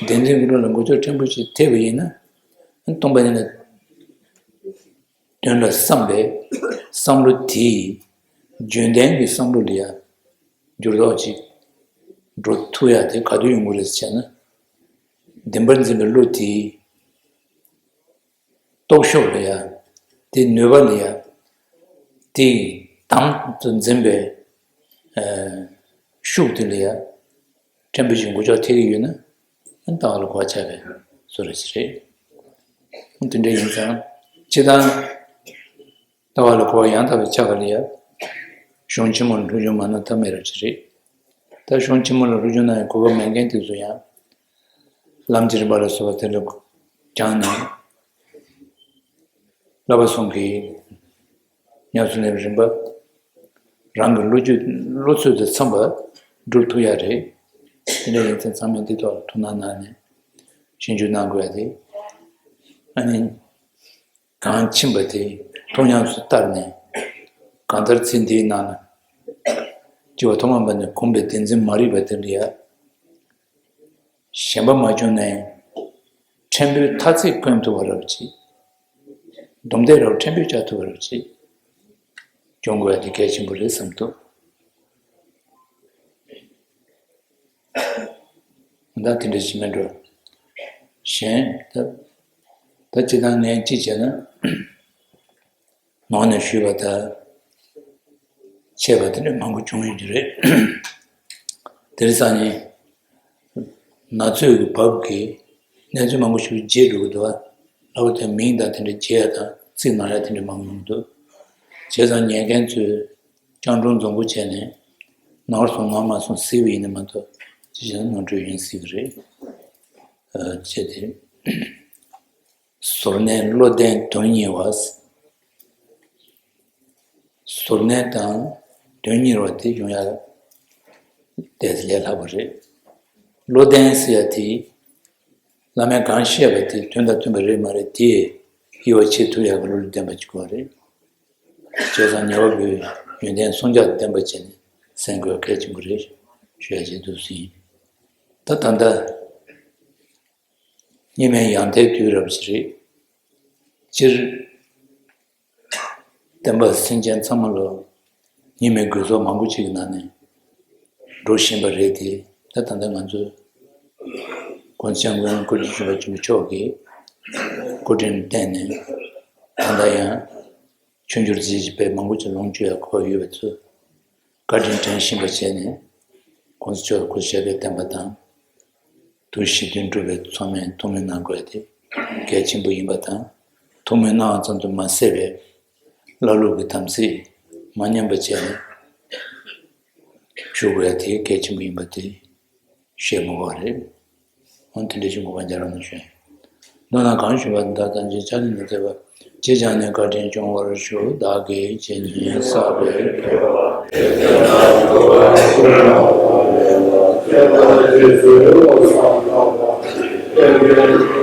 བདེན་འཛིན་གྱི་བློ་ལ་མགོ་ལྕོག་ཕྲན་བུ་ཅིག་ཐེབས་པ་ཡིན་ན། སྟོང་པ་ཉིད་ནས་དོན་ལ་བསམ་པའི་བསམ་བློ་དེའི་རྒྱུན་ལྡན་གྱི་བསམ་བློ་ལ་ཡ་འགྱུར་ལྡོག་ཅིག་འགྲོ་ཐུབ་ཡ་དེ་ག་དུས་ཡོང་གི་རེད་ཟེར་ན། བདེན་པར་འཛིན་པའི་བློ་དེའི་སྟོབས་ཤུགས་ལ་ཡ། དེའི་ནུས་པ་ལ་ཡ། དེའི་དམ་དུ་འཛིན་པའི་ཨ་ཤུགས་དེ་ལ་ཡ། ཕྲན་བུ་ཞིག་མགོ་ལྕོག་ཐེབས་ཀྱི་ཡོད་ན། ལྟ་བ་ལ་གོ་བ་ཆགས་པའི་བཟོ་འདྲ་ཞིག་རེད། དེ་འདྲ་ཡིན་ཙང་། སྤྱིར་བཏང་ལྟ་བ་ལ་གོ་བ་ཡང་དག་པའི་ཆགས་པ་ལ་ཡ། གཞུང་ཆེན་མོ་ལ་སློབ་སྦྱོང་མ་གནང་ཐབས་མེད་རབས་ཅིག་རེད། ད་གཞུང་ཆེན་མོ་ལ་སློབ་སྦྱོང་གནང་ཡའི་གོ་སྐབས་མེད་མཁན་དེ་ཚོ་ཡང་། ལམ་གྱི་རིམ་པ་ལ་སོགས་པ་དེ་ལ་སྦྱངས་ནས། བསླབ་པ་གསུམ་གྱི་ཉམས་སུ་ལེན་པའི་རིམ་པ། རང་གི་བློ་རྒྱུད་བློ་ཚོད་དང་འཚམ་པ་སྒྲུབ་ཐུབ་ཡ་རེད། དེ་འདྲ་ཡིན་ཙང་ཚང་མས་འདི་ཐོག་ལ་ཐུགས་སྣང་གནང་ནས་ཞིབ་འཇུག་གནང་དགོས་ཡ་དེ། ཨ་ནི། གང་ཕྱིན་པ་དེ་ཐུགས་ཉམས་སུ་བསྟར་ནས། གང་ལྟར་ཚེ་འདིའི་ནང་ལ། སྐྱེ་བ་ཐོག་མ་པ་ནས་གོམས་པའི་བདེན་འཛིན་མ་རིག་པ་དེ་འདྲ་ཡ། ཞེན་པ་མ་བྱུང་ནས། ཕྲན་བུའི་མཐའ་ཚད་བསྐོན་ཐུབ་པ་རབ་ཅིག་སྡོམ་བརྡ་རབ་ཕྲན་བུ་བཅའ་ཐུབ་པ་རབ་ཅིག་སྦྱོང་དགོས་ཡ་དེ་གལ་ཆེན་པོ་རེད་བསམ་འདུག་ད་དེ་འདྲ་ཞིག་མིན་འགྲོ། གཞན་ད། ད་སྤྱིར་བཏང་ངས་ཅི་བྱས་ན། ནང་ནས་ཞུས་པ་དང་། འཆད་པ་དེ་འདྲ་མང་པོ་བྱུང་ཡོད་ཀྱི་རེད། དེང་སང་ནི་ན་ཚོད་ཀྱི་བབ་ཀྱིས་གནས་ཚུལ་མང་པོ་ཞིག་བརྗེད་འགྲོ་གི་འདུག་བ། ལྷག་པར་དུ་མིང་དང་དེ་འདྲ་བརྗེ་ཡ་དང་ཚིག་ནོར་ཡ་དེ་འདྲ་མང་པོ་ཡོང་གི་འདུག་བྱས་ཙང་ཉན་མཁན་ཚོས་སྤྱང་གྲུང་འཛོམས་པོ་བྱས་ནས་ནོར་སོང་ནོར་མ་སོང་གཟིགས་པ་ཡིན་ན་མ་གཏོགས་ཅི་བྱས་ན་ནོར་འཁྲུལ་ཡིན་སྲིད་ཀྱི་རེད། ཨ། བྱས་ཏེ། ཟུར་གནས་བློ་ལྡན་དོན་གཉེར་བ། ཟུར་གནས་དང་དོན་གཉེར་བ་དེ་ཡོང་ཡ་དེ་ལས་སླ་པོ་རེད། བློ་ལྡན་ཟེར་ཡ་དེ་བླ་མས་གང་བཤད་པ་དེ་དོན་དང་མཐུན་པ་རེད་མ་རེད་དེ་དབྱེ་བ་ཕྱེ་ཐུབ་ཡ་གི་བློ་ལ་ལྡན་པ་ཅིག་དགོས་རེད། བྱས་ཙང་ཉེ་བར་བའི་ཡོན་ཏན་སྲུང་སྐྱོབ་ལྡན་པ་བྱས་ནས་གསན་དགོས་གལ་ཆེན་པོ་རེད་ཞུ་ཡ་བྱེད་འདུག་ཟིན། ད་ད་ལྟ། སྙིགས་མའི་ཡང་མཐའི་དུས་རབས་ཤིག་རེད། སྤྱིར། བསྟན་པ་སེམས་ཅན་ཚང་མ་ལ་སྙིགས་མའི་དགོས་ཚོགས་མང་པོ་ཅིག་གི་ནང་ནས་འགྲོ་བཞིན་པ་རེད་དེ། ད་ད་ལྟ་ང་ཚོས་༸གོང་ས་༸སྐྱབས་མགོན་སྐུ་ཕྲེང་བཅུ་པ་ཆེན་པོ་མཆོག་གི་སྐུ་དྲིན་བརྟེན་ནས་ད་ལྟ་ཡང་། མཆོད་འཇོར་རྫས་ཀྱི་དཔེ་མང་པོ་ཅིག་ལོངས་སྤྱོད་ཡ་གོ་ཡོད་པ་ཚོས་བཀའ་དྲིན་དྲན་བཞིན་པ་བྱས་ནས། ༸གོང་ས་མཆོག་སྐུ་ཞབས་པད་བརྟན་པ་དང་། ཐུགས་ཞི་མཐུན་གྲུབ་པའི་མཚོ་སྨན་ཐུགས་སྨོན་གནང་དགོས་ཏེ་གལ་ཆེན་པོ་ཡིན་པ་དང་། ཐུགས་སྨོན་གནང་བ་ཙམ་དུ་མ་ཟད་པའི་བླ་སློབ་ཀྱི་དམ་ཚིག་མ་ཉམས་པ་བྱས་ནས་བཞུགས་དགོས་ཏེ་གལ་ཆེན་པོ་ཡིན་པ་དེ་བཤད་དགོས་པ་རེད། འོན་ཏེ་འདི་བཞིན་གོ་བ་རྒྱ་རང་ནས་བྱོན། མདོར་ན་གང་ཞུས་པ་འདི་དག་ཐམས་ཅད་ཕྱག་ནི་མི་འཚལ་བ། ཅེས་བྱས་ནས་བཀའ་དྲིན་སྐྱོང་བར་ཞུ། བདག་གིས་ཇི་སྙེད་བསགས་པའི་